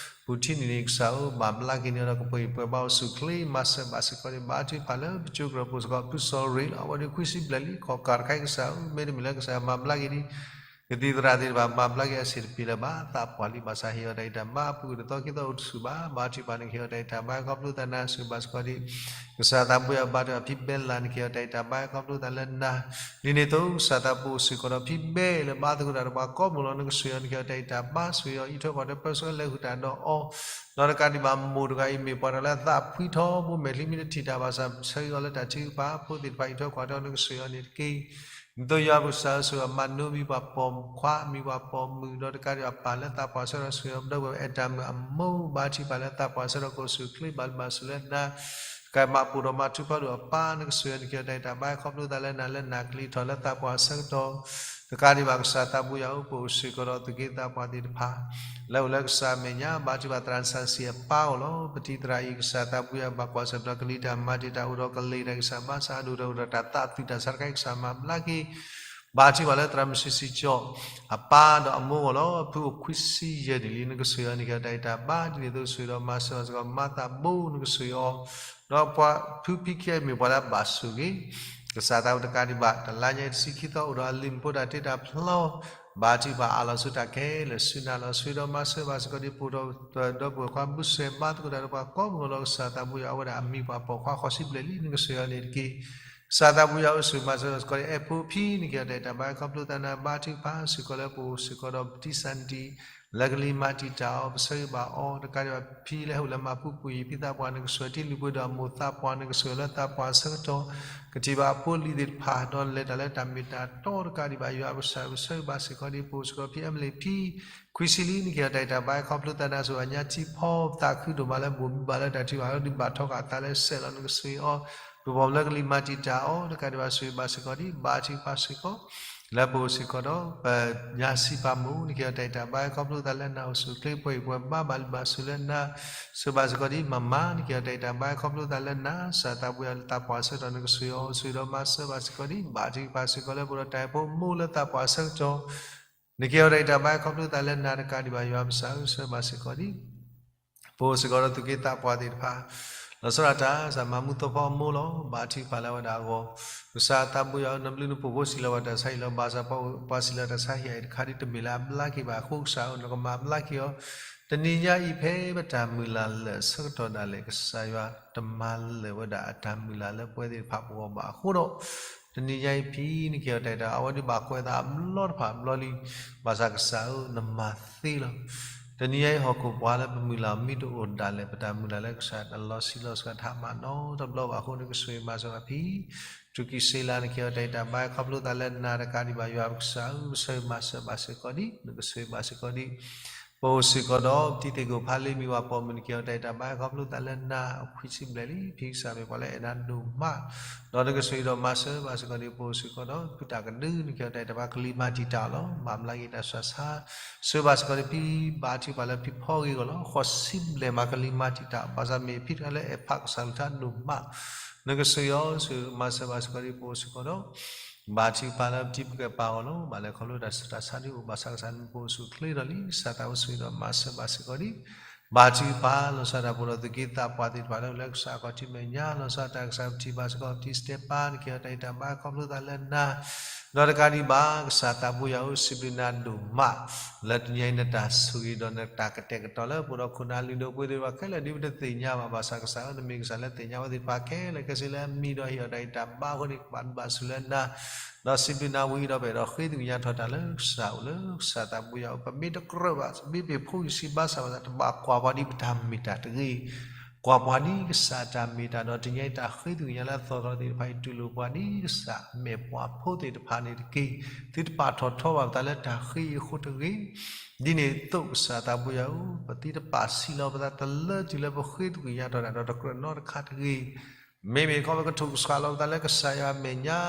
ပူၤထံနံၤန့ၣ် ကစၢ်ဧၢ မၤဘျါက့ၤန့ၢ်အီၤဒီး ကပှ့ၤပှဲၤဘါအိၣ်ဆူၣ်အိၣ်ချ့ မၤစၢၤဘၣ်စ့ၢ်ကီးဒံး ဘါထုကဖၣ်လၢပကၠိကြၢးပအိၣ်စ့ၢ်ကီး ဖုစီၤရံးလီၤ အဝဲဒၣ်ခွံဆံဘျဲၣ်လံ ခီၣ်ကၢ်တခါအံၤ ကစၢ်ဧၢ မ့တမ့ၢ်လၢကစၢ်ယွၤမၤဘျါက့ၤဒံး ကသံၣ်သရၣ်သ့ၣ်တဖၣ် မၤဘျါက့ၤအဆံးတပျ့ၤလၢၤဘၣ် သးပှၢ်လံ ဘၣ်ဆၣ်ဟ့ၣ်အီၤတၢ်ဂံၢ်တၢ်ဘါ အပူၤကွံာ်တသီခံသီအိၣ်တဆူၣ်ဘၣ် ဘါထုကဖၣ် နကဟ့ၣ်အီၤတၢ်ဂံၢ်တၢ်ဘါ ခီဖျိသးနၤ ဆိၣ်ဂ့ၤဘၣ်စ့ၢ်ကီးဒံး ကစၢ်သးဘိယွၤ ဘါထုကဖၣ်ဖံဘဲလၣ် နကဟ့ၣ်အီၤတၢ်ဂံၢ်တၢ်ဘါ ခီဖျိသးလၢနၤ ဒ်န့ၣ်အသိး ကစၢ်သးဘိအိၣ်စ့ၢ်ကီးဒီးဖံဘဲလၢ ဘါသကိးတၢ်ဒီးပှၤကိးမုၢ်လီၤ နကဆိၣ်ဂ့ၤအီၤ နကဟ့ၣ်အီၤတၢ်ဂံၢ်တၢ်ဘါ ဆိၣ်ဂ့ၤအီၤ အံးထွဲကွၢ်ထွဲ ပၢဆှၢလဲၤဃုာ်တၢ်ဒီးအီၤ ဒီးတကးဒံးဘၣ် မိၢ်တဂၤအံၤ မ့ၢ်ပှၤတဂၤလၢအသးဖှံထီ ဘိမဲာ်ချံမ့ၢ်တထံၣ်တၢ်ဘၣ်ဆၣ် ဆၢဂ့ၤအီၤလၢတၢ်ထုကဖၣ် ဖိသ့ၣ်တဖၣ် အံးထွဲကွၢ်ထွဲ နကဆိၣ်ဂ့ၤအီၤန့ၣ်တက့ၢ် ဒ်သိးယွၤပကစၢ်ဆိၣ်ဂ့ၤအီၤ မၤနၢၤမံၤပှၤပိာ်ခွါ မံၤပှၤပိာ်မုၣ် ဒီးတကးဒံးဘၣ် ပၢ်လၢသးပှၢ်ဆၢကတီၢ် ဆိၣ်ဂ့ၤအီၤ ဒီပုၢ်ဝဲၢ်အဲၣ်တၢ်မုၣ်အမိၢ် ဘါထုကဖၣ်လၢသးပှၢ်ဆၢကတီၢ် ကအိၣ်ဆူၣ်အိၣ်ချ့ ဘၣ်ဘျုးဘၣ်ဆိၣ်လၢနၤ တကးမၤပိာ်ထီၣ်မၤထုကဖၣ်ဒိၣ်အပၢ် နကဆိၣ်ဂ့ၤအီၤ နကဟ့ၣ်အီၤတၢ်ဂံၢ်တၢ်ဘါ ခီဖျိသးလၢနၤ လၢနၤကလံၤထီၣ်လၢသးပှၢ်ဆၢကတီၢ် တကးဒံးဘၣ် ကစၢ်သးဘိယွၤဧၢ ပအိၣ်စ့ၢ်ကီးဒီးသူၣ်က့သးပှၢ်သ့ၣ်တဖၣ် လၢအိၣ်လၢကစၢ်အမဲာ်ညါ ဘါထုကဖၣ်သရၣ်စၢ်စံၣ်အပၢ်အဂီၢ်လီၤ ပတံၤသရၣ်အံၤ ကစၢ်သးဘိယွၤ ဘၣ်ကွၢ်ဆၢၣ်ဒီးကလံၤတၢ်မၤတံာ်တာ် အိၣ်ဒီးကလံၤတၢ်ဂံၢ်စၢ်ဘါစၢ် အဒိၣ်တၢ်အိၣ်ဒီးတၢ်သးသူၣ်တၢ်ဆါတခါအံၤ ကစၢ်မၤဘျါက့ၤ ဘါထုကဖၣ်လၢသရၣ်မုၣ်စံးစံးကၠီၣ် အပၢ်ဒီးအမိၢ်အဂီၢ်လီၤ ဖုအိၣ်ခွံဆံယဲၢ်နံၣ်လံ နကဆိၣ်ဂ့ၤအီၤ နကဟ့ၣ်အီၤတၢ်ဂံၢ်တၢ်ဘါ ဒ်န့ၣ်အသိးဆိၣ်ဂ့ၤဒီးမၤစၢၤဘၣ်စ့ၢ်ကီး မၤသးဘိ နကဆိၣ်ဂ့ၤအီၤ ဒီးပှၤဖုဖံခံဂၤအံၤမ့ၢ်ပှၤလၢအဘၣ်ဆိၣ်ဂ့ၤ ကစၢ်သးဘိတကးဒံးဘၣ် တလါညါအံၤတဆံခံသီအိၣ်ဒီးအလံာ်မုၢ်ဖိတၢ်တ့တၢ်ဖျီ ဘါထုကဖၣ်အးလီၤဆူတၢ်ခဲလၢာ်ဆူနၤလီၤ ဆိၣ်ဂ့ၤဒီးမၤစၢၤဘၣ်စ့ၢ်ကီးဒံး ပအိၣ်ဒီး ဒီပုၢ်ဝဲၢ်ခွါဘုစဲး ဘါသကိးတၢ်ဒီးပှၤကိးမုၢ်အဂီၢ်လီၤ ကစၢ်သးဘိယွၤ အဝဲဒၣ်အမံၤပှၤပိာ်ခွါဃီၤဆံဘျဲၣ်လံ နကဆိၣ်ဂ့ၤအီၤန့ၣ်တက့ၢ် ကစၢ်သးဘိယွၤဧၢ ဆိၣ်ဂ့ၤမၤစၢၤဘၣ်စ့ၢ်ကီးဒံး အဲၣ်ဖိဖံ နကဟ့ၣ်အီၤတၢ်ဂံၢ်တၢ်ဘါ ခီဖျိသးနၤ ဘါထုကဖၣ်စ့ၢ်ကီးလၢပအိၣ်စ့ၢ်ကီးဒီးပတံၤစၢ်နတံၤ လၢကလံၤမၤတံာ်တာ်အီၤ ပဆၢဂ့ၤဘၣ်အီၤ တကးဒံးဘၣ် ဖံလၢဟဲအိၣ်လၢမၤပူၤကွံာ် ဖံသးပှၢ် နကဆိၣ်ဂ့ၤအီၤ တံၤလုၢ်ပှ့ၤဒီးအမိၢ်သးပှၢ် နကဆိၣ်ဂ့ၤအီၤလၢသးပှၢ်အဆၢကတီၢ် ကထံၣ်ဘၣ်အဖိအလံၤသ့ၣ်တဖၣ် ဒီးလဲၤတၢ်လၢတၢ်မ့ၢ်တၢ်တီတကးဒံးဘၣ် ယွၤပကစၢ် ပဆၢဂ့ၤဘၣ်စ့ၢ်ကီးဒံး ပအိၣ်စ့ၢ်ကီးဖံအဲမလ့ၣ်ဖံ ခွံဆံလံ နကဟ့ၣ်အီၤတၢ်ဂံၢ်တၢ်ဘါ ခီဖျိသးနၤ ဆိၣ်ဂ့ၤညါထံဖီ သးခုဒိၣ်မးလၢဘိၣ်မံဘၣ်လၢတၢ်ထုကဖၣ် ဒုးဘၣ်ထီဃာ်အသးလၢစဲးလီၤ နကဆိၣ်ဂ့ၤအီၤ ပပိာ်မုၣ်လၢကလံၤမၤတံာ်တာ်အီၤ တကးဒံးဘၣ် ဆိၣ်ဂ့ၤဘၣ်စ့ၢ်ကီးဒံး ဘါထုကဖၣ်စ့ၢ်ကီး လၢပအိၣ်စ့ၢ်ကီးဒီး ပညါစံးပာ်မိၢ် နကဟ့ၣ်အီၤတၢ်ဂံၢ်တၢ်ဘါ ခီဖျိသးလၢနၤအိၣ်ဆူၣ်အိၣ်ချ့ ပှၤအံၤပှၤဘါဘၣ်ဘျုးဘၣ်ဆိၣ်လၢနၤ ဆိၣ်ဂ့ၤဘၣ်စ့ၢ်ကီးဒံး မၤမၤ နကဟ့ၣ်အီၤတၢ်ဂံၢ်တၢ်ဘါ ခီဖျိသးလၢနၤ ကစၢ်သးဘိယွၤလၢသးပှၢ်ဆၢကတီၢ် နကဆိၣ်ဂ့ၤအီၤ ဆိၣ်ဂ့ၤဒီးမၤစၢၤဘၣ်စ့ၢ်ကီးဒံး ဘါထုကဖၣ်စ့ၢ်ကီးလၢပအိၣ်ဒီးတၢ်အဲၣ်ဖိမိၢ်လၢသးပှၢ်ဆၢကတီၢ် နကဟ့ၣ်အီၤတၢ်ဂံၢ်တၢ်ဘါ ခီဖျိသးလၢနၤ တကးဒံးဘၣ် ယွၤပကစၢ်ဧၢ ဆိၣ်ဂ့ၤဘၣ်စ့ၢ်ကီးဒံး ပအိၣ်စ့ၢ်ကီးဒီးသူၣ်က့သးပှၢ်သ့ၣ်တဖၣ် လီၤဆီဒၣ်တၢ် ကစၢ်မၤမူသီဖီအမိၢ်လီၤ ဘါထုကဖၣ်လၢအဝဲဒၣ်အဂီၢ် ကစၢ်သးဘိယွၤဧၢ နဘျုးနဖှိၣ်ဖိစံးလီၤဝဲတၢ်ဆါဟံၣ်လီၤ ဘၣ်ဆၣ်ပှၤစံးလီၤတၢ်ဆါဟံၣ်အံၤတခါဒ်တမ့ၢ်လၢအဘျါက့ၤဘၣ်အဃိ ကစၢ်ဧၢ နကမၤဘျါက့ၤအီၤ တနံၤညါအံၤဖဲပတၢ်မုၢ်လၢ်လၢာ်အဆၢကတီၢ်ဒၣ်လဲာ် ကစၢ်ယွၤတမၤလၢာ်ဝဲဒၣ်အတၢ်မုၢ်လၢ်လၢပဝဲသ့ၣ်တဖၣ်ပဂီၢ်ဘၣ်အဃိဒီး တနံၤညါအံၤဖံ နကဟ့ၣ်အီၤတၢ်ဂံၢ်တၢ်ဘါ အဝဲဒၣ်ဘၣ်ကွဲးသးအဘျီတဖၣ်အဘျီလံ ဘၣ်ဆၣ်ကစၢ်ဧၢ နမၤသ့လီၤ တနံၤညါအံၤဟီၣ်ခိၣ်ပှၤလၢပမုၢ်လၢ်မ့ၢ်တအိၣ်ဒၣ်လဲာ် ပတၢ်မုၢ်လၢ်လၢကစၢ်တလီၤဆံးလီၤစှၤတၢ်မးနီတဘျီဘၣ်အဃိ နကဆိၣ်ဂ့ၤမၤစၢၤဘၣ်ဖံ ထူၣ်ကံၢ်စ့လး နကဟ့ၣ်အီၤတၢ်ဂံၢ်တၢ်ဘါ ခီဖျိသးလၢနၤ တကးဒံးဘၣ် ယွၤပကစၢ်ဧၢ ပဆၢဂ့ၤမၤစၢၤဘၣ်စ့ၢ်ကီးဒံး နကဆိၣ်ဂ့ၤဘၣ်စ့ၢ်ကီးဒံး ပအိၣ်စ့ၢ်ကီးဒီး ပတံၤသကိးဖးလ့ မံၤပှၤပိာ်မုၣ် နကဟ့ၣ်အီၤတၢ်ဂံၢ်တၢ်ဘါ ခီဖျိသးလၢနၤ အခွံဆံဘျဲၣ်လံ ဖံကစၢ်မ့ၢ်ပှၤလၢအဲၣ်နၤဒိၣ်မး ဒီးနကဆိၣ်ဂ့ၤဒီးမၤစၢၤဘၣ်စ့ၢ်ကီးဒံး ပအိၣ်စ့ၢ်ကီးဒီး ဖုတၢ်ကဒု နကဟ့ၣ်အီၤတၢ်ဂံၢ်တၢ်ဘါ ကလံၤမၤတံာ်တာ်လီၤ မၤဘျါက့ၤတၢ်ဆူးတၢ်ဆါ ဆိၣ်ဂ့ၤဘၣ်စ့ၢ်ကီးဒံး ဖံဘါထုကဖၣ်လၢဖံဖီဂ့ၤဂီၢ်လီၤ ဃီၤဆံဘျဲၣ်မး ကလံၤမၤတံာ်တာ် ဘၣ်ဆၣ်မ့ၢ်ဖံတဂၤလၢအဲၣ်ဖးကစၢ်အကလုၢ်ကထါဒိၣ်မး နကဆိၣ်ဂ့ၤအီၤ ဆိၣ်ဂ့ၤမၤစၢၤဘၣ်စ့ၢ်ကီးဒံး ပအိၣ်စ့ၢ်ကီးဒီး ဘါထုကဖၣ်လၢပတံၤပကဲပၢ်အဂီၢ်လီၤ ဘၣ်လဲၤခီဖျိတၢ်ဆူးတၢ်ဆါဒ်အိၣ် ဘၣ်ဆၣ်ကစၢ်န့ၣ် ပအိၣ်ဆူၣ်အိၣ်ချ့ဒီးလံ ကစၢ်သးဘိဆိၣ်ဂ့ၤဒီးမၤစၢၤဘၣ်စ့ၢ်ကီးဒံး ဘါထုကဖၣ် လီၤဆီဒၣ်တၢ် ပအိၣ်ဒီးသူၣ်က့သးပှၢ်သ့ၣ်တဖၣ်လၢ လၢကစၢ်အခီၣ်ထံးမဲာ်ညါ လီၤဆီဒၣ်တၢ် ကစၢ်ပထံၣ်ဘၣ်စ့ၢ်ကီး ပတံၤစတဲပၢ် နကဟ့ၣ်အီၤတၢ်ဂံၢ်တၢ်ဘါ ခီဖျိသးလၢနၤ ဒီးတကးဒံးဘၣ် ကစၢ်သးဘိယွၤဧၢ, စံးဘျုးနၤဒိၣ်မး လၢတနံၤအံၤနတၢ်ဆိၣ်ဂ့ၤဒီးနတၢ်ကတဲာ်ကတီၤလၢပအိၣ်ဒီးခိၣ်နၢ်လုၢ်ဒိၣ်ပှ့ၤဒိၣ်တဖၣ်ခဲလၢာ် ဒ်ပတသ့ၣ်ညါဘၣ်. ဘၣ်ဆၣ်ကစၢ်ဧၢ, နမ့ၢ်ကစၢ်လၢသ့ၣ်ညါဝဲသ့ၣ်တဖၣ်ခဲလၢာ်ခဲဆ့လၢအမံၤဒီးဟ့ၣ်အီၤတၢ်ဂံၢ်တၢ်ဘါအဃိန့ၣ် ကဘၣ်ဒိးဘၣ်ဆိၣ်လၢနၤ ဒီးစံးဘျုးနၤဝံၤဒီး ပအဲၣ်ဒိးဃ့သကွံၢ်ညါထီၣ်တၢ်လၢကစၢ်အအိၣ်လၢကစၢ်သးဘိယွၤအအိၣ်, ပမ့ၢ်တကြၢးဘၣ် မ့ၢ်ပ့ၢ်ဖိဂံၢ်စၢ်ဘါစၢ်ဘၣ်ဆၣ် တဘၣ်ကွၢ်ပှၤဒ်ပတၢ်မ့ၢ်တၢ်တဂ့ၤ, ကွၢ်ပှၤဒ်ကစၢ်တၢ်မ့ၢ်တၢ်ဒီး တနံၤအံၤတၢ်ဃ့သကွံၢ်ညါလၢအသီၣ်ထီၣ်သ့ၣ်တဖၣ်အံၤ တူၢ်လိာ်ပှၤဒ်ကစၢ်မဲာ်ပှၤဖိသ့ၣ်တဖၣ်န့ၣ်တက့ၢ်. သုတပာ်ထီၣ်ထီဘၣ်ပသးလၢတၢ်ဃ့အံၤအဃိတဂ့ၤ, ဒ်န့ၣ်အသိးကစၢ်သးဘိယွၤဧၢ, ပသုတပာ်စံးလီၤပသးတလၢတုၤလၢပဃ့သကွံၢ်ညါထီၣ်တၢ်ဒီး တကြၢးနီတခါတဂ့ၤ မ့မ့ၢ်ခီ ပကထိၣ်ကဆှီလီၤပသးလၢကစၢ်ယွၤအမဲာ်ညါ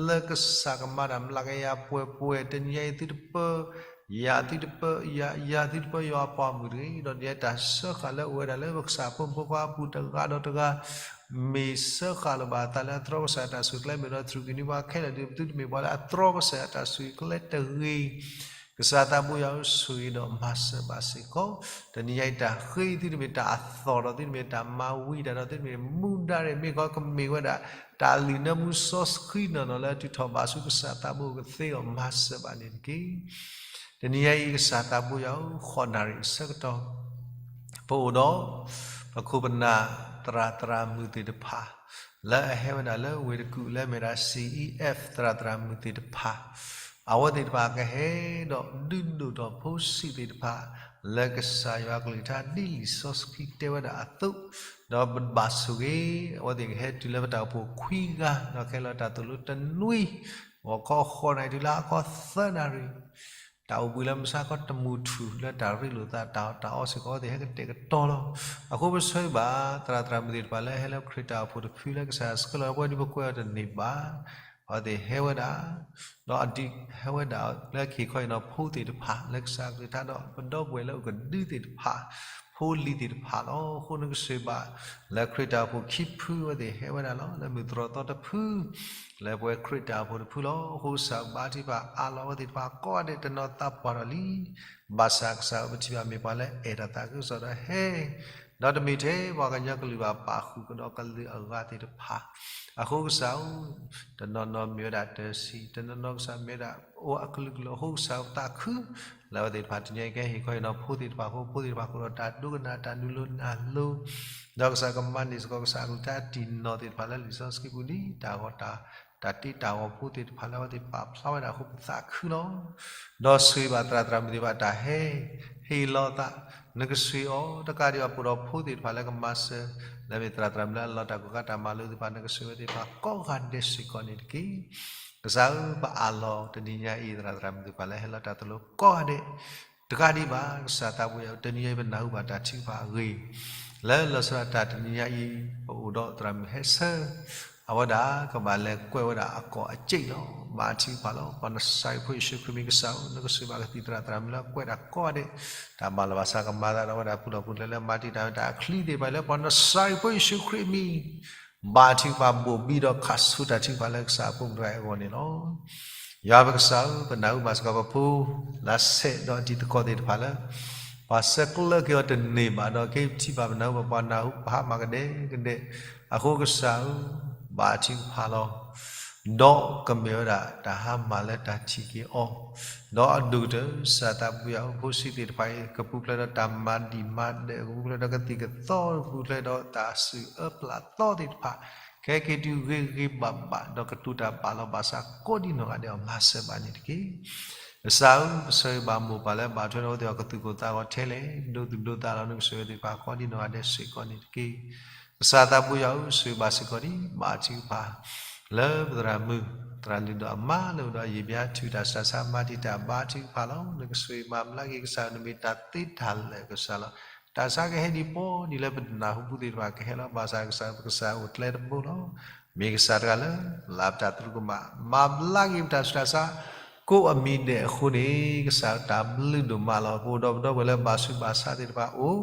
လၢကစၢ်ကမၤတၢ်မျးကယၤပှဲၤပှဲၤ, တနံၤအံၤသုတပၢ ယၤသုတပၢ ယၤ ယၤသုတပၢယွၤအပှၤမုၣ်တဂ့ၤ, ဒီးတနံၤအံၤတၢ်စၢဃာ်လၢအိၣ်ဝဲဒၣ်လၢပကစၢ်ဖိမုၣ်ဖိခွါအပူၤတဂၤဒီးတဂၤ မ့ၢ်စၢဃာ်လီၤဘၣ်အသးလၢအသြီကစၢ်တၢ်ဆူၣ်ချ့ မ့ၢ်ဒီး သရူးက့ၤနွံပှၤခဲလၢာ်ဒီး ပသုတမ့ၢ်ပှၤလၢအသြီကစၢ်ယွၤတၢ်ဆူၣ်ချ့တဂ့ၤ ကစၢ်သးဘိယွၤဧၢ, ဆိၣ်ဂ့ၤဒီးမၤစၢၤဘၣ်စ့ၢ်ကီး, တနံၤညါအံၤတၢ်ဃ့သုတမ့ၢ်တၢ်အသီၣ်ဒီး သုတမ့ၢ်တၢ်မၤဝံၤတၢ်ဒီး သုတမ့ၢ်မူဒါရ့ၣ် မ့ၢ်ခီကမ့ၢ်ဝဲဒၣ် တၢ်လုၢ်နၢမူစီဆှံနီၢ်နီၢ်လၢအထုးထီၣ်ဘၣ်ဆူကစၢ်သးဘိကသ့အီၤ မၤစၢၤဘၣ်န့ၣ်တက့ၢ်. တနံၤညါအံၤ ကစၢ်သးဘိယွၤဧၢ, ဃိးနၣ်ရံၣ်အဆၢကတီၢ် ပအိၣ်ဒီး ပခိၣ်ပနၢ်သရၣ်သရၣ်မုၣ်သ့ၣ်တဖၣ် လၢအဟဲဝဲဒၣ်လၢဝ့ၢ်တကူၣ်လၢအမ့ၢ်ဒၣ် C E F သရၣ်သရၣ်မုၣ်သ့ၣ်တဖၣ် အဝဲသ့ၣ်တဖၣ်ကဟဲဒီးဒုးဒိၣ်ထီၣ်ဖိဆံးသ့ၣ်တဖၣ် လၢကစၢ်ယွၤကလုၢ်ကထါဒ်လံာ်စီဆှံတဲဝဲဒၣ်အသိး, ဒီးပဘၣ်ဆိၣ်ဂ့ၤ အဝဲသ့ၣ်ကဟဲတုၤလၢပတၢ်အိၣ်ဖှိၣ်ခွံဂၤ ဒီးကဟဲလီၤတၢ်သိၣ်လိတနွံ ဂီၤခီဃိးနၣ်ရံၣ်တုၤလၢဟါခီသၢနၣ်ရံၣ် တၢ်အိၣ်ဘှံးလၢမုၢ်ဆါခီတမုာ်ထူၣ်လၢတၢ်ရ့လိာ်သးတၢ်အီၣ်တၢ်အီစ့ၢ်ကီး အဝဲသ့ၣ်ဟဲကတဲာ်ကတီၤလီၤ. အဃိပဆၢဂ့ၤဘၣ် သရၣ်သရၣ်မုၣ်သ့ၣ်တဖၣ်လၢဟဲလၢခရံာ်တၢ်အိၣ်ဖှိၣ်တဖုလၢကစၢ်ယွၤဆှၢလီၤဝဲဒ်ပကွဲးအီၤတန့ၢ်ဘၣ် အဝဲသ့ၣ်ဟဲဝဲဒၣ် ဒီးအဒုးဟဲဝဲဒၣ်လၢကဟ့ၣ်ခီဟ့ၣ်နီၤဖိသ့ၣ်တဖၣ် လၢကစၢ်ကလုၢ်ကထါဒီးပဒီပုၢ်ဝဲၢ်လၢအကဒုသ့ၣ်တဖၣ် ဖိလံၤသ့ၣ်တဖၣ်လီၤ. အဃိနကဆိၣ်ဂ့ၤဘၣ် လၢခရံာ်တၢ်အိၣ်ဖှိၣ်ခံဖုအဝဲသ့ၣ်ဟဲဝဲဒၣ်လီၤ. လၢမုၢ်သရိာ်သီတဖု လၢပဝဲခရံာ်တၢ်အိၣ်ဖှိၣ်တဖုလီၤ. အဃိကစၢ်ဘါထုကဖၣ်အးလီၤအဝဲသ့ၣ်တဖၣ်ကိးဂၤဒဲးတနီၤသးပှၢ်ထီၣ်လံ ဘၣ်ဆၣ်ကစၢ်ဧၢ ပထံၣ်ဘၣ်မ့ၢ်ပှၤလၢအဲၣ်တၢ်သးခုကစီၣ်ဒီးဟဲ ဒီးတမ့ၢ်ထဲပှၤကညီကလုာ်ဘၣ် ပာ်ဃုာ်ကဒီးကလုာ်အဂၤသ့ၣ်တဖၣ် အဃိကစၢ်ဧၢ တနီၤနီၤမ့ၢ်ဝဲဒၣ်တဆံ တနီၤနီၤကစၢ်မ့ၢ်ဝဲဒၣ်အိၣ်အကလုာ်ကလုာ် အဃိကစၢ်ဧၢ ပသးခု လၢအဝဲသ့ၣ်တဖၣ်တနံၤအံၤကဟ့ၣ်ခီဟ့ၣ်နီၤဖိသ့ၣ်တဖၣ်အဃိ ဖိသ့ၣ်တဖၣ်ကအိၣ်ဒီးတၢ်ဒိကနၣ်တၢ်နုာ်လိၤနၢ်လိၤ ဒီးကစၢ်ကမၤန့ၢ်စ့ၢ်ကီးကစၢ်အကလုၢ်ကထါတံၢ်နီၢ်သ့ၣ်တဖၣ်လၢလံာ်စီဆှံပူၤန့ၣ် တၢ်ဂီၤတၢ် တၢ်တ့တၢ်ဂီၤဖိသ့ၣ်တဖၣ်လၢအဝဲသ့ၣ်ပာ်ဖျါဝဲဒၣ်အဃိ ပသးခုလီၤ. ဒီးဆိၣ်ဂ့ၤဘၣ်သရၣ်သရၣ်မုၣ်သ့ၣ်တဖၣ်တၢ်ဟဲ ဟ့ၣ်လီၤသး နကဆိၣ်ဂ့ၤအီၤ တကးဒံးဘၣ် ပအိၣ်ဒီးဖိသ့ၣ်တဖၣ်လၢကမၤစၢၤ လၢမ့ၢ်သရၣ်သရၣ်မုၣ်လၢအလီၤတၢ်ကူၣ်ခါတၢ်မၤလိာ်သ့ၣ်တဖၣ် နကဆိၣ်ဂ့ၤဝဲသ့ၣ်တဖၣ်ကိးဂၤဒဲးစ့ၢ်ကီးန့ၣ်တက့ၢ်. ကစၢ်ဧၢ ပအးလီၤတနံၤညါအံၤ သရၣ်သရၣ်မုၣ်သ့ၣ်တဖၣ်လၢဟဲလီၤတၢ်သိၣ်လိကိးဂၤဒဲး တကးဒံးဘၣ် ကစၢ်သးဘိယွၤဧၢ တနံၤညါအံၤပနၢ်ဟူဘၣ်တၢ်ထုကဖၣ်အဂ့ၢ် လၢလီၤဆီဒၣ်တၢ်တနံၤညါအံၤ ပအိၣ်ဒီးသရၣ်မုၣ်ဟဲဆၢ အဝဲဒၣ်ကဘၣ်လဲၤကွဲးဝဲဒၣ်အကိးအစ့လီၤ. ဘါထုကဖၣ်လီၤ. ပှၤနစၤရ့းဖိယ့ၣ်ၡူးခရံာ်မံၤကစၢ်ဧၢ နကဆိၣ်ဂ့ၤဘၣ်ကသံၣ်သရၣ်သရၣ်မုၣ်လၢအကွဲးတၢ်ကိးဂၤဒဲး တၢ်မၤလီၤဘၣ်ဆၣ်ကမၤသးဒီးဝဲဒၣ်ပူၤလီၢ်ပူၤလဲလၢမၤတံာ်တာ်ဝဲတၢ်အချံသ့ၣ်တဖၣ်လၢ ပှၤနစၤရ့းဖိယ့ၣ်ၡူးခရံာ်မံၤ ဘါထုကဖၣ်ဘိၣ်ဘံဒီးခးဆူတၢ်ထုကဖၣ်လၢကစၢ်အဖိမုၣ်တဂၤအဂီၢ်န့ၣ်လီၤ. ယွၤပကစၢ်ဧၢ ပနၢ်ဟူဘၣ်စ့ၢ်ကီးပဖိ လၢအဆဲးဒီးအတံၤသကိးသ့ၣ်တဖၣ်လၢ ပှၤဆဲးကျၢက့ၤအီၤတန့ၢ်ဘၣ်ဒီး ကထံၣ်ဘၣ်ပနၢ်ဟူဘၣ်ပှၤနၢ်ဟူပဟါမၢ်ကဒဲကဒဲ အဃိကစၢ်ဧၢ ဘါထုကဖၣ်လီၤ. ဒီးကမ့ၢ်ဝဲဒၣ်တၢ်ဟါမၢ်လၢတၢ်ထံၣ်က့ၤအီၤ ဒီးအဒိၣ်ကတၢၢ် ကစၢ်သးဘိယွၤဧၢ ဖိဆံးသ့ၣ်တဖၣ်အံၤ ကပူၤဖျဲးဒီးတၢ်မၤဒံၣ်မၤဒဲး ကပူၤဖျဲးဒီးကသံၣ်ကသီ ကပူၤဖျဲးဒီးတၢ်စုၣ်အၢပျၢ်သီသ့ၣ်တဖၣ် ကဟဲက့ၤတုၤဂ့ၤဂ့ၤဘၣ်ဘၣ် ဒီးကတိၤတၢ်ဘၣ်လီၤဘၣ်စးကိးဒံနီၢ်ဂၤဒဲးအီၤ မၤစၢၤဘၣ်န့ၣ်တက့ၢ်. ကစၢ်ဧၢ ပဆၢဂ့ၤဘၣ်မိၢ်ပၢ်လၢဘၣ်ထွဲဒီးအဝဲသ့ၣ်အီၤကသူၣ်ကိၢ်သးဂီၤထဲလဲၣ် ဒိသူၣ်ဒိသးလီၤ နကဆိၣ်ဂ့ၤသ့ၣ်တဖၣ်ကိးဒံနီၢ်ဂၤဒဲးစ့ၢ်ကီးန့ၣ်တက့ၢ်. ကစၢ်သးဘိယွၤဧၢ ဆိၣ်ဂ့ၤဘၣ်စ့ၢ်ကီးဒံး ဘါထုကဖၣ် လၢပသရၣ်မုၣ် သရၣ်လုၢ်ဒီးအမါလၢအိၣ်ဒီးယံာ်ဘျါထုးတၢ်စှၤဆါမၤတံာ်တာ်ဘါထုကဖၣ်လီၤ. နကဆိၣ်ဂ့ၤမၤဘျါက့ၤကစၢ် နမ့ၢ်တၢ်သ့တၢ်လၢာ်ကစၢ်လီၤ. တၢ်ဆါကဟဲဒံးပီဒံးလၢပတနၢ်ဟူပူသ့ၣ်တဖၣ်ကဟဲလီၤ ဘၣ်ဆၣ်ကစၢ် ပကစၢ်အိၣ်ကျဲတဘိလီၤ. မ့ၢ်ကစၢ်တဂၤလၢ လၢပတၢ်သရူးကမၣ် မၤဘျါက့ၤပတၢ်ဆူးတၢ်ဆါ ကိးအမံၤဒဲးအဃိန့ၣ် ကစၢ်တၢ်ဘျုးဒိၣ်မးလီၤ. ပအိၣ်ဒီးပဒီပုၢ်ဝဲၢ်လၢဘၣ်ဆူးဘၣ်ဆါသ့ၣ်တဖၣ်အိၣ်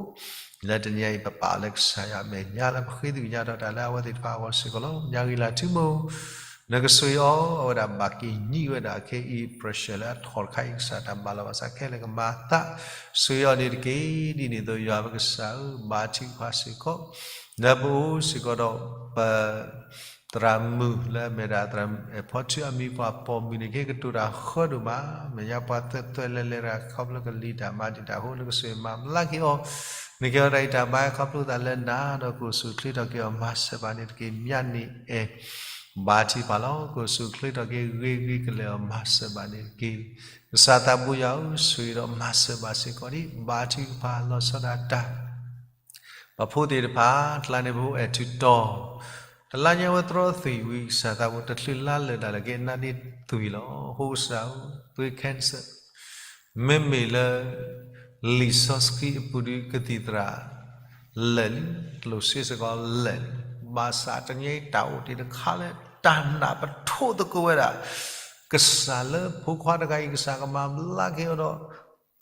လၢတနံၤအံၤ ပပာ်အီၤလၢကစၢ်ယွၤအမဲာ်ညါလၢပဃ့သကွံာ်ညါထီၣ်တၢ်လၢအဝဲသ့ၣ်တဖၣ်အဂီၢ်စ့ၢ်ကီးလီၤ. ညါဂ့ၤလၢ်ထူမိၢ် နကဆိၣ်ဂ့ၤအီၤ အဝဲဒၣ်ဘၣ်က့ၤညံးဝဲဒၣ်ခဲအံၤ pressure လၢအထီၣ်တခါအံၤ ကစၢ်တၢ်ဘၣ်လီၤဘၣ်စးခဲလၢာ်ကမၤသး ဆိၣ်ဂ့ၤအီၤန့ၣ်တက့ၢ်. ဒ်န့ၣ်အသိး ယွၤပကစၢ်ဧၢ ဘါထုကဖၣ်စ့ၢ်ကီး လၢပအိၣ်စ့ၢ်ကီးဒီးပ သရၣ်မုၣ်လၢအမ့ၢ်ဒၣ်သရၣ်ဖီထူအမံၤပှၤပိာ်မုၣ်န့ၣ်က့ၤ ကတိၤတၢ်ဃၢဒိၣ်မး, မဲာ်ညါပှၤသွဲၣ်သွဲၣ်လဲၤလဲၤတဂၤခီဖျိကလံၤတၢ်မၤတံာ်တာ်အဃိ နကစၢ်မၤဘျါက့ၤအီၤ, နကဲအီၤတၢ်အံၤတၢ်ဘါခီဖျိသးလၢနၤဒီး ကအိၣ်ဆူၣ်ချ့ထီၣ်က့ၤအီၤမၤစၢၤဘၣ်န့ၣ်တက့ၢ်. မၠၣ်န့ၢ်အဲၣ်ဘါထုကဖၣ်လီၤ. ကအိၣ်ဆူၣ်ချ့ထီၣ်က့ၤဂ့ၤဂ့ၤကလဲာ်အီၤ မၤစၢၤဘၣ်န့ၣ်တက့ၢ်. ကစၢ်သးဘိယွၤဧၢ, ဆိၣ်ဂ့ၤဒီးမၤစၢၤဘၣ်စ့ၢ်ကီးဒံး ဘါထုကဖၣ်လီၤဆီဒၣ်တၢ် ပှၤဖိသ့ၣ်တဖၣ် ကျါန့ၣ်ပအိၣ်အဲၣ်ထုးတီၤ, တလါညါဝဲတြီသွံၣ်ဝံၤ ကစၢ်သးဘိတချုးလါလၢာ်ဒၣ်လဲာ်က့ၤ နါန့ၢ်သွံၣ်လီၤ. အဃိကစၢ်ဧၢ, သွံၣ် cancer မ့မ့ၢ်လၢ လံာ်စီဆှံအပူၤဒီးကသံၣ်သရၣ် လၢာ်လံ, ကျိၣ်စ့စ့ၢ်ကီးလၢာ်လံ, ဘၣ်ဆၣ်တနံၤအံၤတၢ်အိၣ်တ့ၢ်တခါလၢ တၢ်နာ်ပထိသကိးဝဲဒၣ် ကစၢ်လၢဖိခွါတဂၤအံၤ ကစၢ်ကမၤဘျါက့ၤအီၤဒီး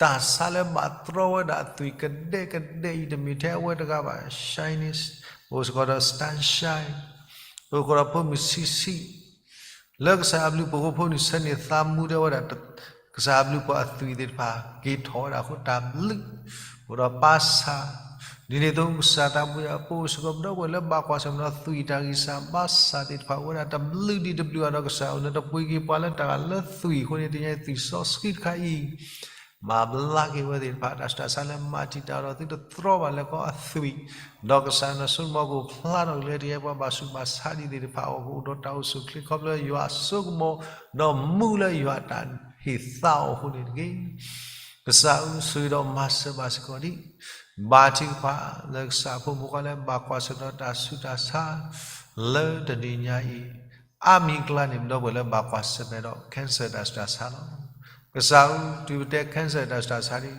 တၢ်ဆါလၢဘၣ်တြီဝဲဒၣ်အသွံၣ်ကဒဲကဒဲအံၤ တမ့ၢ်ထဲအဝဲတဂၤဘၣ်. Shyness ပအိၣ်စ့ၢ်ကီးဒီး star shine ပအိၣ်စ့ၢ်ကီးဒီးဖိမုၣ်ဆံးဆံး လၢကစၢ်အဘျုးအဖှိၣ်အဃိ ဖိနုၣ်ဆၢန့ၢ်သးမူဒၣ်ဝဲဒၣ် ကစၢ်အဘျုးအဖှိၣ်အသွံၣ်သ့ၣ်တဖၣ် က့ၤထီၣ်ဝဲဒၣ်အဃိ တၢ်ဘျုး အိၣ်ဒီးပၢ်ဆၣ်, ဒ်န့ၣ်အသိး ကစၢ်သးဘိယွၤ ပအိၣ်စ့ၢ်ကီးဒီပုၢ်ဝဲၢ်လၢဘၣ်ကွၢ်ဆၢၣ်မဲာ်ဒီးသွံၣ်တၢ်ဂံၢ်စၢ်ဘါစၢ်သ့ၣ်တဖၣ် အိၣ်ဝဲဒၣ်တဘျုးဒံးတဘျုးဘၣ်ဒီး ကစၢ်ဧၢ နတပှ့ၤက့ၤပှၤလၢတၢ်လၢသွံၣ်အဃိန့ၣ် တနံၤအံၤသွံၣ်စီဆှံတခါအံၤ မၤဘျါက့ၤဝဲသ့ၣ်တဖၣ် တၢ်ဆူးတၢ်ဆါလၢမၤတံာ်တာ်ဒီးသုတတြီဘၣ်လၢကီအသွံၣ်, ဒီးကစၢ်နဆိကမိၣ်ကအိၣ်ဖျါထီၣ်က့ၤလၢ တနံၤအံၤပှၤဘၣ်ဆူးဘၣ်ဆါဒံးသ့ၣ်တဖၣ်အဂီၢ် ကအိၣ်ဒီးတၢ်အိၣ်ဆူၣ်ချ့ခီဖျိလၢယွၤအစိကမီၤ ဒီးမူလၢယွၤတၢ်ဟ့ၣ်သါအီၤအဃိန့ၣ်တက့ၢ်. ကစၢ်ဧၢ ဆိၣ်ဂ့ၤဒီးမၤစၢၤဘၣ်စ့ၢ်ကီးဒံး ဘါထုကဖၣ်လၢကစၢ်အဖိမုၣ်ဖိခွါလၢဘၣ်ကွၢ်ဆၢၣ်မဲာ်ဒီးတၢ်ဆူးတၢ်ဆါ လၢတနံၤညါအံၤ အါမံၤအကျါန့ၣ် ပဒီပုၢ်ဝဲၢ်လၢဘၣ်ကွၢ်ဆၢၣ်မဲာ်ဒီး cancer တၢ်ဆူးတၢ်ဆါလီၤ. ကစၢ်ဧၢ တုၤပတဲ cancer တၢ်ဆူးတၢ်ဆါဒံး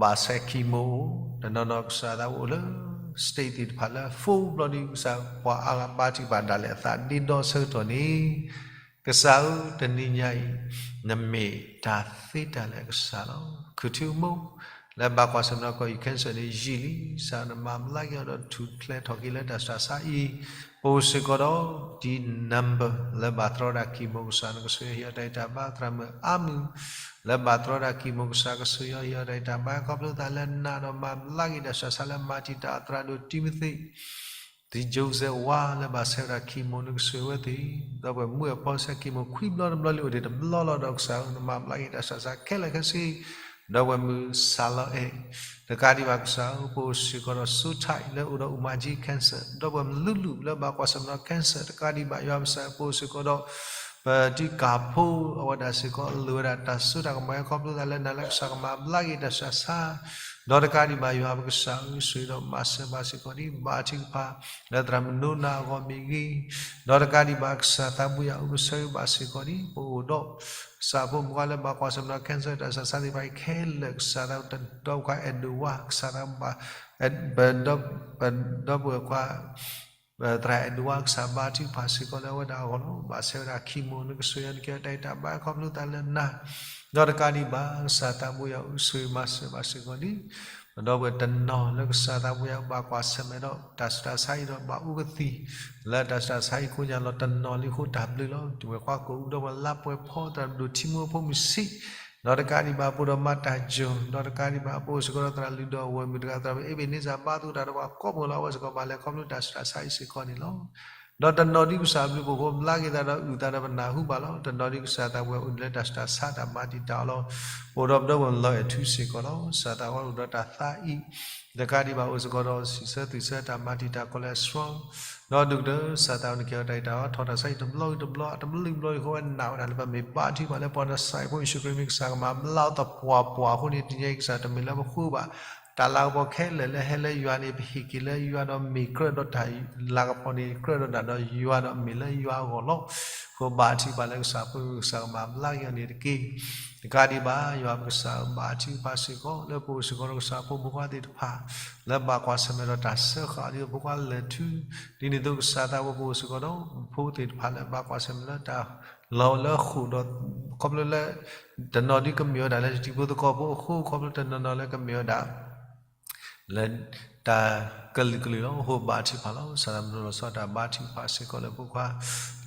ဘၣ်ဆဲး chemo အိၣ် တနီၤနီၤကစၢ်သးအိၣ်လၢ stage သ့ၣ်တဖၣ်လၢ full ဘျီဒံး ကစၢ်ပှၤအါဂၤဘါထုကဖၣ်ဒၣ်လဲာ်အသးဒ့ဒီဆၢကတီၢ်န့ၣ် ကစၢ်ဧၢ တနံၤညါအံၤ နမ့ၢ်တၢ်သ့တၢ်လၢာ်အကစၢ်လီၤ. ခုၣ်ထူမိၢ် လၢဘၣ်ကွၢ်ဆၢၣ်မဲာ်ဒီးကီၢ်အံၤ cancer န့ၣ်ယံာ်လံ, ကစၢ်နမၤဘျါက့ၤအီၤဒီးထူၣ်ဖျဲးထီၣ်က့ၤလၢတၢ်ဆူးတၢ်ဆါအံၤ, ပအိၣ်စ့ၢ်ကီးဒီး ဒ် number လၢဘၣ်တြီဝဲဒၣ် chemo ကစၢ်နကဆိၣ်ဂ့ၤအီၤ ဟ့ၣ်အီၤတၢ်ဂံၢ်တၢ်ဘါ သရၣ်မုၣ်အါမုၣ် လၢဘၣ်တြီဝဲဒၣ် chemo ကစၢ်ကဆိၣ်ဂ့ၤအီၤ ဟ့ၣ်အီၤတၢ်ဂံၢ်တၢ်ဘါ ခီဖျိသးလၢနၤဒီးမၤဘျါက့ၤတၢ်ဆူးတၢ်ဆါလၢမၤတံာ်တာ်အသရၣ်ဒိၣ်တံၤမသ့း သံး Joseph ဝါ လၢဘၣ်ဆဲးဝဲဒၣ် chemo နကဆိၣ်ဂ့ၤဝဲသ့ၣ်, ဒီပုၢ်ဝဲၢ်မုၣ်အဖီစဲး chemo ခွံဘျီတဘျီလံ အိၣ်ဒံးတဘျီလီၤ ဒီးကစၢ်ဧၢ နမၤဘျါက့ၤတၢ်ဆူးတၢ်ဆါခဲလၢာ်ခဲဆ့, ဒီပုၢ်ဝဲၢ်မုၣ်စၢ်လီၤအဲၣ်, တကးဒံးဘၣ်ကစၢ်ဧၢ ပအိၣ်စ့ၢ်ကီးဒီး စိထၢၣ် လၢအိၣ်ဒီး အူမၤကၠံ cancer, ဒီပုၢ်ဝဲၢ်မုၣ်လူၤလူၤ လၢဘၣ်ကွၢ်ဆၢၣ်မဲာ်ဒီး cancer တကးဒံးဘၣ် ယွၤပကစၢ်ဧၢ ပအိၣ်စ့ၢ်ကီးဒီး ပတံၤကၢ်ဖိ အဝဲဒၣ်စ့ၢ်ကီး အလိၣ်ဝဲဒၣ်တၢ်စိတၢ်ကမီၤ ခီဖျိသးလၢနၤလၢကစၢ်ကမၤဘျါက့ၤတၢ်ဆူးတၢ်ဆါ, ဒီးတကးဒံးဘၣ် ယွၤပကစၢ်ဧၢ ဆိၣ်ဂ့ၤဒီးမၤစၢၤဘၣ်စ့ၢ်ကီးဒံး ဘါထုကဖၣ် လၢသရၣ်မုၣ်နိနၤအဂီၢ်မ့ၢ်ဂ့ၤ, ဒီးတကးဒံးဘၣ် ကစၢ်သးဘိယွၤဧၢ ပဆိၣ်ဂ့ၤဘၣ်စ့ၢ်ကီးဒံး ပအိၣ်ဒီး ကစၢ်ဖိမုၣ်ဖိခွါလၢဘၣ်ကွၢ်ဆၢၣ်မဲာ်ဒီး cancer တၢ်ဆူးတၢ်ဆါသ့ၣ်တဖၣ်အံၤခဲလၢာ် ကစၢ်သးဘိယွၤ ဒီပုၢ်ဝဲၢ်ခွါအဲၣ်ဒိးဝါ ကစၢ်သးဘိ ပဒီပုၢ်ဝဲၢ်ခွါ သရၣ်အဲၣ်ဒိးဝါ ကစၢ်ဘါထုကဖၣ်စ့ၢ်ကီးလၢအဝဲဒၣ်အဂီၢ်လီၤ. ဘၣ်ဆဲးဝဲဒၣ် chemo နကဆိၣ်ဂ့ၤအီၤ နကဲအီၤတၢ်ဂံၢ်တၢ်ဘါ ခီဖျိသးလၢနၤ, ဒီးတကးဒံးဘၣ် ကစၢ်သးဘိယွၤဧၢ ဆိၣ်ဂ့ၤမၤစၢၤဘၣ်စ့ၢ်ကီးဒံး ပဒီပုၢ်ဝဲၢ်တနီၤလၢကစၢ်သးဘိယွၤ ဘၣ်ကွၢ်ဆၢၣ်မဲာ်ဒီး တၢ်ဆူးတၢ်ဆါအံၤဒီး ဘၣ်အူကသံၣ် လၢတၢ်ဆူးတၢ်ဆါအံၤကိးညါလီၤ တနီၤလံအဃိ တၢ်ဘျုးလီၤ. တုၤဝဲၤကွၢ်ကိးအူ ဒီပုၢ်ဝဲၢ်လါပှဲၤဖီ သရၣ်ဒိၣ်ထံမိၢ်ဖိမုၣ်ဆံး ဒီးတကးဒံးဘၣ် ပအိၣ်ဒီးမၤတၢ်ယိၤ ဒီးတကးဒံးဘၣ် ပအိၣ်စ့ၢ်ကီးဒီးသရၣ်လုၢ်ဒီးဝဲၢ်မုၣ်တဂၤ သရၣ်မုၣ်အ့ဘ့ၣ်နံစၢ် ဘါသကိးတၢ်ဒီးပှၤကိးမုၢ်လီၤ. အဝဲစ့ၢ်ကီးဘၣ်လဲၤခီဖျိတၢ်ဆူးတၢ်ဆါအံၤစ့ၢ်ကီးန့ၣ်လီၤ. ဒီးတနီၤဒ်ကစၢ်အဘျုးအဖှိၣ်အဃိ ဘျါက့ၤသးဒီးအုၣ်သးဒီးပနၢ်ဟူဘၣ်လီၤ. တနီၤဒ်ကစၢ်သးဘိယွၤအိၣ်ဒံးလၢတၢ်ဆူးတၢ်ဆါ တၢ်မၤတံာ်တာ်အီၤလီၤ. ပအိၣ်ဒီးပဒီပုၢ်ဝဲၢ်လီၤအဲၣ်ထူစ့ၢ်ကီးလီၤ. ကစၢ်သးဘိယွၤအိၣ်ဒီးတၢ်သးအံၤ တကးဒံးဘၣ် အိၣ်စ့ၢ်ကီးဒီးစံးဆၢသုးဆၢတၢ်မၤတံာ်တာ် cholesterol ဒီးဒုၣ်ကတၢၢ် ကစၢ်သးဘိယွၤနကဲအီၤတၢ်ဂံၢ်တၢ်ဘါ ထီၣ်တၢ်ဆါအံၤတဘျီဂ့ၤတဘျီ တဘျီဂ့ၤတဘျီအဃိ ဝဲနာ်ဝဲဒၣ်လၢပမ့ၢ်ဘါထုကဖၣ်လၢပှၤနစဲးဖိယ့ၣ်ၡူးခရံာ်မ့ၢ်ကစၢ်ကမၤဘျါအီၤသပှၢ်ပှၢ်အဃိန့ၣ် တနံၤအံၤကစၢ်တမ့ၢ်လၢပဃိဘၣ် တၢ်လၤကပီၤခဲလၢာ်လၢဟဲလၢယွၤန့ၣ် ပဟ့ၣ်က့ၤလၢယွၤဒီးမ့ၢ်ကြၢးဒီးတၢ်လၤကပီၤန့ၣ် ကြၢးဒီးတၢ်ဒီးယွၤဒီးမ့ၢ်လၢယွၤအဂီၢ်လီၤ. အဃိဘါထုကဖၣ်လၢကစၢ်ဖိမ့ၢ်ကစၢ်ကမၤဘျါက့ၤအီၤန့ၣ်တက့ၢ်. တကးဒံးဘၣ် ယွၤပကစၢ်ဘါထုကဖၣ်စ့ၢ်ကီး လၢပအိၣ်စ့ၢ်ကီးဒီးကစၢ်ဖိမုၣ်ဖိခွါသ့ၣ်တဖၣ် လၢဘၣ်ကွၢ်ဆၢၣ်မဲာ်ဒီးတၢ်စၢဃာ်အီၤဒ်သိးဖိခွါလဲၤထု ဒ်န့ၣ်အသိးကစၢ်သးဘိပအိၣ်စ့ၢ်ကီးဒီး ဖိသ့ၣ်တဖၣ်လၢဘၣ်ကွၢ်ဆၢၣ်မဲာ်လၢတၢ်လီၤလၢဃိာ်ဒီး ခီဖျိလၢ တနီၤဒ်ကမ့ၢ်ဝဲဒၣ်လၢတံၤဖိသကိးဖိအဃိ ခီဖျိတနီၤနီၤလၢကမ့ၢ်ဝဲဒၣ် လၢတၢ်ကလုာ်ကလုာ်လီၤ. အဃိဘါထုကဖၣ်လီၤ. ကစၢ်သးဘိလီၤဆီတၢ်ဘါထုကဖၣ်စ့ၢ်ကီးလၢဖိခွါ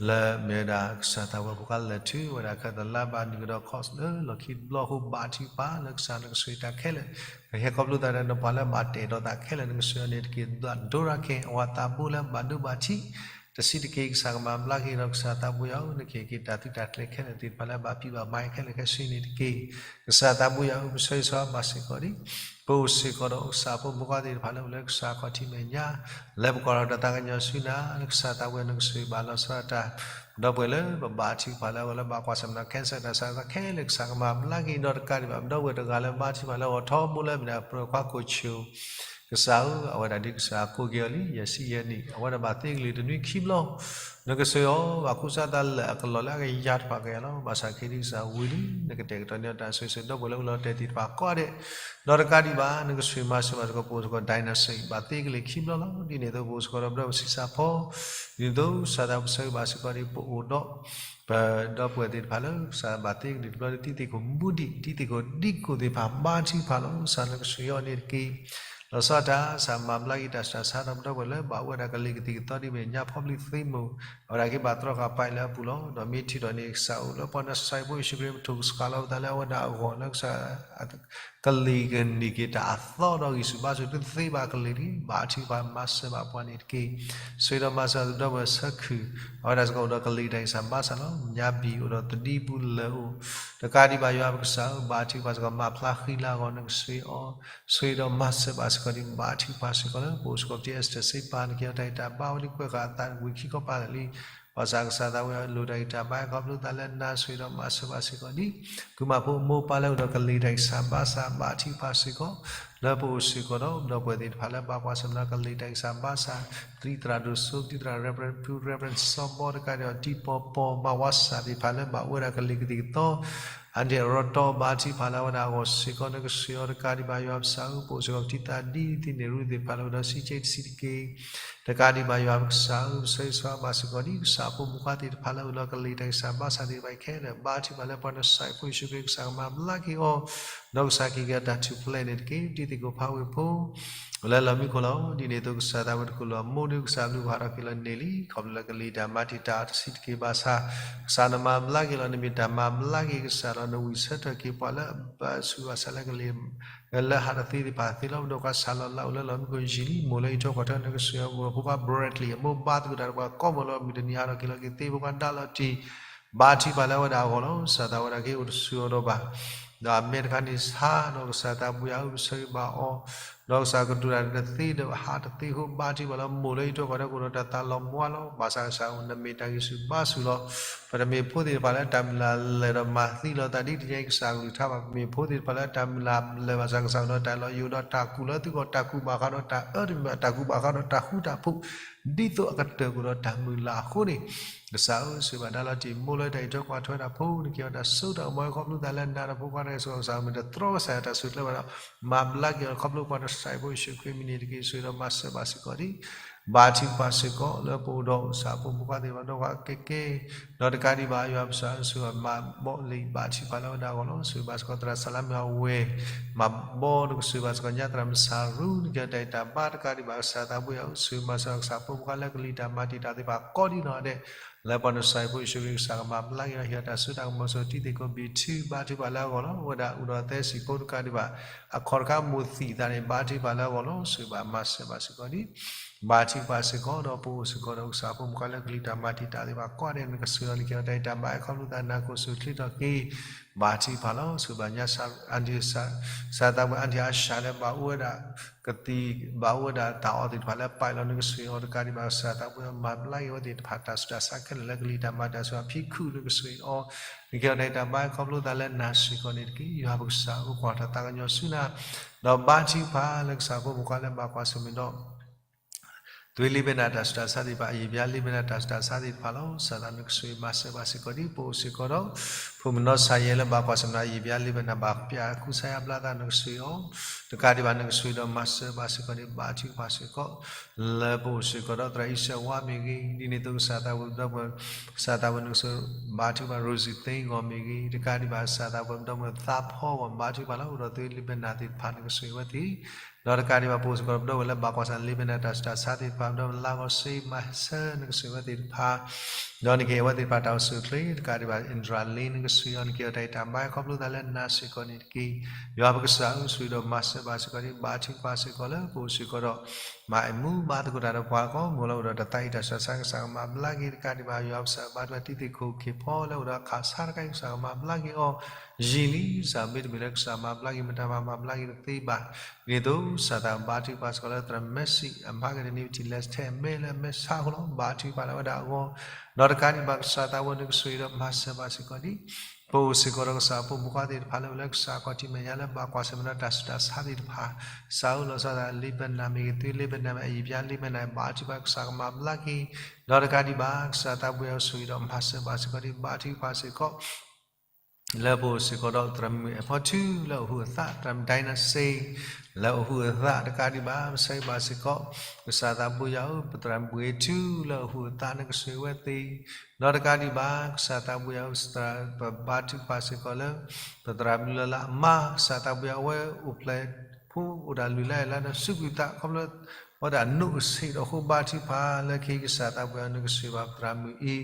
လၢမ့ၢ်ဝဲဒၣ်ကစၢ်သးဘိဖိခွါလဲၤထုဝဲဒၣ်ခဲသလါဘၣ်နုာ်ကဒီး course လၢလီၢ်ခံတဘျီအဃိ ဘါထုကဖၣ်လၢကစၢ်နကဆိၣ်ဂ့ၤတၢ်ခဲလၢာ် ကဟဲခီဖျိသးဒီးနပှၤလၢဘၣ်တအဲၣ်ဒိးသးခဲလၢာ် နကဆိၣ်ဂ့ၤအီၤန့ၣ်တက့ၢ်. ဒိရခဲ အဝၤသးဘိလၢဘၣ်ဒိဘၣ်ထံး တဆံးတက့ၢ်. ကစၢ်ကမၤဘျါက့ၤဒီး ကစၢ်သးဘိယွၤဧၢ, နကဟ့ၣ်က့ၤတၢ်သုးတၢ်ကျဲၤခဲလၢာ်သ့ၣ်တဖၣ်လၢအဘၣ်ဖံးဘၣ်မၤခဲလၢာ်ခဲဆ့န့ၣ်တက့ၢ်. ကစၢ်သးဘိယွၤဧၢ, ပဆၢဂ့ၤဆၢဝါဘၣ်စ့ၢ်ကီးဒံး ပအိၣ်စ့ၢ်ကီးဒီးကစၢ်ဖိမုၣ်ဖိခွါသ့ၣ်တဖၣ်လၢအိၣ်လၢကစၢ်ခီၣ်ထံးမဲာ်ညါ, လၢပကွၢ်ထီၣ်တၢ်သးကညီၤဆူနၤ, လၢကစၢ်သးဘိယွၤ နကဆိၣ်ဂ့ၤဘၣ်လီၤဆီဒၣ်တၢ် ဒီပုၢ်ဝဲၢ်လၢပဘါထုကဖၣ်လၢအဂီၢ် လၢဘၣ်ကွၢ်ဆၢၣ်မဲာ်ဒီး cancer တၢ်ဆါတၢ်ခဲလၢာ် ကစၢ်ကမၤဘျါက့ၤဒီး တကးဒံးဘၣ် ပဒီပုၢ်ဝဲၢ်တဂၤလၢဘါထုကဖၣ်လၢအဂီၢ် ထီဘိလၢအမ့ၢ်ဒၣ် ပၢၤခွါခိၣ်ဆူၣ် ကစၢ်ဧၢ, အဝဲဒၣ်ဒ်ကစၢ်ကိးက့ၤအီၤလံ ယဲၢ်ဆံယဲၢ်နံၣ်, အဝဲဒၣ်ဘၣ်သ့ကလုာ်တနွံခံဘျီ, နကဆိၣ်ဂ့ၤအီၤ ဘၣ်ကူစါသးလၢအကလီၢ်လၢအကယၤတဖၣ်ကယၤလီၤ. ဘၣ်ဆၣ်ခဲဒံးကစၢ်ဝံၤလံ နကတဲာ်ကတီၤန့ၢ်အီၤတၢ်ဆိၣ်ဂ့ၤဆိၣ်ဝါ ဒီပုၢ်ဝဲၢ်လၢအိၣ်လီၤတဲာ်သ့ၣ်တဖၣ်ကိးဂၤဒဲး, ဒီးတကးဒံးဘၣ် နကဆိၣ်ဂ့ၤမၤစၢၤဘၣ်စ့ၢ်ကီး ပအိၣ်စ့ၢ်ကီး dinosaur ဘၣ်သ့ကလုာ်ခံဘျီလီၤ. ဒ်န့ၣ်အသိး ပအိၣ်စ့ၢ်ကီးဒီးပဒီပုၢ်ဝဲၢ်ဆံးစၢ်ဖိ, ဒ်န့ၣ်အသိး ကစၢ်သးဘိယွၤ ပဆၢဂ့ၤဘၣ်စ့ၢ်ကီးဒံး ပအိၣ်ဒီး ပဒီပုၢ်ဝဲၢ်သ့ၣ်တဖၣ်လၢ ကစၢ်ဘၣ်သ့ကလုာ်တဘျီလၢ တံၤသကိးမူဒံး တံၤသကိးဒံကိၢ်သ့ၣ်တဖၣ် ဘါထုကဖၣ်လီၤ. ကစၢ်နကဆိၣ်ဂ့ၤအီၤန့ၣ်တက့ၢ်. လီၤဆီဒၣ်တၢ် ကစၢ်မၤဘျါက့ၤတၢ်ဆူးတၢ်ဆါဒီး ပဒီပုၢ်ဝဲၢ်လၢဘၣ်အိၣ်ဝဲဒၣ်ကလံၤကသံၣ်ကသီဒ်မဲာ်ညါ public သ့ၣ်မုၣ် အဝဲဒၣ်က့ၤဘၣ်တြီဃာ်ပာ်လၢအပူၤလီၤ. ဒီးမ့ၢ်ထုးထီၣ်န့ၣ် ကစၢ်အိၣ်လၢပှၤနၤစၤရ့းဖိယ့ၣ်ၡူးခရံာ် ပထိၣ်ကစှၤလီၤပသးလၢအဝဲဒၣ်အဂီၢ် လၢကစၢ် ကလံၤကန့ၢ်က့ၤတၢ်အသီဒီးဂံၢ်ဆူၣ်ဘါဆူၣ် တသ့ဘၣ်ကလံၤလံ, ဘါထုကဖၣ်မၤစၢၤဘၣ်ပှၤန့ၣ်တက့ၢ်. ဆိၣ်ဂ့ၤဒီးမၤစၢၤပဒီပုၢ်ဝဲၢ်ဆၢခုၣ် အဝဲဒၣ်စ့ၢ်ကီးအိၣ်ဒီးကလံၤတၢ်ဂံၢ်စၢ်ဘါစၢ်လီၤ. ညါဘံၣ်အိၣ်ဒီးသဒံပူၤ လၢၢ်အိၣ်, တကးဒံးဘၣ်ယွၤပကစၢ်ဧၢ, ဘါထုကဖၣ်စ့ၢ်ကီး မၤဖျါဃံလၤအဂီၢ် နကဆိၣ်ဂ့ၤအီၤ, ဆိၣ်ဂ့ၤဒီးမၤစၢၤဘၣ်စ့ၢ်ကီးဒံး ဘါထုကဖၣ်စ့ၢ်ကီးလၢ ပအိၣ်စ့ၢ်ကီးပတံၤ Esther စ့ပၢ် နကဲထီၣ်တၢ်ဂံၢ်တၢ်ဘါဝဲဒၣ်ကွဲးဃာ်အသးဝံၤခံခီပၤလၢာ်လံ ဘၣ်ဆၣ်ကစၢ်သးဘိယွၤ လိၣ်တၢ်ဂံၢ်တၢ်ဘါ ခီဖျိသးလၢနၤ ဆိၣ်ဂ့ၤဒီးမၤစၢၤဘၣ်စ့ၢ်ကီးဒံး ကုၢ်မးဖိမိၢ်ပၢ်လၢအိၣ်ဒီးကလံၤတၢ်ဂံၢ်စၢ်ဘါစၢ် ဘါထုကဖၣ်စ့ၢ်ကီး လၢပအိၣ်စ့ၢ်ကီးဒီး ဒီပုၢ်ဝဲၢ်သ့ၣ်တဖၣ်လၢဘၣ်ကွၢ်ဆၢၣ်မဲာ်ဒီးကလံၤတၢ်ဂံၢ်စၢ်ဘါစၢ်, ပတံၤသရၣ်ဒိၣ်စိ ပတံၤသရၣ် Reverend ဖု Reverend စီၤဘီ တကးဒံးဘၣ် တံၤပီၤပီၤ မၤဝါစၢ်သ့ၣ်တဖၣ်လၢဘၣ်အိၣ်ဝဲဒၣ်ကလံၤကသံၣ်ကသီ Aunty ရီတီ ဘါထုကဖၣ်လၢအဝဲဒၣ်အဂီၢ်စ့ၢ်ကီး နကဆိၣ်ဂ့ၤအီၤ တကးဒံးဘၣ်ယွၤပကစၢ်ဧၢ, ပအိၣ်စ့ၢ်ကီးပတံၤသၢ်ဒံသံန့ၣ် ရူသ့ၣ်တဖၣ်လၢအိၣ်ဒီးဆံးဆံးတဆံးတက့ၢ် တကးဒံးဘၣ်ယွၤပကစၢ်ဧၢ, ပဆၢဂ့ၤဆၢဝါဘၣ်စ့ၢ်ကီးဒံး ကစၢ်အဖိမုၣ်ခွါသ့ၣ်တဖၣ်လၢအိၣ်ဒီးကလံၤတၢ်ဂံၢ်စၢ်ဘါစၢ်သ့ၣ်တဖၣ်ခဲလၢာ် ဘါထုကဖၣ်လၢပှၤနၤစၤရ့းဖိယ့ၣ်ၡူးခရံာ် ကစၢ်ကမၤဘျါက့ၤအီၤ, ဒီးကစၢ်က့ၤက့ၤအတၢ်ထူၣ်ဖျဲးန့ၣ်တက့ၢ်. တံၤသကိးဖးဝ့ၢ်ဖိ လၢလီၢ်မံခိၣ်လီၤ. ဒ်န့ၣ်အသိး ကစၢ်သးဝဲတကူၣ်လီၤမိၢ်ဒုး ကစၢ်ဘျုးဖးထီၣ်က့ၤလီၤန့ၣ်လံ, ခီဖျိလၢကလံၤတၢ်မၤတံာ်တာ်တဆံးတက့ၢ်ဘၣ်ဆၣ်, ကစၢ်နမၤဘျါက့ၤလီၤ နမ့ၢ်တၢ်မၤဘျါက့ၤကစၢ်ဒီး နဝံၢ်ဆၢထၢၣ်က့ၤပှၤလၢအဘၣ်ဆူးဘၣ်ဆါလၢကလံၤ လၢဟးတသ့သ့ၣ်တဖၣ်သ့လီၤ. ပဒီးကွၢ်ဆၣ်လီၤလၢအိၣ်လၢလီၢ်မံခိၣ်ယံာ်လံ, မိၢ်လၢဟံၣ်ထိၣ်ကီၢ်ထၢ နကဆိၣ်ဂ့ၤအဖိခွါ Bradley အမိၢ်ဘါသကိးတၢ်ဒီးပှၤကိးမုၢ်လီၤ မုၢ်တနံၤဟးထီၣ်က့ၤလီၤက့ၤသ့ ဖိခွါဒါလီၤတံၢ် ဘါထုကဖၣ်လၢအဝဲဒၣ်အဂီၢ်လီၤ. ကစၢ်သးဝဲဒၣ်က့ၤအိၣ်တဆူၣ်အီၤဒီးဘၣ် ဒီးအမဲာ်တခါန့ၣ်ဆါဒီး ကစၢ်သးဘိယွၤဧၢ ပဆၢဂ့ၤဘၣ်အီၤ, ဒီးကစၢ်ကတိၤတၢ်တသ့ဒီးဟးတသ့အဃိ ဘါထုကဖၣ်လၢမိၢ်လၢဟံၣ်ထိၣ်ကီၢ်ထၢ ကအိၣ်ဒီးတၢ်သးလီၤမူလီၤ. ဘၣ်ဆၣ်ကစၢ်ဧၢ နမ့ၢ်တၢ်ဂံၢ်ဆူၣ်ဘါဆူၣ်လီၤ. ပတမ့ၢ်ဖိသ့ၣ်တဖၣ်လၢတၢ်မုၢ်လၢ်လၢာ်ဒီးမၤသံလီၤသးဒ်တနံၤအံၤ ကစၢ်ကလုၢ်ကထါဘၣ်. ပမ့ၢ်ဖိသ့ၣ်တဖၣ်လၢတၢ်မုၢ်လၢ်လၢာ်ဘၣ်ဆၣ် ကစၢ်အိၣ်ဒီးတၢ်လီၤယိာ်ဒီးတၢ်ကူၣ်လၢသုဂီၢ် တၢ်ကူၣ်ဘၣ်ဃးဒီးတၢ်အၢတမံၤဘၣ် တၢ်ကူၣ်ဘၣ်ဃးဒီးတၢ်ဃူတၢ်ဖိး ဒ်သိးအကတၢၢ်ကဒီးတၢ်မုၢ်လၢ်အဃိန့ၣ်, ကစၢ်ဧၢ ဆိၣ်ဂ့ၤဘၣ်ဒါလီၤတံၢ် မိၢ်လၢတၢ်ဟံၣ်ထိၣ်ကီၢ်ထၢဝဲဒၣ်ဖိ နကဲအီၤတၢ်စိတၢ်ကမီၤ ခီဖျိသးလၢနၤဒီးဖိခွါတဂၤစ့ၢ်ကီး ကစၢ်မ့ၢ်တတြီကစၢ်ယွၤတၢ်စိၤကျဲဘၣ်ဒီး မၤဘျါက့ၤအီၤခီဖျိပှၤနၤစၤရ့းဖိယ့ၣ်ၡူးခရံာ်မံၤန့ၣ်တက့ၢ်. ဆိၣ်ဂ့ၤဒီးမၤစၢၤဘၣ်စ့ၢ်ကီးဒံး ဘါထုကဖၣ်စ့ၢ်ကီးလၢပအိၣ်ဒီးကစၢ်ဖိမုၣ်ခွါသ့ၣ်တဖၣ်ဒီးကကဲကဲ ဒီးတကးဒံးဘၣ်ယွၤပကစၢ် ဆိၣ်ဂ့ၤမၤဘီလံ ဘါထုကဖၣ်လၢအဝဲဒၣ်အဂီၢ်လီၤ. ဆိၣ်ဂ့ၤဘၣ်စ့ၢ်ကီးသရၣ်စၢ်လါမ့ၢ်အဝဲ မၤဘီ နကဆိၣ်ဂ့ၤဘၣ်စ့ၢ်ကီးညါသရၣ်မုၣ်စၢ်ရူ နကဲတၢ်အံၤတၢ်ဘါတကးဒံးဘၣ် ကစၢ်သးဘိယွၤဧၢ ဆိၣ်ဂ့ၤမၤစၢၤကစၢ်ဖိမုၣ်ခွါလၢကလံၤတၢ်မၤတံာ်တာ်သ့ၣ်တဖၣ်ကိးဒံနီၢ်ဒဲး လၢပှၤနၤစၤရ့းဖိယ့ၣ်ၡူးခရံာ်ကစၢ်ကမၤဘျါက့ၤဒီးဟ့ၣ်အီၤတၢ်စိတၢ်ကမီၤစ့ၢ်ကီး တံၤသကိးဘံၣ်ထူ ဘါထုကဖၣ်လၢအဂီၢ်လီၤ. အဝဲဒၣ်အိၣ်ဒီးသဲစံၣ်ဖိတကးဒံးဘၣ် အခီၣ်တခါမိၢ်သံၣ်သးန့ၣ် ဘါထုကဖၣ်လၢအဂီၢ်လီၤ. ဆိၣ်ဂ့ၤဘၣ်မၤစၢၤဘၣ်စ့ၢ်ကီးဒံး ဘါထုကဖၣ်စ့ၢ်ကီးဒီးပအိၣ်စ့ၢ်ကီးဒီးကစၢ်ဖိမုၣ်ခွါလၢကလံၤတၢ်မၤတံာ်တာ်သ့ၣ်တဖၣ်ကိးဂၤဒဲး နကဆိၣ်ဂ့ၤအီၤ နကဲအီၤတၢ်အံၤတၢ်ဘါ ခီဖျိသးနၤကိၣ်ဆိၣ်ချ့ထီၣ်က့ၤ ဘါထုကဖၣ်လီၤ. ဆိၣ်ဂ့ၤဘၣ်ညါ ကစၢ်သးဘိယွၤ အၢၣ်တံၤအၢၣ်ဆၣ်လၢဘၣ်အိၣ်ဝဲဒၣ် ကသံၣ်ဘၣ်အိၣ်ဝဲဒၣ်တၢ်အီၣ်သ့ၣ်တဖၣ်လၢပာ်လီၤ နကဆိၣ်ဂ့ၤအီၤတကးဒံးဘၣ် ကစၢ်သးဘိယွၤ မၤဘျါက့ၤဝဲသ့ၣ်တဖၣ် တၢ်ဆူးတၢ်ဆါခဲလၢာ်လၢကလံၤတၢ်မၤတံာ်တာ်စ့ၢ်ကီး ဖံးခူၣ် နကဆိၣ်ဂ့ၤအီၤ နကဲအီၤတၢ်အံၤတၢ်ဘါ ခီဖျိသးလၢနၤစ့ၢ်ကီးန့ၣ်တက့ၢ်. ယွၤပကစၢ်ဧၢ ကွၢ်တၢ်သးကညီၤဆူနၤ ဒီးဘါထုကဖၣ်လၢကစၢ်ဖိမုၣ်ခွါလၢဘၣ်ကွၢ်ဆၢၣ်မဲာ်ဒီး သုဝဲလံာ်ဘဲနၣ်တၢ်ဆူးတၢ်ဆါသ့ၣ်တဖၣ် အယံာ်ဘၣ်လံာ်ဘဲနၣ်တၢ်ဆူးတၢ်ဆါသ့ၣ်တဖၣ်လီၤ. ကစၢ်သးနကဆိၣ်ဂ့ၤမၤစၢၤဘၣ်စ့ၢ်ကီးဒံး ပအိၣ်စ့ၢ်ကီးဒီး ဖိမုၣ်နီၢ်ဆါယဲလၢဘၣ်ကွၢ်ဆၢၣ်မဲာ်ဒီး အယံာ်ဘၣ်လံာ်ဘဲနၣ်ဘၣ်ပျၢ်ကူစါယါဘျါသး နကဆိၣ်ဂ့ၤအီၤ တကးဒံးဘၣ် နကဆိၣ်ဂ့ၤဒီးမၤစၢၤဘၣ်စ့ၢ်ကီးဒံး ဘါထုကဖၣ်စ့ၢ်ကီး လၢပအိၣ်စ့ၢ်ကီးဒီးသရၣ်အံၣ်စၢၣ်ဝါမ့ၢ်ဂ့ၤ, ဒ်န့ၣ်အသိးကစၢ်သးဝဲပဒီပုၢ်ဝဲၢ် ကစၢ်သးဝဲနကဆိၣ် ဘါထုကဖၣ် Rosie သ့ၣ်ဂီၤမ့ၢ်ဂ့ၤ, တကးဒံးဘၣ် ကစၢ်သးဝဲပဒီပုၢ်ဝဲၢ်သးဖီဂီၤ ဘါထုကဖၣ်လီၤ. အိၣ်ဒီးသုဝဲလံာ်ဘဲနၣ်သ့ၣ်တဖၣ် နကဆိၣ်ဂ့ၤဝဲသ့ၣ် ဒီးတကးဒံးဘၣ် ပအိၣ်စ့ၢ်ကီးဒီးပဒီပုၢ်ဝဲၢ်လၢဘၣ်ကွၢ်ဆၢၣ်မဲာ်လံာ်ဘဲနၣ်တၢ်ဆူးတၢ်ဆါသ့ၣ်တဖၣ် ပဒီပုၢ်ဝဲၢ်လါဂီၤစ့မၤစၢၤ နကဆိၣ်ဂ့ၤဝဲသ့ၣ်တဖၣ် ဒီးနကဟ့ၣ်အဝဲသ့ၣ်တဖၣ်တၢ်အိၣ်ဆူၣ်အိၣ်ချ့တကးဒံးဘၣ် Indralin နကစၢ်ယွၤ နကဟ့ၣ်အီၤတၢ်ဂံၢ်တၢ်ဘါခီဖျိသးလၢနၤစ့ၢ်ကီးန့ၣ်တက့ၢ်. ယွၤပကစၢ်ဧၢ ဆိၣ်ဂ့ၤဒီးမၤစၢၤဘၣ်စ့ၢ်ကီးဒံး ဘါထုကဖၣ်စ့ၢ်ကီးလၢ ပအိၣ်စ့ၢ်ကီးဒီး မၤအမူဘၣ်သကိးတၢ်ဒီးပှၤကိးမုၢ်လၢအိၣ်ဒီးတၢ်သးအံၤတၢ်ဆၢတၢ်ဆါ ကစၢ်ကမၤဘျါက့ၤတကးဒံးဘၣ် ယွၤပကစၢ်ဘါထုကဖၣ်တံသုးခိၣ်ခ့ၣ်ဖီလၢအိၣ်ဒီးခးဆါတခါအံၤ ကစၢ်ကမၤဘျါက့ၤအီၤ ယံာ်လံ ကစၢ်မ့တမ့ၢ်လၢကစၢ်မၤဘျါက့ၤ မတၤမၤမၤဘျါက့ၤတသ့ဘၣ်. ဒ်န့ၣ်အသိး ကစၢ်သးဘါထုကဖၣ်စ့ၢ်ကီးလၢသရၣ်မဲစံၣ် အမၤကတၢၢ်တနံၤပထံၣ်လဲၤထဲမဲလၢမဲဆါအဃိလီၤ. ဘါထုကဖၣ်လၢဝဲဒၣ်အဂီၢ် ဒီးတကးဒံးဘၣ် ကစၢ်သးဝဲနကဆိၣ်ဂ့ၤဒီးမၤစၢၤဘၣ်စ့ၢ်ကီးဒံး ပအိၣ်စ့ၢ်ကီးဒီးကစၢ်အဖိမုၣ်ခွါသ့ၣ်တဖၣ်လၢအိၣ်လၢကစၢ်အခီၣ်ထံးမဲာ်ညါလၢဘၣ်ကွၢ်ဆၢၣ်မဲာ်ဒီးတၢ်ဆူးတၢ်ဆါသ့ၣ်တဖၣ် ကစၢ်ဧၢ လီၤဆီဒၣ်တၢ် Lebanon မ့ၢ်ဂ့ၤ သုး Lebanon မ့ၢ်အယံာ်ပျါ Lebanon ဘါထုကဖၣ် ကစၢ်ကမၤဘျါက့ၤ ဒီးတကးဒံးဘၣ် ကစၢ်သးဘိယွၤဆိၣ်ဂ့ၤဒီးမၤစၢၤဘၣ်စ့ၢ်ကီးဒံး ဘါထုကဖၣ်စ့ၢ်ကီး လၢပအိၣ်စ့ၢ်ကီးဒီးသရၣ်မုၣ်အဲၣ်ဖီထူ လၢအိၣ်ဟုၣ်အသး သရၣ်မုၣ် Dynasty လၢအိၣ်ဟုၣ်အသးတကးဒံးဘၣ် ပဆၢဂ့ၤဘၣ်စ့ၢ်ကီး ကစၢ်သးဘိယွၤဧၢ ပသရၣ်မုၣ်ဘှံးထူ လၢအိၣ်ဟုၣ်အသးနကဆိၣ်ဂ့ၤဝဲသ့ၣ် ဒီးတကးဒံးဘၣ် ကစၢ်သးဘိယွၤဧၢ ပဘါထုကဖၣ်စ့ၢ်ကီးလၢ ပသရၣ်မုၣ်လၢလၢအမါ ကစၢ်သးဘိယွၤဧၢ အဝဲအိၣ်ဖျဲၣ်ဖိအိၣ်တၢ်လုၢ်လၢအလၢဒီးစူးကွံာ်သး ခီဖျိ အဝဲဒၣ်နိၣ်အဆံးဒီးအဃိဘါထုကဖၣ်လၢခဲအံၤ ကစၢ်သးဘိယွၤဧၢ နကဆိၣ်ဂ့ၤဘၣ်ပသရၣ်မုၣ်အံၤ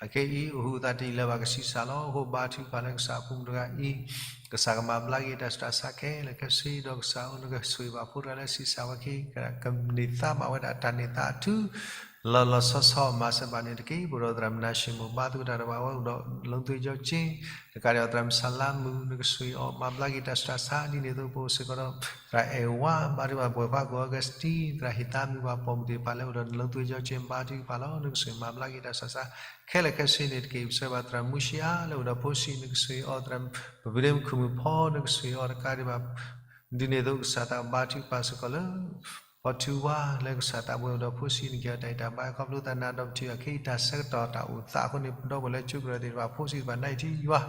အခဲအံၤ အိၣ်ဟုၣ်အသးတယံာ်လၢၤဘၣ်ကဆံးစၢ်လီၤ. အဃိဘါထုကဖၣ်လၢကစၢ်အဖိမုၣ်တဂၤအံၤ ကစၢ်ကမၤဘျါက့ၤတၢ်ဆူးတၢ်ဆါခဲလၢာ်ခဲဆ့ ဒီးကစၢ်ဧၢ နကဆိၣ်ဂ့ၤဘၣ်ဖိတဂၤလၢဆံးစၢ်ဝဲခဲအံၤ ကန့ၢ်သါဘၣ်ဝဲဒၣ်တၢ်န့ၢ်သါအထူ လီၤလီၤဆီဆီ မၤစၢၤဘၣ်န့ၣ်တက့ၢ်. ပအိၣ်ဒီးသရၣ်မုၣ်နၤၡ့မိၢ် ဘါသကိးတၢ်ဒီးပှၤဝဲအိၣ်ဒီး လီသူကၠီကၠ့ တကးဒံးဘၣ် သရၣ်မုၣ်ဆလါမုၣ် နကဆိၣ်ဂ့ၤအီၤ မၤဘျါက့ၤတၢ်ဆူးတၢ်ဆါ ဒ်န့ၣ်အသိး ပအိၣ်စ့ၢ်ကီးဒီး သရၣ်အဲၣ်ဝါ ဘါထုကဖၣ်ပှဲၤခွါကိၣ် Augustine သရၣ်ဟ့ၣ်သါမုၣ် ပှၤပိာ်မုၣ်သ့ၣ်တဖၣ်လၢအိၣ်ဒီးလီသူကၠီကၠ့ ဘါထုကဖၣ်လီၤ. နကဆိၣ်ဂ့ၤမၤဘျါက့ၤတၢ်ဆူးတၢ်ဆါ ခဲလၢာ်ခဲဆ့န့ၣ်တက့ၢ်. ပဆၢဂ့ၤဘၣ်သရၣ်မုၡ့အါ လၢအိၣ်ဒီးဖိဆံး နကဆိၣ်ဂ့ၤအီၤ သရၣ်ပပူၤဒ့မုၣ်ခုၣ်မုၣ်ဖီ နကဆိၣ်ဂ့ၤအီၤတကးဒံးဘၣ် ဒ်န့ၣ်အသိး ကစၢ်သးဘါထုကဖၣ်စ့ၢ်ကီးလၢ ဖီထူဝါ လၢကစၢ်သးဘိယွၤအိၣ်ဒီးဖိဆံး နကဟ့ၣ်အီၤတၢ်ဂံၢ်တၢ်ဘါ ခီဖျိသးနၤဒီးပထံၣ်အီၤခဲအံၤ တၢ်ဆၢကတီၢ်တၢ်အိၣ်သးအဃိန့ၣ် ပဒီပုၢ်ဝဲၢ်လၢကၠိကရၢသ့ၣ်တဖၣ် ဖိဆံးသ့ၣ်တဖၣ် နအံၤထံယွၤ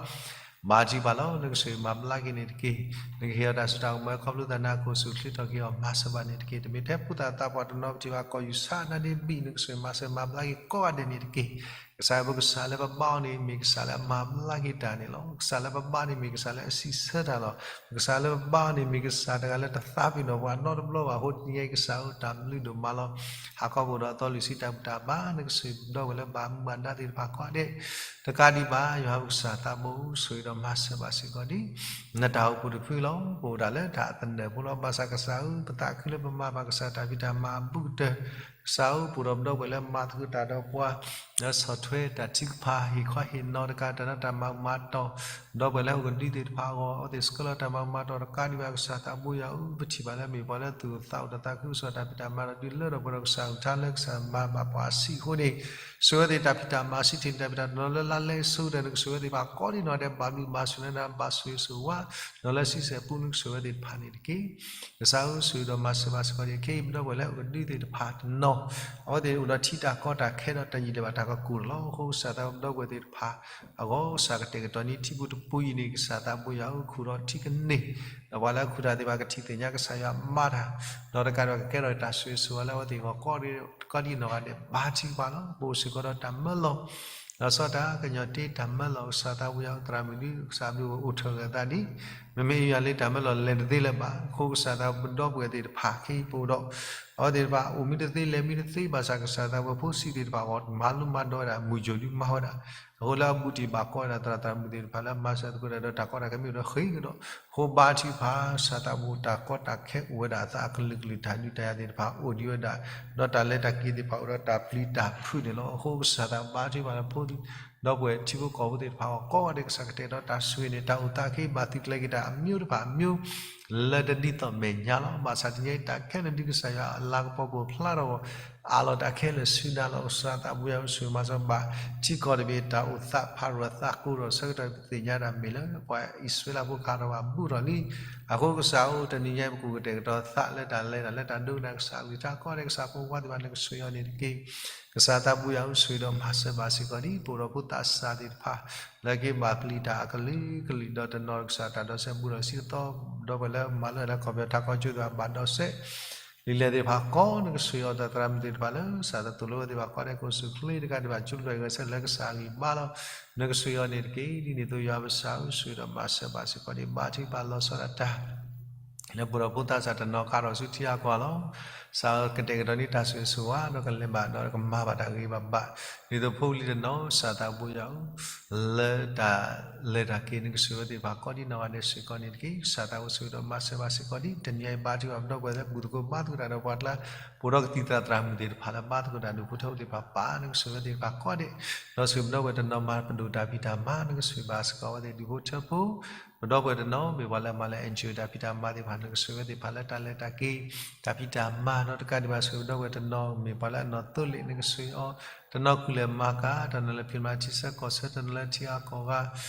ဘါထုကဖၣ်လီၤ. နကဆိၣ်ဂ့ၤမၤဘျါက့ၤန့ၣ်တက့ၢ်. နကဟ့ၣ်အီၤတၢ်စိတၢ်ကမီၤ ခီဖျိသးနၤ ကအိၣ်ဆူၣ်ချ့ထီၣ်က့ၤအီၤ မၤစၢၤဘၣ်န့ၣ်တက့ၢ်. တမ့ၢ်ထဲဖိသၣ်သးပှၢ်တနီၤ ပထံၣ်ဘၣ်ကီၢ်ယူၢ်ဆါနါဒ့ဘံၣ် နကဆိၣ်ဂ့ၤမၤစၢၤမၤဘျါက့ၤကိးဂၤဒဲးန့ၣ်တက့ၢ်. ကစၢ်ဧၢ ပကစၢ်လၢပဘါအီၤန့ၣ် မ့ၢ်ကစၢ်လၢအမၤဘျါက့ၤတၢ်န့ၣ်လီၤ. ကစၢ်လၢပဘါန့ၣ် မ့ၢ်ကစၢ်လၢအစံးဆၢတၢ်လီၤ. ကစၢ်လၢပဘါအီၤန့ၣ် မ့ၢ်ကစၢ်တဂၤလၢတသးပ့ၤနီၣ်ပှၤနီတဘျီဘၣ်အဃိ တနံၤအံၤ ကစၢ်ဧၢ တၢ်ဘျုးဒိၣ်မးလီၤ. ဟးခီပအိၣ်ဒီးအသီလွံၢ်ဆံတၢ်ဘူၣ်တၢ်ဘါ နကဆိၣ်ဂ့ၤဒီပုၢ်ဝဲၢ်လၢဘၣ်မူဘၣ်ဒါသ့ၣ်တဖၣ်ကိးဂၤဒဲး တကးဒံးဘၣ် ယွၤပကစၢ်သးဘိ ဆိၣ်ဂ့ၤဒီးမၤစၢၤဘၣ်စ့ၢ်ကီးဒံး နတၢ်အိၣ်ဖှိၣ်တဖုလီၤ. ပအိၣ်ဒၣ်လၢတၢ်အသနၢၣ်ဖိလီၤ. ဘၣ်ဆၣ်ကစၢ်ဧၢ ပသးခုလၢပမၤဘၣ်ကစၢ်တၢ်ဖံးတၢ်မၤအဘူးကတၢၢ် ကစၢ်ဧၢ ပအိၣ်ဒီးပဒီပုၢ်ဝဲၢ်လၢမၤသကိးတၢ်ဒီးပှၤ လၢဆီၣ်ထွဲတၢ်ထုကဖၣ် ဟ့ၣ်ခီဟ့ၣ်နီၤတကးတၢ်ဒီးတၢ်မၤမၤတီၢ် ဒီပုၢ်ဝဲၢ်လၢအအိၣ်ကဒုသ့ၣ်တဖၣ်အဂီၢ် အဝဲသ့ၣ်ဆှၢလီၤတၢ်မၤမၤတီၢ်တကးဒံးဘၣ် ကစၢ်သးဘိယွၤဧၢ ပထံၣ်ဘၣ်လၢမ့ၢ်ပှၤလၢသူၣ်အိၣ်သးအိၣ်ဒီးသးခုကစီၣ်တၢ်ဖံးတၢ်မၤဒီး ဒုးလၢထီၣ်ပှဲၤဒီးကစၢ်အကလုၢ်ကထါလၢကစၢ်မၤဘၣ်ပှၤအဆံးအဃိန့ၣ် ဆိၣ်ဂ့ၤဝဲသ့ၣ်တၢ်ဖံးတၢ်မၤ စံးထီၣ်ပတၢ်တနီၤလၢလါလဲစိၤဒီး နကဆိၣ်ဂ့ၤဝဲသ့ၣ်တဖၣ်ကိးဒံးနီၢ်ဂၤဒဲး ဘၣ်ဘျုးဘၣ်ဆိၣ်လၢနၤ ဘၣ်ဆိၣ်ဂ့ၤဆိၣ်ဝါ ဒီးလၢဆံဆဲၣ်ပူ နကဆိၣ်ဂ့ၤဝဲသ့ၣ်တဖၣ်န့ၣ်တက့ၢ်. ကစၢ်ဧၢ ဆိၣ်ဂ့ၤဒီးမၤစၢၤဘၣ်စ့ၢ်ကီးဒံး ခဲအံၤပဒီပုၢ်ဝဲၢ်လၢအအိၣ်ကဒုသ့ၣ်တဖၣ်တနီၤ အဝဲသ့ၣ်အိၣ်ဒီးထံတၢ်ကီတၢ်ခဲဒီးတယံာ်လၢၤဘၣ်တၢ်ကကိၢ်လီၤ. အဃိကစၢ်သးပဒီပုၢ်ဝဲၢ်သ့ၣ်တဖၣ်အဂီၢ် ကစၢ်ကတဲာ်ကတီၤန့ၢ်ထံပူၤတပူၤအံၤန့ၣ် ကစၢ်သးဘိယွၤဧၢ ခူၣ်ဒီးထံကန့ၢ် ဒီးပှၤလၢအခူၣ်တၢ်သ့ၣ်တဖၣ်ကထံၣ်သ့ၣ်ညါကစၢ်ယွၤမၤတၢ် ဒီးတကးဒံးဘၣ်ကကဲထီၣ်တၢ်ဆိၣ်ဂ့ၤဆိၣ်ဝါလၢအဝဲသ့ၣ်အဂီၢ် ကိးဒံးနီၢ်ဂၤဒဲး ဘါထုကဖၣ်လီၤ. ပအိၣ်စ့ၢ်ကီးဒီးတၢ်မၢလီၤ လီၤဆီဒၣ်တၢ် ကညီၤတ့တၢ်မၢလီၤ ကစၢ်သးဘိယွၤဧၢ သရၣ်မုၣ်ဒု ကစၢ်ဘျုးအိၣ်ထီၣ်ဂဲၤသးဒံး မ့မ့ၢ်ယွၤလၢတၢ်မၢလီၤလဲၤတသ့လၢၤဘၣ်. အဃိကစၢ်သးပဒီပုၢ်ဝဲၢ်သ့ၣ်တဖၣ် ခဲအံၤပအိၣ်ဒီး အဝဲသ့ၣ်တဖၣ်အိၣ်မ့ၢ်တသ့လဲၤမ့ၢ်တသ့ ဘၣ်ဆၣ်ကစၢ်သးဝဲဖိဆံးသ့ၣ်တဖၣ်အဂီၢ် မၤလိမၤဒိးဝဲဒၣ် မုၢ်ယိၤဒုမၤဝဲဒၣ် အဃိလၢအဘူးတံၢ်ဘၣ်ကီးဝဲဒၣ်သရၣ်သရၣ်မုၣ်သ့ၣ်တဖၣ်လၢမၤစၢၤသကိးတၢ်ဒီး တၢ်ကီတၢ်ခဲမ့ၢ်အိၣ်ဒီးဃ့ကဒီး အဃိဘါထုကဖၣ် ကစၢ်သးဘိတၢ်ကီတၢ်ခဲအိၣ်ဝဲဒၣ်အသးအကလုာ်ကလုာ် တၢ်ဒုးတၢ်ယၤသ့ၣ်တဖၣ်အိၣ်ဒံးဝဲဒၣ် ဒီးတၢ်လဲၤတၢ်က့ၤသ့ၣ်တဖၣ်အိၣ်ဒီးတၢ်ပျံၤတၢ်ဖုးန့ၣ်လီၤ. အဃိကစၢ်သးဘါထုကဖၣ်လၢဖိ ဒီပုၢ်ဝဲၢ်ထံဖိကီၢ်ဖိသ့ၣ်တဖၣ်အဂီၢ် ကိးဂၤဒဲး ကစၢ်ကတဲာ်ကတီၤတၢ်ဆိၣ်ဂ့ၤန့ၣ် တၢ်အိၣ်သးခဲအံၤဘၣ်သုးကျဲၤက့ၤတၢ်အမျိုးတဖၣ်အမျိုး လၢတဒ်သိးမဲာ်ညါလီၤ. ဘၣ်ဆၣ်တနံၤအံၤ တၢ်ခဲလၢာ်ဒုးကစၢ်ယွၤအလၤကပီၤကအိၣ်ဖျါထီၣ်အဂီၢ် အးလီၤတၢ်ခဲလၢာ်ဆူနၤလီၤ. ကစၢ်သးဘိယွၤဆိၣ်ဂ့ၤမၤစၢၤဘၣ် ထံကီၢ်တဘ့ၣ် တၢ်အိၣ်သးဖးရိၤသးကိးထီၣ်ဆၢကတီၢ် ပသ့ၣ်ညါဒၣ်မ့ၢ်လၢ ပှၤအံၣ်စရ့လးဖိခးထီၣ်ဘၣ်ဘူးထီၣ်လံ. အဃိကစၢ်ဧၢ တနံၤညါအံၤ ပကအိၣ်ကတဲာ်ကတီၤသးလၢတၢ်လဲၤတၢ်လၢတၢ်ဒိကနၣ်ကစၢ်အကလုၢ်ကထါ ကိးဂၤဒဲး ကစၢ်ဖိဝါသ့ၣ်တဖၣ် နကဆိၣ်ဂ့ၤအီၤန့ၣ်တက့ၢ်. ကစၢ်သးဘိယွၤဧၢ ဆိၣ်ဂ့ၤဒီးမၤစၢၤဘၣ်စ့ၢ်ကီးဒံး ပအိၣ်ဒီးဖိသးစၢ်သ့ၣ်တဖၣ် လၢက့ၤဘၣ်ပျံၤတၢ်အကလုာ်ကလုာ် ဒီးတနီၤကစၢ်တၢ်ဒီးစဲဘူးထီၣ်ဆံးသီ ဒီပုၢ်ဝဲၢ်လၢမၤလိလၢခီၣ်ဖျီၣ်ထးခီကၠိသ့ၣ်တဖၣ် ဘၣ်ဒီးစဲ လံာ်လဲၢ်သ့ၣ်တဖၣ်ကိး နကဆိၣ်ဂ့ၤအီၤ ဒီးသရၣ်မုၣ်သ့ၣ်တဖၣ်လၢ ကစၢ်တသိၣ်လိဝဲသ့ၣ်တဖၣ်ကိးဂၤဒဲး ကအိၣ်ဆူၣ်ချ့တကးဒံးဘၣ် ကၠိလွဲၢ်ဂဲၤဆၢထၢၣ်လၢကစၢ်အဂံၢ်ဘါလီၤ. နကဆိၣ်ဂ့ၤအီၤန့ၣ်တက့ၢ်. ဒ်န့ၣ်အသိး ယွၤပကစၢ်ဧၢ ဆိၣ်ဂ့ၤဒီးမၤစၢၤဘၣ်စ့ၢ်ကီးဒံး ဘါထုကဖၣ်လီၤဆီဒၣ်တၢ် လၢပှဲၤဒီးဖိသၣ်စးတနီၤကါထီၣ်ဆူထံအကီၢ်လီၤ. စးကတဲာ်ကတီၤန့ၢ်တၢ်ဆိၣ်ဂ့ၤဆိၣ်ဝါ ဒီးကလဲၤဘၣ်ဒီးကမၤဘၣ်တၢ်ဂ့ၤဂ့ၤဘၣ်ဘၣ်, ဒ်သိးဖိလံၤတနီၤ ကစၢ်သးဘိယွၤဧၢ, လၢတၢ်လဲၤတၢ်က့ၤ နကဆိၣ်ဂ့ၤဝဲသ့ၣ်တဖၣ်ကိးဒ်နီၢ်ဂၤဒဲးစ့ၢ်ကီးန့ၣ်တက့ၢ်. ကစၢ်သးဘိဆိၣ်ဂ့ၤဒီးမၤစၢၤဘၣ်စ့ၢ်ကီးဒ် တနံၤအံၤဘါထုကဖၣ်ပဒီပုၢ်ဝဲၢ်လၢဘူၣ်သကိးဘါသကိးတၢ်ဒီးပှၤကျါ ပှဲၤဒီးကသံၣ်သရၣ်သရၣ်မုၣ်သ့ၣ်တဖၣ်လၢဘါသကိးတၢ်ဒုးဖိထၢဖိသ့ၣ်တဖၣ်ပၢ် နကဆိၣ်ဂ့ၤဝဲသ့ၣ်တဖၣ်ကိးဒဲး, ဒီးဆိၣ်ဂ့ၤပဒီပုၢ်ဝဲၢ်တနီၤမၤပဒိၣ်တၢ်ဖံးတၢ်မၤ နကဆိၣ်ဂ့ၤဘၣ်စ့ၢ်ကီးဝဲသ့ၣ်ဒုးဖိထၢဖိ ပဒီပုၢ်ဝဲၢ်တနီၤ မ့ၢ်ပှၤလၢအမၤလၢ NGO တၢ်ဖံးတၢ်မၤသ့ၣ်တဖၣ် နကဆိၣ်ဂ့ၤဝဲသ့ၣ်တဖၣ်လၢတၢ်လဲၤတၢ်က့ၤ တၢ်ဖံးတၢ်မၤ ဒီးတကးဒံးဘၣ်ဆိၣ်ဂ့ၤပဒီပုၢ်ဝဲၢ်တနီၤ မ့ၢ်ပှၤလၢအနီၢ်သိလ့ၣ် နကဆိၣ်ဂ့ၤအီၤ, တနီၤကူၣ်လဲၤမၤကၤ တနီၤလၢဖံးမၤထံဆၢကီၢ်ဆၢ တနီၤလၢထံဂၤကီၢ်ဂၤ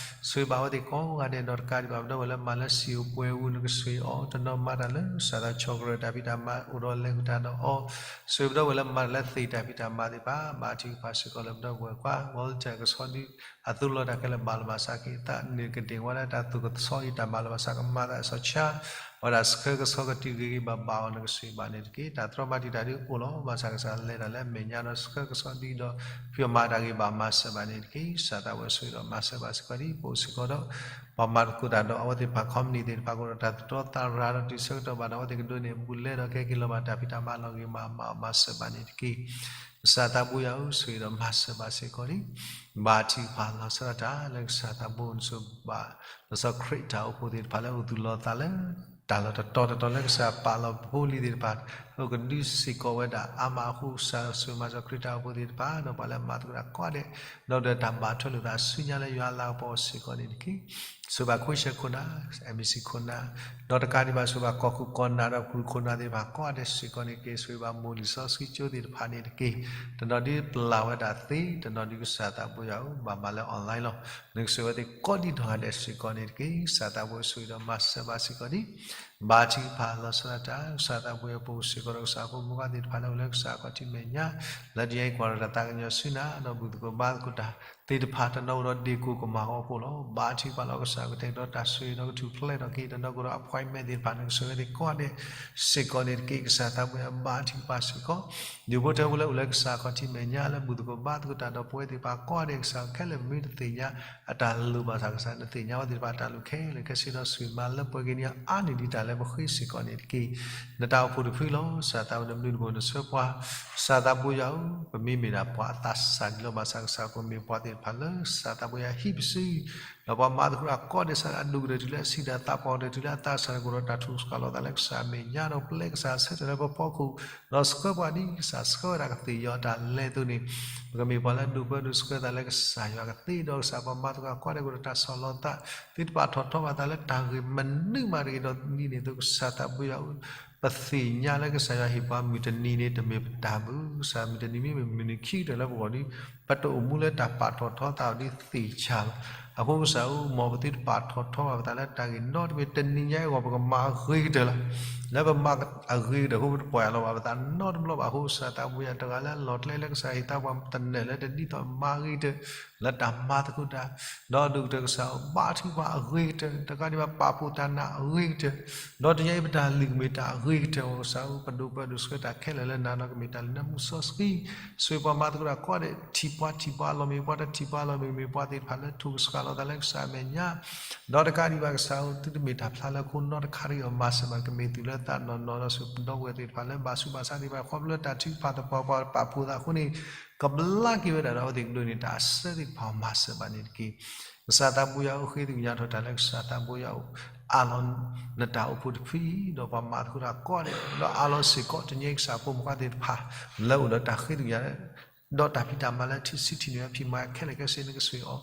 ဆိၣ်ဂ့ၤဘၣ်ဝဲသ့ၣ်ကိးဂၤဒဲး ဒီးတကးဒံးဘၣ်ပဒီပုၢ်ဝဲၢ်လၢမၤလၢစံာ်အိၣ်ပှဲၤအိၣ် နကဆိၣ်ဂ့ၤအီၤ, တနီၤမၤတၢ်လၢကစၢ်သးဆီၣ်ကရၢၢ်တၢ်ဖံးတၢ်မၤအိၣ်ဒီးလဲၤဃုာ်တၢ်ဒီးအီၤ, ဆိၣ်ဂ့ၤပဒီပုၢ်ဝဲၢ်လၢမၤတၢ်လၢသ့ၣ်တၢ်ဖံးတၢ်မၤသ့ၣ်တဖၣ် ဘါထုကဖၣ်စ့ၢ်ကီးလၢပဒီပုၢ်ဝဲၢ်ကွၢ် ဝီလၢတၢ်ကဆီဒု အသိးလီၤတၢ်ခဲလၢာ်ဘၣ်လီၤဘၣ်စးက့ၤအသး န့ၣ်ကဒ့ၣ်ဝဲဒၣ်တၢ်သူၣ်ကဆီအံၤ တၢ်ဘၣ်လီၤဘၣ်စးကမၤသးစီဆှံ ဝဲဒၣ်ဆှၢကဆီကတုၤဂ့ၤဂ့ၤဘၣ်ဘၣ်အီၤ နကဆိၣ်ဂ့ၤဘၣ်န့ၣ်တက့ၢ်. တၢ်တြီမၤတံာ်တာ်ဒုးအိၣ်လီၤ ဘၣ်ဆၣ်ကစၢ်လဲၤတၢ်လၢအမဲာ်ညါဒီးဆှၢကဆီဒုဒီး ဖံးမၤတၢ်ဂ့ၤဘၣ်မၤစၢၤဘၣ်န့ၣ်တက့ၢ်. ကစၢ်သးဘိယွၤဆိၣ်ဂ့ၤဒီးမၤစၢၤဘၣ်စ့ၢ်ကီးဒ် ပအိၣ်စ့ၢ်ကီးဒီး ပှၤမၤသကိးတၢ်ဒီးအဝဲသ့ၣ်တဖၣ် ခီပနံၣ်သ့ၣ်တဖၣ်ကအိၣ်ဒီးတၢ်သတြီသရၣ်ဒီးတုၤဆၢကတီၢ်ဘၣ်ဒီးအဝဲသ့ၣ်ကဒိးန့ၢ်ဘူၣ်လဲဒီးကဲက့ၤလီၤဘၣ်တၢ်ဖံးတၢ်မၤလီၤဂ့ၤမး မၤအီၤမၤစၢၤဘၣ်န့ၣ်တက့ၢ်. ကစၢ်သးဘိယွၤဧၢ ဆိၣ်ဂ့ၤဒီးမၤစၢၤဘၣ်စ့ၢ်ကီးဒ် ဘါထုကဖၣ်လီၤဆီဒၣ်တၢ်လၢကစၢ်သးဘိ နဆိၣ်ဘၣ် လီၤဆီခရံာ်တၢ်အိၣ်ဖှိၣ်သ့ၣ်တဖၣ်လၢအိၣ်သူၣ်လီၤသးလၢ တၢ်လီၢ်တတီၤတတီၤလၢကစၢ်ပာ်လီၤပဖိလံၤသ့ၣ်တဖၣ် အိၣ်ကဒုစ့ၢ်ကီးဝဲဒၣ်အါမးအဃိ ကစၢ်ဆိၣ်ဂ့ၤမၤစၢၤခရံာ်တၢ်အိၣ်ဖှိၣ်သ့ၣ်တဖၣ် ဒီးပှၤလၢမၤသကိးတၢ်ကိးဂၤဒဲး ဒီးတၢ်ဘၣ်ထွဲလိာ်သးဆူညါလၢယွၤအလၤကပီၤစ့ၢ်ကီးန့ၣ်တက့ၢ်. ဆိၣ်ဂ့ၤဘၣ်ခိၣ်ဆဲခိၣ်နၢ် MEC ခိၣ်နၢ် ဒီးတကးဒံးဘၣ်ဆိၣ်ဂ့ၤဘၣ်ကီၢ်ခိၣ်ကီၢ်နၢ်ဒီးကရူၢ်ခိၣ်နၢ်သ့ၣ်တဖၣ်ကိးဂၤဒဲးစ့ၢ်ကီးန့ၣ်တက့ၢ်. ဆိၣ်ဂ့ၤဘၣ်မိၢ်လံာ်စီဆှံကၠိသ့ၣ်တဖၣ်န့ၣ်တက့ၢ်. တနီၤဒုးပျၢ်ဝဲဒၣ်သ့ တနီၤဒုးကစၢ်သးဘိယွၤဧၢ ဘၣ်မၤလၢ online လီၤ. နကဆိၣ်ဂ့ၤဝဲသ့ၣ်ကိးဒ်နီၢ်ဂၤဒဲးစ့ၢ်ကီးန့ၣ်တက့ၢ်. ကစၢ်သးဘိဆိၣ်ဂ့ၤဒီးမၤစၢၤဘၣ်စ့ၢ်ကီးဒ် ဘါထုကဖၣ်လီၤဆီဒၣ်တၢ် ကစၢ်သးဘိယွၤပအိၣ်စ့ၢ်ကီးဒီးကစၢ်ဖိမုၣ်ဖိခွါသ့ၣ်တဖၣ်လၢအိၣ်လၢကစၢ်အခီၣ်ထံးမဲာ်ညါ လၢတနံၤအံၤကွၢ်ဒီးတၢ်သးကညီၤဆူနၤ ဒီးဘူၣ်သကိးဘါသကိးတၢ်သ့ၣ်တဖၣ် တနီၤအိၣ်ဒီးဒ့ၣ်ကိၢ်ကမၣ်အဖီခိၣ်လီၤ. ဘါထုကဖၣ်လီၤကစၢ်ကတဲာ်ကတီၤတၢ်ဆိၣ်ဂ့ၤဒီးကထူၣ်ဖျဲးထီၣ်က့ၤ တနီၤကအိၣ်ဒီး appointment သ့ၣ်တဖၣ် နကဆိၣ်ဂ့ၤဝဲသ့ၣ်ကိးဂၤဒဲးစ့ၢ်ကီးန့ၣ်တက့ၢ်. ကစၢ်သးဘိယွၤဘါထုကဖၣ်စ့ၢ်ကီး ဒုးဖိထၢဖိလၢအိၣ်လၢကစၢ်အခီၣ်ထံးမဲာ်ညါလၢဘူၣ်သကိးဘါသကိးတၢ်ဒီးပဝဲသ့ၣ်တဖၣ်ကိးဂၤဒဲး ကစၢ်ခဲလၢာ်မ့ၢ်တသ့ၣ်ညါအတၢ်လိၣ်ဘၣ်ဆၣ်ကစၢ် နသ့ၣ်ညါဝဲသ့ၣ်တဖၣ်တၢ်လိၣ်ခဲလၢာ်ခဲဆ့ဒီး ဆိၣ်ဂ့ၤမၤလၢပှဲၤက့ၤန့ၢ်အါန့ၢ်ဒံးတၢ်လၢပဃ့စ့ၢ်ကီးန့ၣ်တက့ၢ်. နတၢ်အိၣ်ဖှိၣ်တဖုလီၤ. ကစၢ်သးဘိယွၤ နဘျုးနဖှိၣ်နဆှၢပှၤ ကစၢ်သးဘိယွၤဧၢ, ပမ့မ့ၢ်ဒၣ်ပှၤအသးစၢ်ဒံးလီၤဘၣ်ဆၣ်ကစၢ် ပမ့ၢ်ပှၤသ့ၣ်တဖၣ်လၢကစၢ်သးဘိယွၤဟံးပစု ဒီးပှၤမၤသကိးတၢ်ကိးဂၤဒဲးစ့ၢ်ကီး အဒိၣ်ကတၢၢ်တုၤလၢအဆံးတၢ်သးပှၢ်ကတၢၢ်တုၤလၢအသးစၢ်န့ၣ် ကအိၣ်ဒီးတၢ်ထုကဖၣ်လီၤသးလၢကစၢ်အမဲာ်ညါ ဒီးပျဲကစၢ်အဆၢထၢၣ်လၢပဖီခိၣ် ဒီးဆှၢပှၤဒ်ကစၢ်ဆှၢဝဲဒၣ်ကသ့ၣ်ယီၤတၢ်လဲၤအသိးန့ၣ် ပကမ့ၢ်ပှၤလၢအဒိၣ်ပၢဒိၣ်ဆှၢသးလၢကစၢ်ယွၤကသ့ ဒီးကစၢ်ပှၤမၤသကိးကိးဂၤဒဲး ကအိၣ်ဒီးတၢ်ဆီၣ်လီၤသး သုတပာ်ထီၣ်ထီဘၣ်သးလၢတၢ်ဂ့ၢ်မနုၤမးတဂ့ၤဒီးနံၤန့ၣ်အသိး ကစၢ်သးဘိယွၤဧၢ, ပသ့ၣ်ညါလၢကစၢ်ယွၤဟ့ၣ်ပှၤမုၢ်တနံၤန့ၣ် တမ့ၢ်ပတၢ်ဘၣ်, ကစၢ်မုၢ်တနံၤမ့ၢ်မုၢ်နံၤခံကတၢၢ်လၢပဂီၢ်ဒီး ပတအိၣ်မူလၢတၢ်ပာ်ထီၣ်ထီသးအီၤဒ်သ့ၣ်ဆၣ်လီၤ. အဃိကစၢ်ဧၢ, မ်ပသုတပာ်ထီၣ်ထီဘၣ်ပသးလၢတၢ်ဂ့ၢ်နီတမံၤ, တနံၤညါအံၤအဂီၢ် ပကမၤအဂ့ၤကတၢၢ်လီၤ. လၢပမၤအဂ့ၤကတၢၢ်အဃိ ပတပီၢ်ယၢ်လီၤဘၣ်ပသးနီတဘျီဘၣ်. အဃိကစၢ်သးဘိယွၤ တဂၤလၢအလီၢ်ကျဲလၢကစၢ်ဟ့ၣ်သးပှၢ်တနၢၣ်လၢတဒ်သိးမၤအဂ့ၤကတၢၢ် လၢတၢ်မၤသကိးတၢ် ဒီးဒိၣ်ကတၢၢ်ကစၢ်ဧၢ, ဘါထုကဖၣ်အဂ့ၤကတၢၢ်, တကးဒံးဘၣ်ပာ်ဖှိၣ်တၢ်နာ်အဂ့ၤကတၢၢ်, ဒီးတနံၤညါအံၤပတၢ်လုၢ်ကမ့ၢ်တၢ်အဂ့ၤကတၢၢ်, ကစၢ်ဧၢ, ပဒိၣ်ပၢဒိၣ်ဆှၢတၢ်ခဲလၢာ်လၢနၤဒီးကမ့ၢ်တၢ်လုၢ်နၢမူစီဆှံ, ဆိၣ်ဂ့ၤပှၤမၤသကိးတၢ်ကိးဂၤဒဲး, ထံၣ်ပှၤထံၣ်ပှၤအလီၢ်မ့ၢ်ပှၤတထံၣ်ပှၤအလီၢ်မ့ၢ် မ့ၢ်ပှၤသ့ၣ်တဖၣ်လၢထိၣ်ကစှၤလီၤသးလၢကစၢ်အမဲာ်ညါ ဒီးတကးဒံးဘၣ်ကစၢ်ဧၢ, သုတမ့ၢ်တၢ်ဖျါလၢခိနီတခါတဂ့ၤအီၤ, မၤစၢၤဘၣ်ကမ့ၢ်သုးလၢသးနီၢ်နီၢ်, ဒီးဆိၣ်ပဒီပုၢ်ဝဲၢ်သ့ၣ်တဖၣ်လၢဘၣ်ဆူးဘၣ်ဆါသ့ၣ်တဖၣ် ခီဖျိလၢတၢ်ထုကဖၣ်သပှၢ်ပှၢ်ပာ်ဖှိၣ်သးအဃိန့ၣ်, ကဘျါက့ၤဝဲဒၣ်ဒီးအဝဲသ့ၣ်ကဒိးန့ၢ်တၢ်အစၢသ့ၣ်တဖၣ် မၤစၢၤဘၣ်န့ၣ်တက့ၢ်. ကစၢ်သးဘိယွၤဧၢ, ဃ့သ့ၣ်ညါထီၣ်တၢ်လၢကစၢ်သးဘိယွၤအအိၣ်, အၢၣ်လီၤနတၢ်အိၣ်ဖှိၣ်တဖုအံၤ, ဒီးပှၤမၤသကိးတၢ်ကိးဂၤဒဲး, ဒီးအၢၣ်လီၤစ့ၢ်ကီးတနံၤညါအံၤကစၢ်ဖိမုၣ်ဖိခွါသ့ၣ်တဖၣ် လၢအိၣ်ဒီးတၢ်ဃ့သ့ၣ်ညါ ဒီးတၢ်ဖံးတၢ်မၤလၢထံၣ်ဆံးထံၣ်န့ၢ်ဝဲ ဖံးမၤခဲလၢာ်ခဲဆ့ နကဆိၣ်ဂ့ၤအီၤ,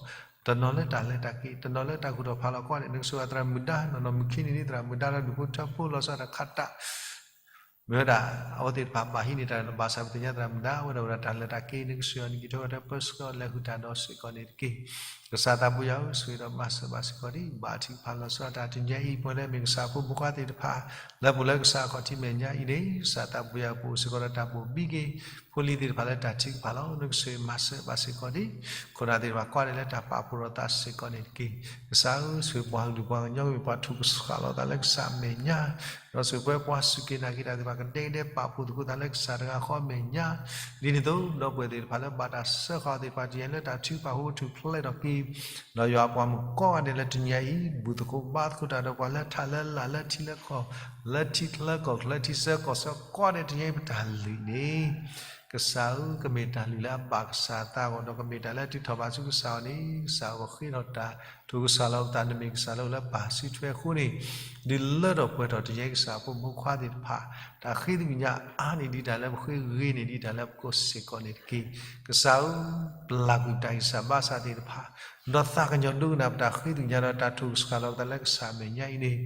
တနီၤလၢတၢ်လဲၤတၢ်က့ၤ, တနီၤလၢတၢ်ဂုၤထီၣ်ဖးလီၤကိးဂၤဒဲး, နကဆိၣ်ဂ့ၤသရၣ်မုၣ်ဒါ, နီၢ်နီၢ်မုၢ်ခံနံၤန့ၣ် သရၣ်မုၣ်ဒါဒီးဒူၣ်ဖိထၢဖိလီၤဆီဒၣ်တၢ်ခးတၢ် မ့ၢ်ဝဲဒၣ် အဝဲသ့ၣ်တဖၣ်ဘၣ်ဟံးန့ၢ်တၢ်ဒီး ဘၣ်ဆၣ်ပသ့ၣ်ညါသရၣ်မုၣ်ဒါ အိၣ်ဝဲဒၣ်ဝဲဒၣ်တၢ်လဲၤတၢ်က့ၤ, နကဆိၣ်ဂ့ၤအီၤ နက့ၤထီၣ်ဝဲဒၣ်ပၢဆှၢအီၤ လဲၤဃုာ်တၢ်ဒီးစ့ၢ်ကီးန့ၣ်တက့ၢ်. ကစၢ်သးဘိယွၤဧၢ, ဆိၣ်ဂ့ၤဒီးမၤစၢၤဘၣ်စ့ၢ်ကီးဒ် ဘါထုကဖၣ်လီၤဆီဒၣ်တၢ်တနံၤညါအံၤ ပဝဲလၢမ့ၢ်ကစၢ်ဖိမုၣ်ဖိခွါသ့ၣ်တဖၣ် လၢပအိၣ်လၢကစၢ်အခီၣ်ထံးမဲာ်ညါအံၤန့ၣ် ကစၢ်သးဘိယွၤပအိၣ်စ့ၢ်ကီးဒီးတၢ်ဘိၣ်ဘံက့ၤ ဖိလံၤသ့ၣ်တဖၣ်လၢတၢ်ထုကဖၣ်လီၤ. နကဆိၣ်ဂ့ၤမၤစၢၤဘၣ်စ့ၢ်ကီးဒ် ခိၣ်နၢ်သ့ၣ်တဖၣ်ကိးဂၤဒဲးလၢတၢ်ပာ်ဖှိၣ်ထီၣ်သးစ့ၢ်ကီးန့ၣ်တက့ၢ်. ကစၢ်ဧၢ, ဆိၣ်ဂ့ၤပှၤကလုာ်ပှၤကညီကမ့ၢ်ပှၤထိၣ်ကစှၤလီၤသးလၢကစၢ်အမဲာ်ညါ, ဒီးဆိၣ်ဂ့ၤပှၤစူၢ်က့ၤနာ်က့ၤတၢ်သ့ၣ်တဖၣ် ကဒဲကဒဲပာ်ဖှိၣ်သကိးသးလၢကစၢ်တဂၤဃီအမဲာ်ညါ, ဒ်န့ၣ်အသိး ဒီပုၢ်ဝဲၢ်သ့ၣ်တဖၣ်လၢဘၣ်တၢ်စၢဃာ်အီၤသ့ၣ်တဖၣ် တနံၤညါအံၤလၢတၢ်ထုကဖၣ်အဃိ ကထူၣ်ဖျဲးထီၣ်က့ၤ ဒီးယွၤပှၤမုၣ်ကိးဂၤဒဲးလၢတနံၤအံၤ ဘူၣ်သကိးဘါသကိးတၢ်ဒီးပှၤလၢထးလၢလာ်လၢထံလၢကီၢ် လၢထံချၢကီၢ်ချၢ ထံဆၢကီၢ်ဆၢကိးဂၤဒဲး တနံၤအံၤပတၢ်လုၢ်န့ၣ် ကစၢ်ဧၢ ကမ့ၢ်တၢ်လုၢ်လၢအဘၣ်ကစၢ်အသးအဂီၢ် ဒီးကမ့ၢ်တၢ်လၢအထုးထီၣ်ဘၣ်ဆူကစၢ်အဂီၢ်န့ၣ် ကစၢ်ဧၢ ပဃ့ထီၣ်တၢ် ထုးကစၢ်လီၤပသး နမ့ၢ်ကစၢ်လၢအိၣ်လၢပၢ်စုထွဲအဃိန့ၣ် ဒုးလၢထီၣ်ပှဲၤထီၣ်တနံၤအံၤ ကစၢ်ဖိမုၣ်ဖိခွါသ့ၣ်တဖၣ် တၢ်ဃ့သကွံာ်ညါအါန့ၢ်ဒံးတၢ်လၢပဃ့ ဂ့ၤန့ၢ်ဒံးတၢ်လၢပကိးစ့ၢ်ကီးန့ၣ်တက့ၢ်. ကစၢ်ဧၢ ပျၢ်ကွံာ်ပတၢ်ဂံၢ်စၢ်ဘါစၢ်သ့ၣ်တဖၣ် ဒီးသးကညီၤဒိကနၣ်ပတၢ်ဃ့သကွံာ်ညါဒီးတၢ်ထုးကစၢ်လီၤပသးလၢကစၢ်အမဲာ်ညါအံၤန့ၣ်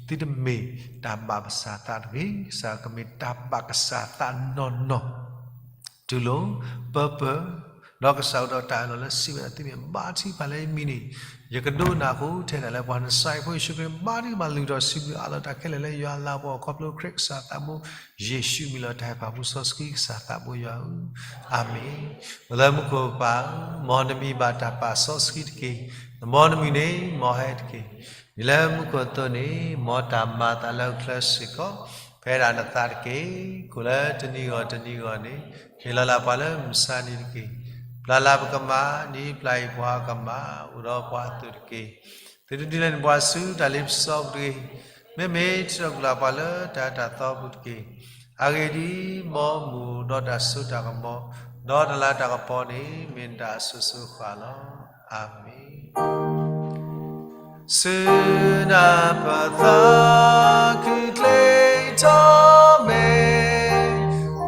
သုတမ့ၢ်တၢ်ဘၣ်ကစၢ်သးတဂ့ၤ, ကစၢ်ကမ့ၢ်တၢ်ဘၣ်ကစၢ်သးနီၢ်နီၢ် တူၢ်လိာ် ပၢပၢၢ် ဒီးကစၢ်အိၣ်ဒီးတၢ်အၢၣ်လီၤလၢစံးဝဲဒၣ် သုမ့ၢ်ဘါထုကဖၣ်လၢယမံၤန့ၣ် ယကဒိကနၣ်အဃိ ထဲဒၣ်လၢပှၤနစၤရ့းဖိယ့ၣ်ၡူးခရံာ် ဘါထုကဖၣ်လုၢ်ထီၣ်စံးဘျုးအးလီၤတၢ်ခဲလၢာ်လၢယွၤအလၤကပီၤ ခီဖျိခရံာ်ကစၢ်သးဘိ ယ့ၣ်ၡူးအမံၤလီၤ တၢ်ဟဲပာ်ဖှိၣ်စီဆှံကစၢ်သးဘိယွၤဧၢ, အၤမ့ၣ်. အိၣ်လၢမူခိၣ်ပၢ်ဧၢ, မ်နမံၤဘၣ်တၢ်ပာ်စီဆှံတက့ၢ်. မ်နမုၢ်န့ၣ် မ်ဟဲတက့ၢ်. ဒ်လၢမူခိၣ်အသိးန့ၣ် မ်တၢ်မၤအသးလၢအချၢစ့ၢ်ကီး ဖဲဒၣ်နသးတက့ၢ်. ကိၣ်လၢတနံၤဂီၢ်တနံၤဂီၢ်န့ၣ် ဟ့ၣ်လီၤလၢပှၤလၢမုၢ်ဆါနံၤတက့ၢ်. ပျၢ်လၢပကမၤ ဒ်ပျၢ်အံၤပှၤကမၤ အိၣ်ဒီးပှၤအသိးတက့ၢ်. သုတဒုးလဲၤနုာ်ပှၤဆူတၢ်လ့ပစီပူၤတဂ့ၤ. မ့မ့ၢ်ထုးထီၣ်ကွံာ်လၢပှၤလၢတၢ်အၢတၢ်သီပူၤတက့ၢ်. အဂ့ၢ်ဒ်အံၤ, မ်မုၢ်အိၣ်ဒီးတၢ်စိတၢ်ကမီၤ, ဒီးတၢ်လၤတၢ်ကပီၤန့ၣ် မ့ၢ်နတၢ်အစိၤစိၤဃၣ်လီၤ. အၤမ့ၣ်. ဆူနၢ်ပၢၢ်သးခုချ့ထီၣ်မဲာ်,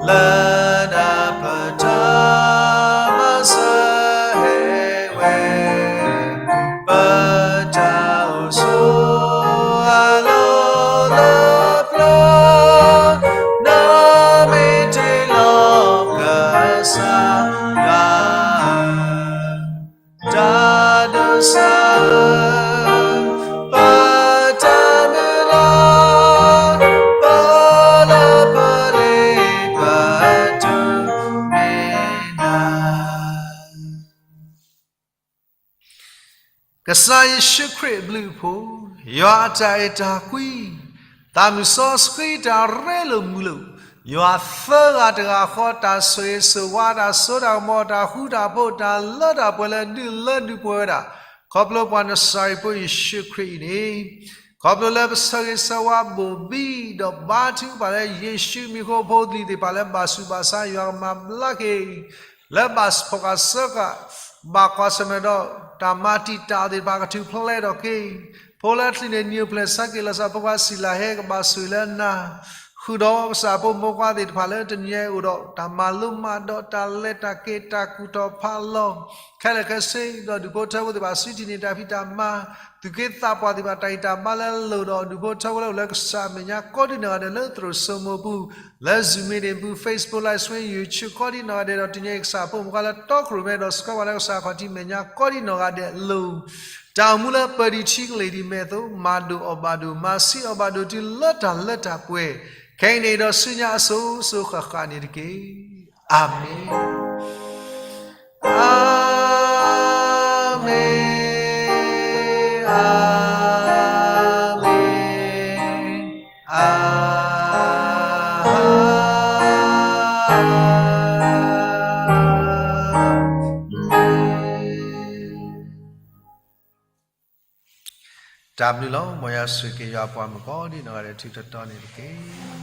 လၢနၢ်ပၢၢ်တၢ်မၤစၢၤဟဲဝဲ, ပတၢ်အိၣ်ဆိးအလီၢ်လၢပျၢၤ, နမ့ၢ်တ့လီၤကစၢ်ယွၤ တၢ်ဒိးစၢ်, ပတၢ်မုၢ်လၢ်, ပလၢပလ့ပတုၤမ့ၢ်နၤ. ကစၢ်ယ့ၣ်ၡူးခရံာ်အဘျုးအဖှိၣ်, ယွၤအတၢ်အဲၣ်တၢ်ကွံ, သးမုၢ်စီဆှံတၢ်ရ့လိာ်မုာ်လိာ်, ယွၤသၢဂၤတဂၤဃီ တၢ်ဆိၣ်ဂ့ၤဆိၣ်ဝါ တၢ်စိတၢ်ကမီၤ တၢ်ဃူတၢ်ဖိး တၢ်လၢတၢ်ပှဲၤလၢဒုးလၢဒုးပှဲၤဝဲဒၣ်, ခီဖျိပှၤနစၤရ့းဖိယ့ၣ်ၡူးခရံာ်အံၤန့ၣ်, ခီဖျိလၢပဆၢဂ့ၤဆၢဝါဘိၣ်ဘံဒီးဘါထုကဖၣ်လၢယ့ၣ်ၡူးမံၤအဃိ ဖိသၣ်လံၤသ့ၣ်တဖၣ်လၢဘၣ်ဆူးဘၣ်ဆါ ယွၤကမၤဘျါက့ၤ လၢဘၣ်ဖီၣ်ဃာ်စၢဃာ် ဘၣ်ကွၢ်ဆၢၣ်မဲာ်ဒီး တၢ်မၤတံာ်တာ်သ့ၣ်တဖၣ်ကထုးဖျဲးထီၣ်က့ၤ, ဖိလၢချံးန့ၣ် နံၤအိၣ်ဖျဲၣ်ဆါက့ၤလီၤစၢ် ဖိခွါစံလၤဟဲကဘၣ်ဆိၣ်ဂ့ၤလၢနၤ, ဃုာ်ဒီးကစၢ်ဖိမုၣ်ဖိခွါသ့ၣ်တဖၣ်လၢတနံၤအံၤအိၣ်ဒီး တၢ်မၤလိမၤဒိး တၢ်လဲၤတၢ်က့ၤ တၢ်ကူၣ်ထီၣ်ဖးလီၤ ခဲလၢာ်ခဲဆ့ ဒီးဒူၣ်ဖိထၢဖိသ့ၣ်တဖၣ် စုထံၣ်န့ၢ်တၢ်ဖံးတၢ်မၤ သူၣ်က့သးပှၢ်သ့ၣ်တဖၣ် တၢ်ဂံၢ်တၢ်ဘါလၢအလိၤဒီး ဒူၣ်ဖိထၢဖိလၢအိၣ်လၢကစၢ်အမဲာ်ညါ ကိးဒံနီၢ်ဂၤဒဲးလၢသရိာ်စိမိၤပူၤ, လၢ Zoom meeting ပူၤ Facebook Live Stream YouTube ကိးဒံနီၢ်ဂၤဒဲးဒီး တနံၤအံၤကစၢ်ဖိမုၣ်ဖိခွါလၢတီခိၣ်ရိၣ်မဲဒီး ဆှၢပှၤလၢကစၢ်ခီၣ်ထံးမဲာ်ညါ ကိးဒံနီၢ်ဂၤဒဲးအလိၤ, တၢ်အိၣ်မူလၢပၢၤဒံးထံကလ့ၢ်ဒံးမဲာ်အသိး မၤဒိၣ်အီၣ်ဘၣ်ဒိၣ် မၤဆံးအီၣ်ဘၣ်ဒိၣ်တုၤလၢတၢ်လၢတၢ်ပှဲၤ, ခဲအံၤန့ၣ်ဒီးဆူညါအစိၤစိၤဃၣ်ဃၣ်န့ၣ်တက့ၢ်. အၤမ့ၣ်. အၤမ့ၣ်, အၤမ့ၣ်, အၤမ့ၣ်. တၢ်ဘျုးလီၤ. မ်ယွၤဆိၣ်ဂ့ၤက့ၤယွၤအပှၤမုၣ် ကိးဒံနီၢ်ဂၤဒဲး ထူးထီၣ်တီၤန့ၣ်တက့ၢ်.